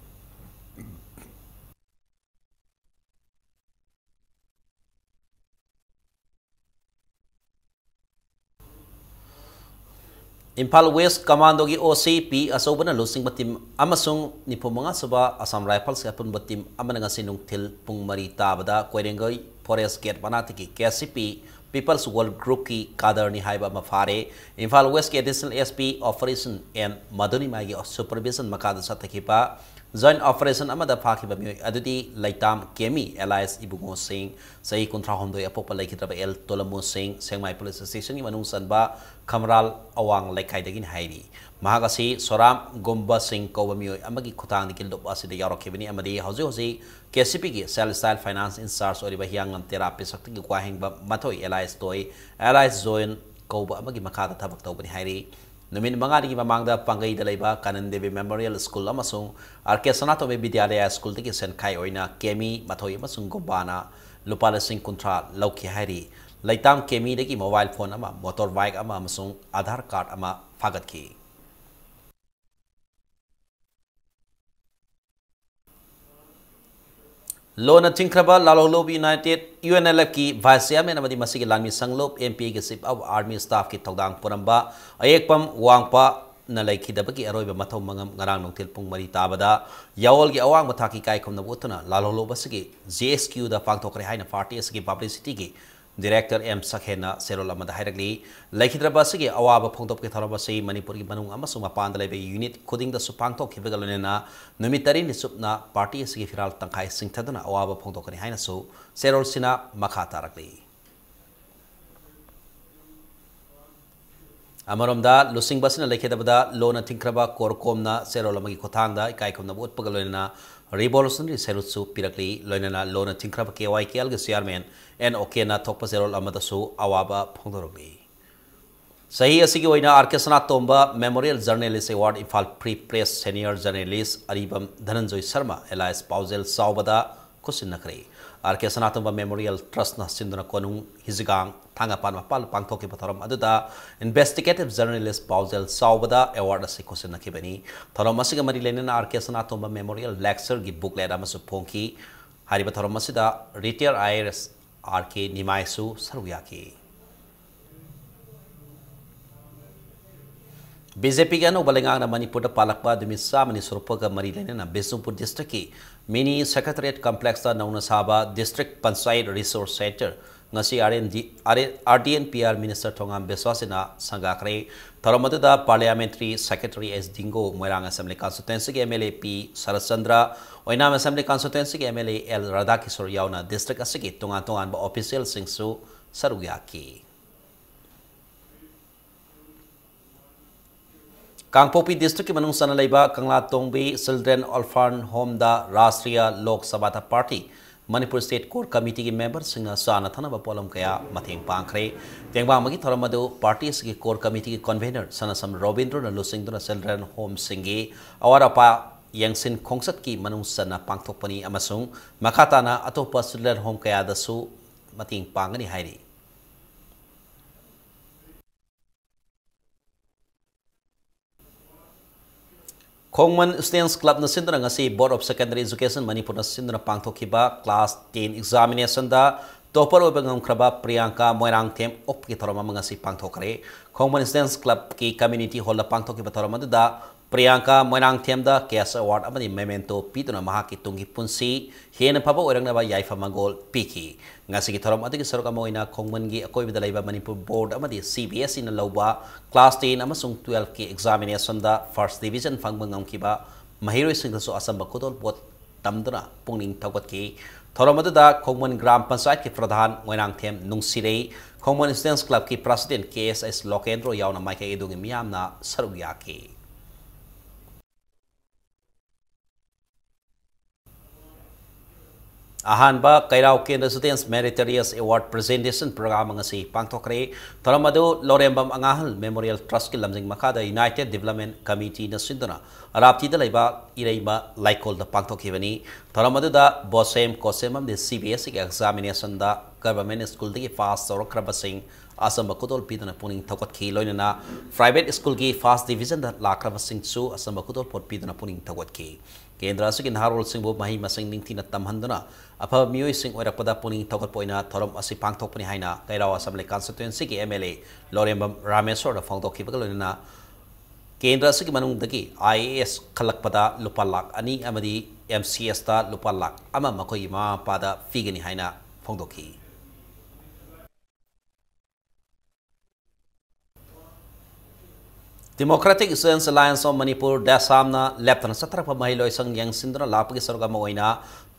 ꯏꯝꯐꯥꯜ ꯋꯦꯁ ꯀꯃꯥꯟꯗꯣꯒꯤ ꯑꯣ ꯁꯤ ꯄꯤ ꯑꯆꯧꯕꯅ ꯂꯨꯆꯤꯡꯕ ꯇꯤꯝ ꯑꯃꯁꯨꯡ ꯅꯤꯐꯨ ꯃꯉꯥ ꯁꯨꯕ ꯑꯁꯥꯝ ꯔꯥꯏꯐꯜꯁꯀꯤ ꯑꯄꯨꯟꯕ ꯇꯤꯝ ꯑꯃꯅ ꯉꯁꯤ ꯅꯨꯡꯊꯤꯜ ꯄꯨꯡ ꯃꯔꯤ ꯇꯥꯕꯗ ꯀꯣꯏꯔꯦꯡꯒꯩ ꯐꯣꯔꯦꯁ ꯒꯦꯠ ꯃꯅꯥꯛꯇꯒꯤ ꯀꯦ ꯁꯤ ꯄꯤ ꯄꯤꯄꯜꯁ ꯋꯥꯔꯜ ꯒ꯭ꯔꯨꯞꯀꯤ ꯀꯥꯗꯔꯅꯤ ꯍꯥꯏꯕ ꯑꯃ ꯐꯥꯔꯦ꯫ ꯏꯝꯐꯥꯜ ꯋꯦꯁꯀꯤ additional S P operation N ꯃꯗꯨꯅꯤꯃꯥꯒꯤ ꯁꯨꯄꯔꯚꯤꯖꯟ ꯃꯈꯥꯗ ꯆꯠꯊꯈꯤꯕ Joint operation ꯑꯃꯗ ꯐꯥꯈꯤꯕ ꯃꯤꯑꯣꯏ ꯑꯗꯨꯗꯤ ꯂꯩꯇꯥꯝ ꯀꯦꯃꯤ alias ꯏꯕꯨꯡꯉꯣ ꯁꯤꯡ, ꯆꯍꯤ ꯀꯨꯟꯊ꯭ꯔꯥ ꯍꯨꯝꯗꯣꯏ ꯑꯄꯣꯛꯄ ꯂꯩꯈꯤꯗ꯭ꯔꯕ ꯑꯦꯜ ꯇꯣꯂꯝꯃꯨ ꯁꯤꯡ, ꯁꯦꯡꯃꯥꯏ police station ꯒꯤ ꯃꯅꯨꯡ ꯆꯟꯕ ꯈꯝꯔꯥꯜ ꯑꯋꯥꯡ ꯂꯩꯀꯥꯏꯗꯒꯤꯅꯤ ꯍꯥꯏꯔꯤ꯫ ꯃꯍꯥꯛ ꯑꯁꯤ ꯁꯣꯔꯥꯝ ꯒꯨꯝꯕ ꯁꯤꯡ ꯀꯧꯕ ꯃꯤꯑꯣꯏ ꯑꯃꯒꯤ ꯈꯨꯊꯥꯡꯗꯒꯤ ꯂꯨꯞ ꯑꯁꯤꯗ ꯌꯥꯎꯔꯛꯈꯤꯕꯅꯤ ꯑꯃꯗꯤ ꯍꯧꯖꯤꯛ ꯍꯧꯖꯤꯛ ꯀꯦ ꯁꯤ ꯄꯤꯒꯤ Cell Style Finance in Charge ꯑꯣꯏꯔꯤꯕ ꯍꯤꯌꯥꯡꯂꯝ ꯇꯦꯔꯥ ꯄꯤꯁꯛꯇꯒꯤ ꯋꯥꯍꯦꯡꯕ ꯃꯊꯣꯏ alias ꯇꯣꯏ alias ꯖꯣꯏꯟ ꯀꯧꯕ ꯑꯃꯒꯤ ꯃꯈꯥꯗ ꯊꯕꯛ ꯇꯧꯕꯅꯤ ꯍꯥꯏꯔꯤ꯫ ꯅꯨꯃꯤꯠ ꯃꯉꯥꯅꯤꯒꯤ ꯃꯃꯥꯡꯗ ꯄꯥꯡꯒꯩꯗ ꯂꯩꯕ ꯀꯥꯅꯟ ꯗꯦꯕꯤ Memorial School ꯑꯃꯁꯨꯡ ꯑꯥꯔ ꯀꯦ ꯁꯅꯥꯇꯣꯝꯕꯤ ꯕꯤꯗ꯭ꯌꯥꯂꯌꯥ ꯁ꯭ꯀꯨꯜꯗꯒꯤ ꯁꯦꯟꯈꯥꯏ ꯑꯣꯏꯅ ꯀꯦꯃꯤ ꯃꯊꯣꯏ ꯑꯃꯁꯨꯡ ꯒꯨꯝꯕꯥꯅ ꯂꯨꯄꯥ ꯂꯤꯁꯤꯡ ꯀꯨꯟꯊ꯭ꯔꯥ ꯂꯧꯈꯤ ꯍꯥꯏꯔꯤ꯫ ꯂꯩꯇꯥꯝ ꯀꯦꯃꯤꯗꯒꯤ mobile phone ꯑꯃ, motorbike ꯑꯃ ꯑꯃꯁꯨꯡ Aadhaar card ꯑꯃ ꯐꯥꯒꯠꯈꯤ꯫ ꯂꯣꯟꯅ ꯊꯤꯡꯈ꯭ꯔꯕ ꯂꯥꯜꯍꯧꯂꯨꯞ United, U N L F ꯀꯤ vice chairman ꯑꯃꯗꯤ ꯃꯁꯤꯒꯤ ꯂꯥꯟꯃꯤ ꯁꯪꯂꯨꯞ M P Aꯒꯤ chief of army staff ꯀꯤ ꯊꯧꯗꯥꯡ ꯄꯨꯔꯝꯕ ꯑꯌꯦꯛꯄꯝ ꯋꯥꯡꯄꯅ ꯂꯩꯈꯤꯗꯕꯒꯤ ꯑꯔꯣꯏꯕ ꯃꯊꯧ ꯃꯉꯝ ꯉꯔꯥꯡ ꯅꯨꯡꯊꯤꯜ ꯄꯨꯡ ꯃꯔꯤ ꯇꯥꯕꯗ ꯌꯥꯋꯣꯜꯒꯤ ꯑꯋꯥꯡꯕ ꯊꯥꯛꯀꯤ ꯏꯀꯥꯏꯈꯨꯝꯅꯕ ꯎꯠꯇꯨꯅ ꯂꯥꯜꯍꯧꯂꯨꯞ ꯑꯁꯤꯒꯤ G S Q ꯗ ꯄꯥꯡꯊꯣꯛꯈ꯭ꯔꯦ ꯍꯥꯏꯅ party ꯑꯁꯤꯒꯤ publicity ꯒꯤ director M ꯁꯛꯍꯦꯟꯅ ꯆꯦꯔꯣꯜ ꯑꯃꯗ ꯍꯥꯏꯔꯛꯂꯤ꯫ ꯂꯩꯈꯤꯗ꯭ꯔꯕ ꯑꯁꯤꯒꯤ ꯑꯋꯥꯕ ꯐꯣꯡꯗꯣꯛꯄꯒꯤ ꯊꯧꯔꯝ ꯑꯁꯤ ꯃꯅꯤꯄꯨꯔꯒꯤ ꯃꯅꯨꯡ ꯑꯃꯁꯨꯡ ꯃꯄꯥꯟꯗ ꯂꯩꯕ unit ꯈꯨꯗꯤꯡꯗꯁꯨ ꯄꯥꯡꯊꯣꯛꯈꯤꯕꯒ ꯂꯣꯏꯅꯅ ꯅꯨꯃꯤꯠ ꯇꯔꯦꯠꯅꯤ ꯆꯨꯞꯅ party ꯑꯁꯤꯒꯤ ꯐꯤꯔꯥꯜ ꯇꯪꯈꯥꯏ ꯆꯤꯡꯊꯗꯨꯅ ꯑꯋꯥꯕ ꯐꯣꯡꯗꯣꯛꯀꯅꯤ ꯍꯥꯏꯅꯁꯨ ꯆꯦꯔꯣꯜꯁꯤꯅ ꯃꯈꯥ ꯇꯥꯔꯛꯂꯤ꯫ ꯑꯃꯔꯣꯝꯗ ꯂꯨꯆꯤꯡꯕ ꯑꯁꯤꯅ ꯂꯩꯈꯤꯗꯕꯗ ꯂꯣꯟꯅ ꯊꯤꯡꯈ꯭ꯔꯕ ꯀꯣꯔꯀꯣꯝꯅ ꯆꯦꯔꯣꯜ ꯑꯃꯒꯤ ꯈꯨꯠꯊꯥꯡꯗ ꯏꯀꯥꯏꯈꯨꯝꯅꯕ ꯎꯠꯄꯒ ꯂꯣꯏꯅꯅ revolutionary salute ꯁꯨ ꯄꯤꯔꯛꯂꯤ꯫ ꯂꯣꯏꯅꯅ ꯂꯣꯟꯅ ꯊꯤꯡꯈ꯭ꯔꯕ K Y K L ꯒꯤ chairman N OK ꯅ ꯊꯣꯛꯄ ꯆꯦꯔꯣꯜ ꯑꯃꯗꯁꯨ ꯑꯋꯥꯕ ꯐꯣꯡꯗꯣꯔꯛꯂꯤ꯫ ꯆꯍꯤ ꯑꯁꯤꯒꯤ ꯑꯣꯏꯅ R K ꯁꯅꯥꯇꯣꯝꯕ Memorial Journalist Award, Imphal Free Press Senior Journalist ꯑꯔꯤꯕꯝ ꯙꯅꯟꯖꯣꯏ ꯁꯔꯃ alias ꯄꯥꯎꯖꯦꯜ ꯆꯥꯎꯕꯗ ꯈꯨꯠꯁꯤꯟꯅꯈ꯭ꯔꯦ꯫ R K ꯁꯅꯥꯇꯣꯝꯕ Memorial Trust ꯅ ꯁꯤꯟꯗꯨꯅ ꯀꯣꯅꯨꯡ ꯍꯤꯖꯤꯒꯥꯡ ꯊꯥꯡꯒꯄꯥꯟ ꯃꯄꯥꯜꯗ ꯄꯥꯡꯊꯣꯛꯈꯤꯕ ꯊꯧꯔꯝ ꯑꯗꯨꯗ investigative journalist ꯄꯥꯎꯖꯦꯜ ꯆꯥꯎꯕꯗ award ꯑꯁꯤ ꯈꯨꯠꯁꯤꯟꯅꯈꯤꯕꯅꯤ꯫ ꯊꯧꯔꯝ ꯑꯁꯤꯒ ꯃꯔꯤ ꯂꯩꯅꯅ R K ꯁꯅꯥꯇꯣꯝꯕ Memorial Lecture ꯒꯤ booklet ꯑꯃꯁꯨ ꯐꯣꯡꯈꯤ꯫ ꯍꯥꯏꯔꯤꯕ ꯊꯧꯔꯝ ꯑꯁꯤꯗ retired I A S R K ꯅꯤꯃꯥꯏꯁꯨ ꯁꯔꯨꯛ ꯌꯥꯈꯤ꯫ B J P ꯒꯤ ꯑꯅꯧꯕ ꯂꯩꯉꯥꯛꯅ ꯃꯅꯤꯄꯨꯔꯗ ꯄꯥꯜꯂꯛꯄ ꯅꯨꯃꯤꯠ ꯆꯥꯝꯃꯅꯤ ꯁꯨꯔꯛꯄꯒ ꯃꯔꯤ ꯂꯩꯅꯅ ꯕꯤꯁꯅꯨꯄꯨꯔ district ꯀꯤ mini secretariat complex ꯇ ꯅꯧꯅ ꯁꯥꯕ District Panchayat Resource Centre ꯉꯁꯤ R N D, R T and P R Minister ꯊꯣꯉꯥꯝ ꯕꯤꯁ꯭ꯋꯥꯁꯤꯅ ꯁꯪꯒꯥꯈ꯭ꯔꯦ꯫ ꯊꯧꯔꯝ ꯑꯗꯨꯗ Parliamentary Secretary S ꯗꯤꯡꯒꯣ, Moirang Assembly Constituencyꯒꯤ M L A P Saratchandra, Oinam Assembly Constituencyꯒꯤ M L A L ꯔꯥꯙꯥꯀꯤꯁꯣꯔ ꯌꯥꯎꯅ district ꯑꯁꯤꯒꯤ ꯇꯣꯉꯥꯟ ꯇꯣꯉꯥꯟꯕ officialꯁꯤꯡꯁꯨ ꯁꯔꯨꯛ ꯌꯥꯈꯤ꯫ ꯀꯥꯡꯄꯣꯛꯄꯤ districtꯀꯤ ꯃꯅꯨꯡ ꯆꯟꯅ ꯂꯩꯕ ꯀꯪꯂꯥꯇꯣꯡꯕꯤ Children Orphan Homeꯗ Rashtriya Lok Sabha Party Manipur State Core Committeeꯒꯤ memberꯁꯤꯡꯅ ꯆꯥꯅ ꯊꯛꯅꯕ ꯄꯣꯠꯂꯝ ꯀꯌꯥ ꯃꯇꯦꯡ ꯄꯥꯡꯈ꯭ꯔꯦ꯫ ꯇꯦꯡꯕꯥꯡꯕꯒꯤ ꯊꯧꯔꯝ ꯑꯗꯨ party ꯑꯁꯤꯒꯤ Core Committeeꯒꯤ convener ꯁꯅꯥꯁꯝ ꯔꯣꯕꯤꯟꯗ꯭ꯔꯣꯅ ꯂꯨꯆꯤꯡꯗꯨꯅ children homeꯁꯤꯡꯒꯤ ꯑꯋꯥꯠ ꯑꯄꯥ ꯌꯦꯡꯁꯤꯟ ꯈꯣꯡꯆꯠꯀꯤ ꯃꯅꯨꯡ ꯆꯟꯅ ꯄꯥꯡꯊꯣꯛꯄꯅꯤ ꯑꯃꯁꯨꯡ ꯃꯈꯥ ꯇꯥꯅ ꯑꯇꯣꯞꯄ children home ꯀꯌꯥꯗꯁꯨ ꯃꯇꯦꯡ ꯄꯥꯡꯒꯅꯤ ꯍꯥꯏꯔꯤ꯫ ꯈꯣꯡꯃꯟ Students Clubꯅ ꯁꯤꯟꯗꯨꯅ ꯉꯁꯤ Board of Secondary Education ꯃꯅꯤꯄꯨꯔꯅ ꯁꯤꯟꯗꯨꯅ ꯄꯥꯡꯊꯣꯛꯈꯤꯕ class ten examinationꯗ topper ꯑꯣꯏꯕ ꯉꯝꯈ꯭ꯔꯕ ꯄ꯭ꯔꯤꯌꯥꯡꯀꯥ ꯃꯣꯏꯔꯥꯡꯊꯦꯝ ꯑꯣꯛꯄꯒꯤ ꯊꯧꯔꯝ ꯑꯃ ꯉꯁꯤ ꯄꯥꯡꯊꯣꯛꯈ꯭ꯔꯦ꯫ ꯈꯣꯡꯃꯟ Students Clubꯀꯤ community hallꯗ ꯄꯥꯡꯊꯣꯛꯈꯤꯕ ꯊꯧꯔꯝ ꯑꯗꯨꯗ ꯄ꯭ꯔꯤꯌꯥꯡꯀꯥ ꯃꯣꯏꯔꯥꯡꯊꯦꯝꯗ cash award ꯑꯃꯗꯤ memento ꯄꯤꯗꯨꯅ ꯃꯍꯥꯛꯀꯤ ꯇꯨꯡꯒꯤ ꯄꯨꯟꯁꯤ ꯍꯦꯟꯅ ꯐꯕ ꯑꯣꯏꯔꯛꯅꯕ ꯌꯥꯏꯐ ꯃꯪꯒꯣꯜ ꯄꯤꯈꯤ꯫ ꯉꯁꯤꯒꯤ ꯊꯧꯔꯝ ꯑꯗꯨꯒꯤ ꯁꯔꯨꯛ ꯑꯃ ꯑꯣꯏꯅ ꯈꯣꯡꯃꯟꯒꯤ ꯑꯀꯣꯏꯕꯗ ꯂꯩꯕ ꯃꯅꯤꯄꯨꯔ Board ꯑꯃꯗꯤ C B S Eꯅ ꯂꯧꯕ class ten ꯑꯃꯁꯨꯡ twelveꯀꯤ examinationꯗ first division ꯐꯪꯕ ꯉꯝꯈꯤꯕ ꯃꯍꯩꯔꯣꯏꯁꯤꯡꯗꯁꯨ ꯑꯆꯝꯕ ꯈꯨꯗꯣꯜꯄꯣꯠ ꯇꯝꯗꯨꯅ ꯄꯨꯛꯅꯤꯡ ꯊꯧꯒꯠꯈꯤ꯫ ꯊꯧꯔꯝ ꯑꯗꯨꯗ ꯈꯣꯡꯃꯟ ꯒ꯭ꯔꯥꯝ ꯄꯟꯆꯥꯌꯠꯀꯤ ꯄ꯭ꯔꯙꯥꯟ Moirangthem ꯅꯨꯡꯁꯤꯔꯩ, ꯈꯣꯡꯃꯟ Students Clubꯀꯤ President K S S ꯂꯣꯀꯦꯟꯗ꯭ꯔꯣ ꯌꯥꯎꯅ ꯃꯥꯏꯀꯩ ꯑꯗꯨꯒꯤ ꯃꯤꯌꯥꯝꯅ ꯁꯔꯨꯛ ꯌꯥꯈꯤ꯫ ꯑꯍꯥꯟꯕ ꯀꯩꯔꯥꯎ ꯀꯦꯟꯗ꯭ꯔ Students Meritorious Award Presentation Program ꯉꯁꯤ ꯄꯥꯡꯊꯣꯛꯈ꯭ꯔꯦ꯫ ꯊꯧꯔꯝ ꯑꯗꯨ ꯂꯧꯔꯦꯝꯕꯝ ꯑꯉꯥꯡꯍꯜ Memorial Trustꯀꯤ ꯂꯝꯖꯤꯡ ꯃꯈꯥꯗ United Development Committeeꯅ ꯁꯤꯟꯗꯨꯅ ꯔꯥꯞꯇꯤꯗ ꯂꯩꯕ ꯏꯔꯩꯃ ꯂꯥꯏꯀꯣꯜꯗ ꯄꯥꯡꯊꯣꯛꯈꯤꯕꯅꯤ꯫ ꯊꯧꯔꯝ ꯑꯗꯨꯗ ꯕꯣꯁꯦꯝ ꯀꯣꯁꯦꯝ ꯑꯃꯗꯤ C B S Eꯒꯤ examinationꯗ government schoolꯗꯒꯤ pass ꯇꯧꯔꯛꯈ꯭ꯔꯕꯁꯤꯡ ꯑꯆꯝꯕ ꯈꯨꯗꯣꯜ ꯄꯤꯗꯨꯅ ꯄꯨꯛꯅꯤꯡ ꯊꯧꯒꯠꯈꯤ꯫ ꯂꯣꯏꯅꯅ private schoolꯒꯤ first divisionꯗ ꯂꯥꯛꯈ꯭ꯔꯕꯁꯤꯡꯁꯨ ꯑꯆꯝꯕ ꯈꯨꯗꯣꯜꯄꯣꯠ ꯄꯤꯗꯨꯅ ꯄꯨꯛꯅꯤꯡ ꯊꯧꯒꯠꯈꯤ꯫ ꯀꯦꯟꯗ꯭ꯔ ꯑꯁꯤꯒꯤ ꯅꯍꯥꯔꯣꯜꯁꯤꯡꯕꯨ ꯃꯍꯩ ꯃꯁꯤꯡ ꯅꯤꯡꯊꯤꯅ ꯇꯝꯍꯟꯗꯨꯅ ꯑꯐꯕ ꯃꯤꯑꯣꯏꯁꯤꯡ ꯑꯣꯏꯔꯛꯄꯗ ꯄꯨꯛꯅꯤꯡ ꯊꯧꯒꯠꯄ ꯑꯣꯏꯅ ꯊꯧꯔꯝ ꯑꯁꯤ ꯄꯥꯡꯊꯣꯛꯄꯅꯤ ꯍꯥꯏꯅ ꯀꯩꯔꯥꯎ Assembly Constituencyꯒꯤ M L A ꯂꯧꯔꯦꯝꯕꯝ ꯔꯥꯃꯦꯁꯣꯔꯅ ꯐꯣꯡꯗꯣꯛꯈꯤꯕꯒ ꯂꯣꯏꯅꯅ ꯀꯦꯟꯗ꯭ꯔ ꯑꯁꯤꯒꯤ ꯃꯅꯨꯡꯗꯒꯤ I A S ꯈꯜꯂꯛꯄꯗ ꯂꯨꯄꯥ ꯂꯥꯈ ꯑꯅꯤ ꯑꯃꯗꯤ M C Sꯇ ꯂꯨꯄꯥ ꯂꯥꯈ ꯑꯃ ꯃꯈꯣꯏꯒꯤ ꯃꯃꯥ ꯃꯄꯥꯗ ꯄꯤꯒꯅꯤ ꯍꯥꯏꯅ ꯐꯣꯡꯗꯣꯛꯈꯤ꯫ Democratic Students Alliance of Manipur, ꯗꯦꯁꯥꯝꯅ ꯂꯦꯞꯇꯅ ꯆꯠꯊꯔꯛꯄ ꯃꯍꯩꯂꯣꯏꯁꯪ ꯌꯦꯡꯁꯤꯟꯗꯨꯅ ꯂꯥꯛꯄꯒꯤ ꯁꯔꯨꯛ ꯑꯃ ꯑꯣꯏꯅ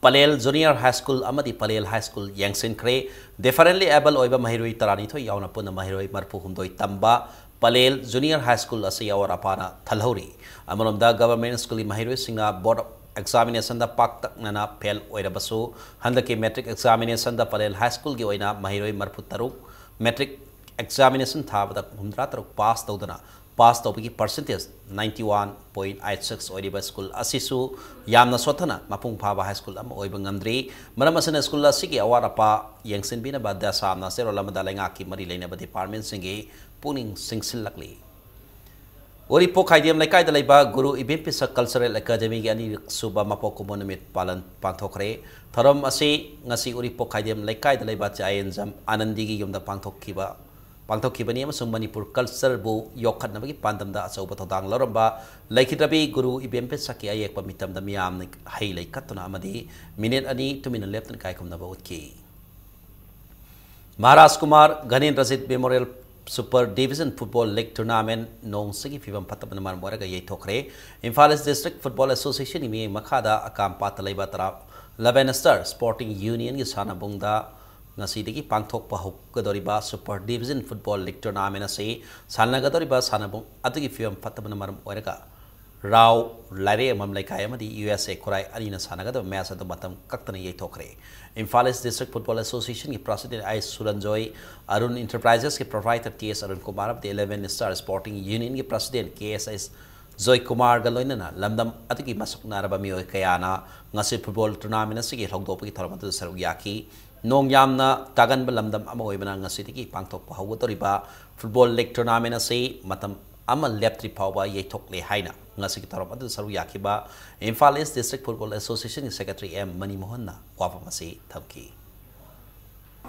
ꯄꯂꯦꯜ Junior High School ꯑꯃꯗꯤ Pallel High School ꯌꯦꯡꯁꯤꯟꯈ꯭ꯔꯦ꯫ Differently abled ꯑꯣꯏꯕ ꯃꯍꯩꯔꯣꯏ ꯇꯔꯥꯅꯤꯊꯣꯏ ꯌꯥꯎꯅ ꯄꯨꯟꯅ ꯃꯍꯩꯔꯣꯏ ꯃꯔꯤꯐꯨ ꯍꯨꯝꯗꯣꯏ ꯇꯝꯕ ꯄꯂꯦꯜ Junior High School ꯑꯁꯤ ꯑꯋꯥꯠ ꯑꯄꯥꯅ ꯊꯜꯍꯧꯔꯤ꯫ ꯑꯃꯔꯣꯝꯗ, Government Schoolꯒꯤ ꯃꯍꯩꯔꯣꯏꯁꯤꯡꯅ Board of Examinationꯗ ꯄꯥꯛꯇꯛꯅꯅ ꯐꯦꯜ ꯑꯣꯏꯔꯕꯁꯨ, ꯍꯟꯗꯛꯀꯤ Matric Examinationꯗ ꯄꯂꯦꯜ High Schoolꯒꯤ ꯑꯣꯏꯅ ꯃꯍꯩꯔꯣꯏ ꯃꯔꯤꯐꯨ ꯇꯔꯨꯛ Matric Examination ꯊꯥꯕꯗ ꯍꯨꯝꯗ꯭ꯔꯥ ꯇꯔꯨꯛ ꯄꯥꯁ ꯇꯧꯗꯨꯅ ꯄꯥꯁ ꯇꯧꯕꯒꯤ percentage ninety one point eight six ꯑꯣꯏꯔꯤꯕ ꯁ꯭ꯀꯨꯜ ꯑꯁꯤꯁꯨ ꯌꯥꯝꯅ ꯁꯣꯠꯊꯅ ꯃꯄꯨꯡ ꯐꯥꯕ ꯍꯥꯏ ꯁ꯭ꯀꯨꯜ ꯑꯃ ꯑꯣꯏꯕ ꯉꯝꯗ꯭ꯔꯤ꯫ ꯃꯔꯝ ꯑꯁꯤꯅ, ꯁ꯭ꯀꯨꯜ ꯑꯁꯤꯒꯤ ꯑꯋꯥꯠ ꯑꯄꯥ ꯌꯦꯡꯁꯤꯟꯕꯤꯅꯕ ꯗꯦꯁꯥꯝꯅ ꯆꯦꯔꯣꯜ ꯑꯃꯗ ꯂꯩꯉꯥꯛꯀꯤ ꯃꯔꯤ ꯂꯩꯅꯕ departmentꯁꯤꯡꯒꯤ ꯄꯨꯛꯅꯤꯡ ꯆꯤꯡꯁꯤꯜꯂꯛꯂꯤ꯫ ꯎꯔꯤꯄꯣꯛ ꯈꯥꯏꯗꯦꯝ ꯂꯩꯀꯥꯏꯗ ꯂꯩꯕ ꯒꯨꯔꯨ ꯏꯕꯦꯝꯄꯤꯁꯛ Cultural Academyꯒꯤ ꯑꯅꯤꯔꯛꯁꯨꯕ ꯃꯄꯣꯛ ꯀꯨꯝꯑꯣꯟ ꯅꯨꯃꯤꯠ ꯄꯥꯂꯟ ꯄꯥꯡꯊꯣꯛꯈ꯭ꯔꯦ꯫ ꯊꯧꯔꯝ ꯑꯁꯤ ꯉꯁꯤ ꯎꯔꯤꯄꯣꯛ ꯈꯥꯏꯗꯦꯝ ꯂꯩꯀꯥꯏꯗ ꯂꯩꯕ ꯆꯥꯌꯦꯟꯖꯝ ꯑꯥꯅꯟꯗꯤꯒꯤ ꯌꯨꯝꯗ ꯄꯥꯡꯊꯣꯛꯈꯤꯕ ꯄꯥꯡꯊꯣꯛꯈꯤꯕꯅꯤ ꯑꯃꯁꯨꯡ ꯃꯅꯤꯄꯨꯔ cultureꯕꯨ ꯌꯣꯛꯈꯠꯅꯕꯒꯤ ꯄꯥꯟꯗꯝꯗ ꯑꯆꯧꯕ ꯊꯧꯗꯥꯡ ꯂꯧꯔꯝꯕ ꯂꯩꯈꯤꯗ꯭ꯔꯕꯤ ꯒꯨꯔꯨ ꯏꯕꯦꯝꯄꯦꯁꯛꯀꯤ ꯑꯌꯦꯛꯄ ꯃꯤꯇꯝꯗ ꯃꯤꯌꯥꯝꯅ ꯍꯩ ꯂꯩ ꯀꯠꯇꯨꯅ ꯑꯃꯗꯤ ꯃꯤꯅꯤꯠ ꯑꯅꯤ ꯇꯨꯃꯤꯟꯅ ꯂꯦꯞꯇꯨꯅ ꯏꯀꯥꯏ ꯈꯨꯝꯅꯕ ꯎꯠꯈꯤ꯫ Maharaj Kumar ꯘꯅꯦꯟꯗ꯭ꯔꯖꯤꯠ Memorial Super Division Football League Tournament ꯅꯣꯡ ꯆꯤꯡꯒꯤ ꯐꯤꯕꯝ ꯐꯠꯇꯕꯅ ꯃꯔꯝ ꯑꯣꯏꯔꯒ ꯌꯩꯊꯣꯛꯈ꯭ꯔꯦ꯫ ꯏꯝꯐꯥꯜ East District Football Associationꯒꯤ ꯃꯤꯠꯌꯦꯡ ꯃꯈꯥꯗ ꯑꯀꯥꯝꯄꯥꯠꯇ ꯂꯩꯕ ꯇꯔꯥ eleven Star Sporting Unionꯒꯤ ꯁꯥꯟꯅꯕꯨꯡꯗ ꯉꯁꯤꯗꯒꯤ ꯄꯥꯡꯊꯣꯛꯄ ꯍꯧꯒꯗꯧꯔꯤꯕ Super Division Football League Tournament ꯑꯁꯤ ꯁꯥꯟꯅꯒꯗꯧꯔꯤꯕ ꯁꯥꯟꯅꯕꯨꯡ ꯑꯗꯨꯒꯤ ꯐꯤꯕꯝ ꯐꯠꯇꯕꯅ ꯃꯔꯝ ꯑꯣꯏꯔꯒ ꯔꯥꯎ ꯂꯥꯏꯔꯦꯝꯕꯝ ꯂꯩꯀꯥꯏ ꯑꯃꯗꯤ ꯌꯨ ꯑꯦꯁ ꯑꯦ ꯈꯨꯔꯥꯏ ꯑꯅꯤꯅ ꯁꯥꯟꯅꯒꯗꯕ ꯃꯦꯆ ꯑꯗꯨ ꯃꯇꯝ ꯀꯛꯇꯅ ꯌꯩꯊꯣꯛꯈ꯭ꯔꯦ꯫ ꯏꯝꯐꯥꯜ East District Football Associationꯒꯤ President ꯑꯥꯏ ꯁꯨꯔꯟꯖꯣꯏ, ꯑꯔꯨꯟ Enterprisesꯀꯤ Proprietor T S Arun Kumar ꯑꯃꯗꯤ eleven Star Sporting Unionꯒꯤ President ꯀꯦ ꯑꯦꯁ ꯑꯦꯁ ꯖꯣꯏ ꯀꯨꯃꯥꯔꯒ ꯂꯣꯏꯅꯅ ꯂꯝꯗꯝ ꯑꯗꯨꯒꯤ ꯃꯁꯛ ꯅꯥꯏꯔꯕ ꯃꯤꯑꯣꯏ ꯀꯌꯥꯅ ꯉꯁꯤ football tournament ꯑꯁꯤꯒꯤ ꯍꯧꯗꯣꯛꯄꯒꯤ ꯊꯧꯔꯝ ꯑꯗꯨꯗ ꯁꯔꯨꯛ ꯌꯥꯈꯤ꯫ ꯅꯣꯡ ꯌꯥꯝꯅ ꯇꯥꯒꯟꯕ ꯂꯝꯗꯝ ꯑꯃ ꯑꯣꯏꯕꯅ ꯉꯁꯤꯗꯒꯤ ꯄꯥꯡꯊꯣꯛꯄ ꯍꯧꯒꯗꯧꯔꯤꯕ football league tournament ꯑꯁꯤ ꯃꯇꯝ ꯑꯃ ꯂꯦꯞꯇ꯭ꯔꯤ ꯐꯥꯎꯕ ꯌꯩꯊꯣꯛꯂꯦ ꯍꯥꯏꯅ ꯉꯁꯤꯒꯤ ꯊꯧꯔꯝ ꯑꯗꯨꯗ ꯁꯔꯨꯛ ꯌꯥꯈꯤꯕ ꯏꯝꯐꯥꯜ East District Football Associationꯒꯤ Secretary ꯑꯦꯝ ꯃꯅꯤꯃꯣꯍꯟꯅ ꯋꯥꯐꯝ ꯑꯁꯤ ꯊꯝꯈꯤ꯫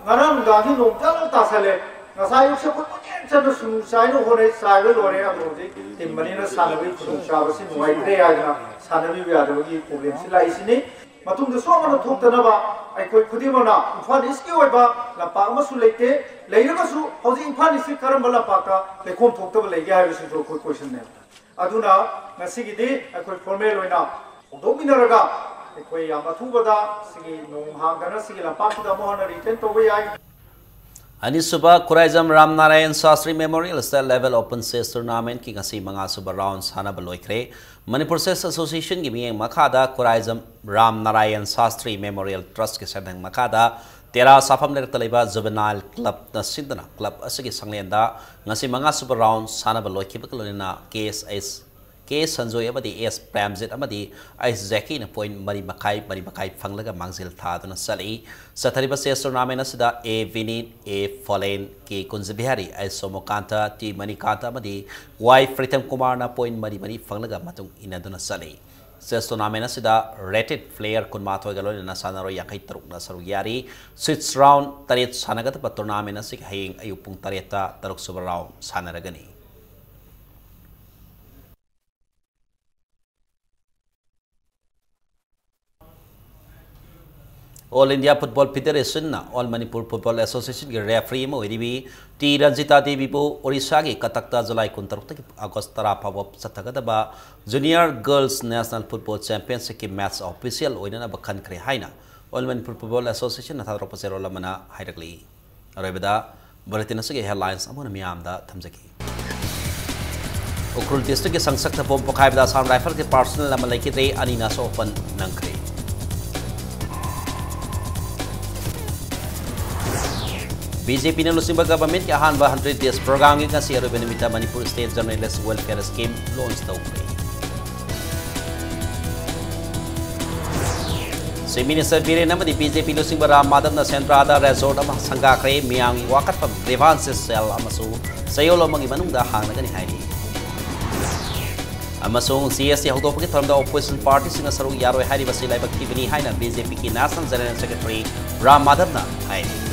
ꯉꯔꯥꯡ ꯅꯨꯡꯗꯥꯡꯗꯤ ꯅꯣꯡ ꯀꯟꯅ ꯇꯥꯁꯜꯂꯦ꯫ ꯉꯁꯥꯏ ꯑꯌꯨꯛꯁꯦ ꯑꯩꯈꯣꯏ ꯀꯣꯏꯆꯦꯟ ꯆꯦꯟꯗ ꯁꯨꯝ ꯆꯥꯏꯕ ꯍꯣꯠꯅꯩ, ꯆꯥꯏꯕ ꯂꯣꯏꯔꯦ꯫ ꯑꯗꯨ ꯍꯧꯖꯤꯛ ꯇꯤꯝ ꯑꯅꯤꯅ ꯁꯥꯟꯅꯕꯒꯤ ꯈꯨꯗꯣꯡꯆꯥꯕꯁꯤ ꯅꯨꯡꯉꯥꯏꯇ꯭ꯔꯦ ꯍꯥꯏꯗꯅ ꯁꯥꯟꯅꯕꯤꯕ ꯌꯥꯗꯕꯒꯤ ꯄ꯭ꯔꯣꯕ꯭ꯂꯦꯝꯁꯤ ꯂꯥꯛꯏꯁꯤꯅꯤ꯫ ꯃꯇꯨꯡꯗ ꯁꯣꯛꯍꯟꯅ ꯊꯣꯛꯇꯅꯕ ꯑꯩꯈꯣꯏ ꯈꯨꯗꯤꯡꯃꯛꯅ ꯏꯝꯐꯥꯜ ꯏꯁꯀꯤ ꯑꯣꯏꯕ ꯂꯝꯄꯥꯛ ꯑꯃꯁꯨ ꯂꯩꯇꯦ꯫ ꯂꯩꯔꯒꯁꯨ ꯍꯧꯖꯤꯛ ꯏꯝꯐꯥꯜ ꯏꯁꯀꯤ ꯀꯔꯝꯕ ꯂꯝꯄꯥꯛꯇ ꯂꯩꯈꯣꯝ ꯊꯣꯛꯇꯕ ꯂꯩꯒꯦ ꯍꯥꯏꯕꯁꯤꯁꯨ ꯑꯩꯈꯣꯏ ꯀꯣꯏꯁꯟꯅꯦ꯫ ꯑꯗꯨꯅ ꯉꯁꯤꯒꯤꯗꯤ ꯑꯩꯈꯣꯏ ꯐꯣꯔꯃꯦꯜ ꯑꯣꯏꯅ ꯍꯧꯗꯣꯛꯃꯤꯟꯅꯔꯒ ꯑꯩꯈꯣꯏ ꯌꯥꯝ ꯑꯊꯨꯕꯗ ꯁꯤꯒꯤ ꯅꯣꯡ ꯍꯥꯡꯗꯅ ꯁꯤꯒꯤ ꯂꯝꯄꯥꯛꯁꯤꯗ ꯑꯃꯨꯛ ꯍꯟꯅ ꯔꯤꯇꯔꯟ ꯇꯧꯕ ꯌꯥꯏ꯫ ꯑꯅꯤꯁꯨꯕ Khuraijam Ram Narayan Shastri memorial state level open chess ꯇꯣꯔꯅꯥꯃꯦꯟꯠꯀꯤ ꯉꯁꯤ ꯃꯉꯥꯁꯨꯕ ꯔꯥꯎꯟ ꯁꯥꯟꯅꯕ ꯂꯣꯏꯈ꯭ꯔꯦ꯫ ꯃꯅꯤꯄꯨꯔ ꯆꯦꯁ ꯑꯦꯁꯣꯁꯤꯌꯦꯁꯟꯒꯤ ꯃꯤꯠꯌꯦꯡ ꯃꯈꯥꯗ ꯈꯨꯔꯥꯏꯖꯝ ꯔꯥꯝ ꯅꯥꯔꯥꯌꯟ ꯁꯥꯁꯇ꯭ꯔꯤ ꯃꯦꯃꯣꯔꯤꯌꯦꯜ ꯇ꯭ꯔꯁꯀꯤ ꯁꯦꯟꯊꯪ ꯃꯈꯥꯗ ꯇꯦꯔꯥ ꯁꯥꯐꯝ ꯂꯩꯔꯛꯇ ꯂꯩꯕ ꯖꯨꯕꯦꯅꯥꯏꯜ ꯀ꯭ꯂꯕꯅ ꯁꯤꯟꯗꯨꯅ ꯀ꯭ꯂꯕ ꯑꯁꯤꯒꯤ ꯁꯪꯂꯦꯟꯗ ꯉꯁꯤ ꯃꯉꯥꯁꯨꯕ ꯔꯥꯎꯟ ꯁꯥꯟꯅꯕ ꯂꯣꯏꯈꯤꯕꯒ ꯂꯣꯏꯅꯅ ꯀꯦ ꯑꯦꯁ ꯑꯩꯆ ꯀꯦ ꯁꯟꯖꯣꯏ ꯑꯃꯗꯤ ꯑꯦꯁ ꯄ꯭ꯔꯦꯝꯖꯤꯠ ꯑꯃꯗꯤ ꯑꯩꯆ ꯖꯦꯀꯤꯅ ꯄꯣꯏꯟꯠ ꯃꯔꯤ ꯃꯈꯥꯏ, ꯃꯔꯤ ꯃꯈꯥꯏ ꯐꯪꯂꯒ ꯃꯥꯡꯖꯤꯜ ꯊꯥꯗꯨꯅ ꯆꯠꯂꯤ꯫ ꯆꯠꯊꯔꯤꯕ ꯆꯦꯁ ꯇꯣꯔꯅꯥꯃꯦꯟꯠ ꯑꯁꯤꯗ ꯑꯦ ꯚꯤꯅꯤꯠ, ꯑꯦ ꯐꯣꯂꯦꯟ, ꯀꯦ ꯀꯨꯟꯖꯕꯤꯍꯥꯔꯤ, ꯑꯩꯆ ꯁꯣꯃꯣꯀꯥꯟꯇ, ꯇꯤ ꯃꯅꯤꯀꯥꯟꯇ ꯑꯃꯗꯤ ꯋꯥꯏ ꯄ꯭ꯔꯤꯇꯝ ꯀꯨꯃꯥꯔꯅ ꯄꯣꯏꯟꯠ ꯃꯔꯤ ꯃꯔꯤ ꯐꯪꯂꯒ ꯃꯇꯨꯡ ꯏꯟꯅꯗꯨꯅ ꯆꯠꯂꯤ꯫ ꯆꯦꯁ ꯇꯣꯔꯅꯥꯃꯦꯟꯠ ꯑꯁꯤꯗ ꯔꯦꯇꯦꯗ ꯄ꯭ꯂꯦꯌꯔ ꯀꯨꯟꯃꯥꯊꯣꯏꯒ ꯂꯣꯏꯅꯅ ꯁꯥꯟꯅꯔꯣꯏ ꯌꯥꯡꯈꯩ ꯇꯔꯨꯛꯅ ꯁꯔꯨꯛ ꯌꯥꯔꯤ꯫ ꯁꯤꯛꯁ ꯔꯥꯎꯟ ꯇꯔꯦꯠ ꯁꯥꯟꯅꯒꯗꯕ ꯇꯣꯔꯅꯥꯃꯦꯟꯠ ꯑꯁꯤꯒꯤ ꯍꯌꯦꯡ ꯑꯌꯨꯛ ꯄꯨꯡ ꯇꯔꯦꯠꯇ ꯇꯔꯨꯛꯁꯨꯕ ꯔꯥꯎꯟ ꯁꯥꯟꯅꯔꯒꯅꯤ꯫ ꯑꯣꯜ ꯏꯟꯗꯤꯌꯥ ꯐꯨꯠꯕꯣꯜ ꯐꯦꯗꯦꯔꯦꯁꯟꯅ ꯑꯣꯜ ꯃꯅꯤꯄꯨꯔ ꯐꯨꯠꯕꯣꯜ ꯑꯦꯁꯣꯁꯤꯌꯦꯁꯟꯒꯤ ꯔꯦꯐ꯭ꯔꯤ ꯑꯃ ꯑꯣꯏꯔꯤꯕꯤ ꯇꯤ ꯔꯟꯖꯤꯇꯥ ꯗꯦꯕꯤꯕꯨ ꯑꯣꯔꯤꯁꯥꯒꯤ ꯀꯇꯛꯇ ꯖꯨꯂꯥꯏ ꯀꯨꯟꯇꯔꯨꯛꯇꯒꯤ ꯑꯥꯒꯁ ꯇꯔꯥ ꯐꯥꯎꯕ ꯆꯠꯊꯒꯗꯕ ꯖꯨꯅꯤꯌꯔ ꯒꯔꯜꯁ ꯅꯦꯁꯅꯦꯜ ꯐꯨꯠꯕꯣꯜ ꯆꯦꯝꯄꯤꯌꯟꯁꯤꯞꯀꯤ ꯃꯦꯠꯆ ꯑꯣꯐꯤꯁꯤꯌꯦꯜ ꯑꯣꯏꯅꯅꯕ ꯈꯟꯈ꯭ꯔꯦ ꯍꯥꯏꯅ ꯑꯣꯜ ꯃꯅꯤꯄꯨꯔ ꯐꯨꯠꯕꯣꯜ ꯑꯦꯁꯣꯁꯤꯌꯦꯁꯟꯅ ꯊꯥꯗꯣꯔꯛꯄ ꯆꯦꯔꯣꯜ ꯑꯃꯅ ꯍꯥꯏꯔꯛꯂꯤ꯫ ꯑꯔꯣꯏꯕꯗ ꯕꯨꯂꯦꯇꯤꯟ ꯑꯁꯤꯒꯤ ꯍꯦꯗꯂꯥꯏꯟꯁ ꯑꯃꯨꯛ ꯍꯟꯅ ꯃꯤꯌꯥꯝꯗ ꯊꯝꯖꯒꯦ꯫ ꯎꯈ꯭ꯔꯨꯜ ꯗꯤꯁꯇ꯭ꯔꯤꯛꯀꯤ ꯁꯪꯁꯛꯇ ꯕꯣꯝ ꯄꯣꯈꯥꯏꯕꯗ ꯑꯁꯥꯝ ꯔꯥꯏꯐꯜꯒꯤ ꯄꯥꯔꯁꯣꯅꯦꯜ ꯑꯃ ꯂꯩꯈꯤꯗ꯭ꯔꯦ, ꯑꯅꯤꯅ ꯑꯁꯣꯛ ꯑꯄꯟ ꯅꯪꯈ꯭ꯔꯦ꯫ ꯕꯤ ꯖꯦ ꯄꯤꯅ ꯂꯨꯆꯤꯡꯕ ꯒꯚꯔꯟꯃꯦꯟꯠꯀꯤ ꯑꯍꯥꯟꯕ ꯍꯟꯗ꯭ꯔꯦꯠ ꯗꯦꯖ ꯄ꯭ꯔꯣꯒ꯭ꯔꯥꯝꯒꯤ ꯉꯁꯤ ꯑꯔꯣꯏꯕ ꯅꯨꯃꯤꯠꯇ Manipur state journalist welfare scheme launch ꯇꯧꯈ꯭ꯔꯦ꯫ ꯆꯤꯐ ꯃꯤꯅꯤꯁꯇꯔ ꯕꯤꯔꯦꯟ ꯑꯃꯗꯤ ꯕꯤ ꯖꯦ ꯄꯤ ꯂꯨꯆꯤꯡꯕ ꯔꯥꯝ ꯃꯥꯙꯕꯅ ꯁꯦꯟꯗ꯭ꯔꯥꯗ ꯔꯦꯖꯣꯔꯠ ꯑꯃ ꯁꯪꯒꯥꯈ꯭ꯔꯦ꯫ ꯃꯤꯌꯥꯝꯒꯤ ꯋꯥꯀꯠꯐꯝ, ꯒ꯭ꯔꯤꯚꯥꯟꯁꯦꯁ ꯁꯦꯜ ꯑꯃꯁꯨ ꯆꯌꯣꯜ ꯑꯃꯒꯤ ꯃꯅꯨꯡꯗ ꯍꯥꯡꯂꯒꯅꯤ ꯍꯥꯏꯔꯤ꯫ ꯑꯃꯁꯨꯡ ꯖꯤ ꯑꯦꯁ ꯇꯤ ꯍꯧꯗꯣꯛꯄꯒꯤ ꯊꯧꯔꯝꯗ ꯑꯣꯄꯣꯖꯤꯁꯟ ꯄꯥꯔꯇꯤꯁꯤꯡꯅ ꯁꯔꯨꯛ ꯌꯥꯔꯣꯏ ꯍꯥꯏꯔꯤꯕꯁꯤ ꯂꯥꯏꯕꯛ ꯊꯤꯕꯅꯤ ꯍꯥꯏꯅ ꯕꯤ ꯖꯦ ꯄꯤꯒꯤ ꯅꯦꯁꯅꯦꯜ ꯖꯦꯅꯔꯦꯜ ꯁꯦꯀ꯭ꯔꯦꯇꯔꯤ ꯔꯥꯝ ꯃꯥꯙꯕꯅ ꯍꯥꯏꯔꯤ꯫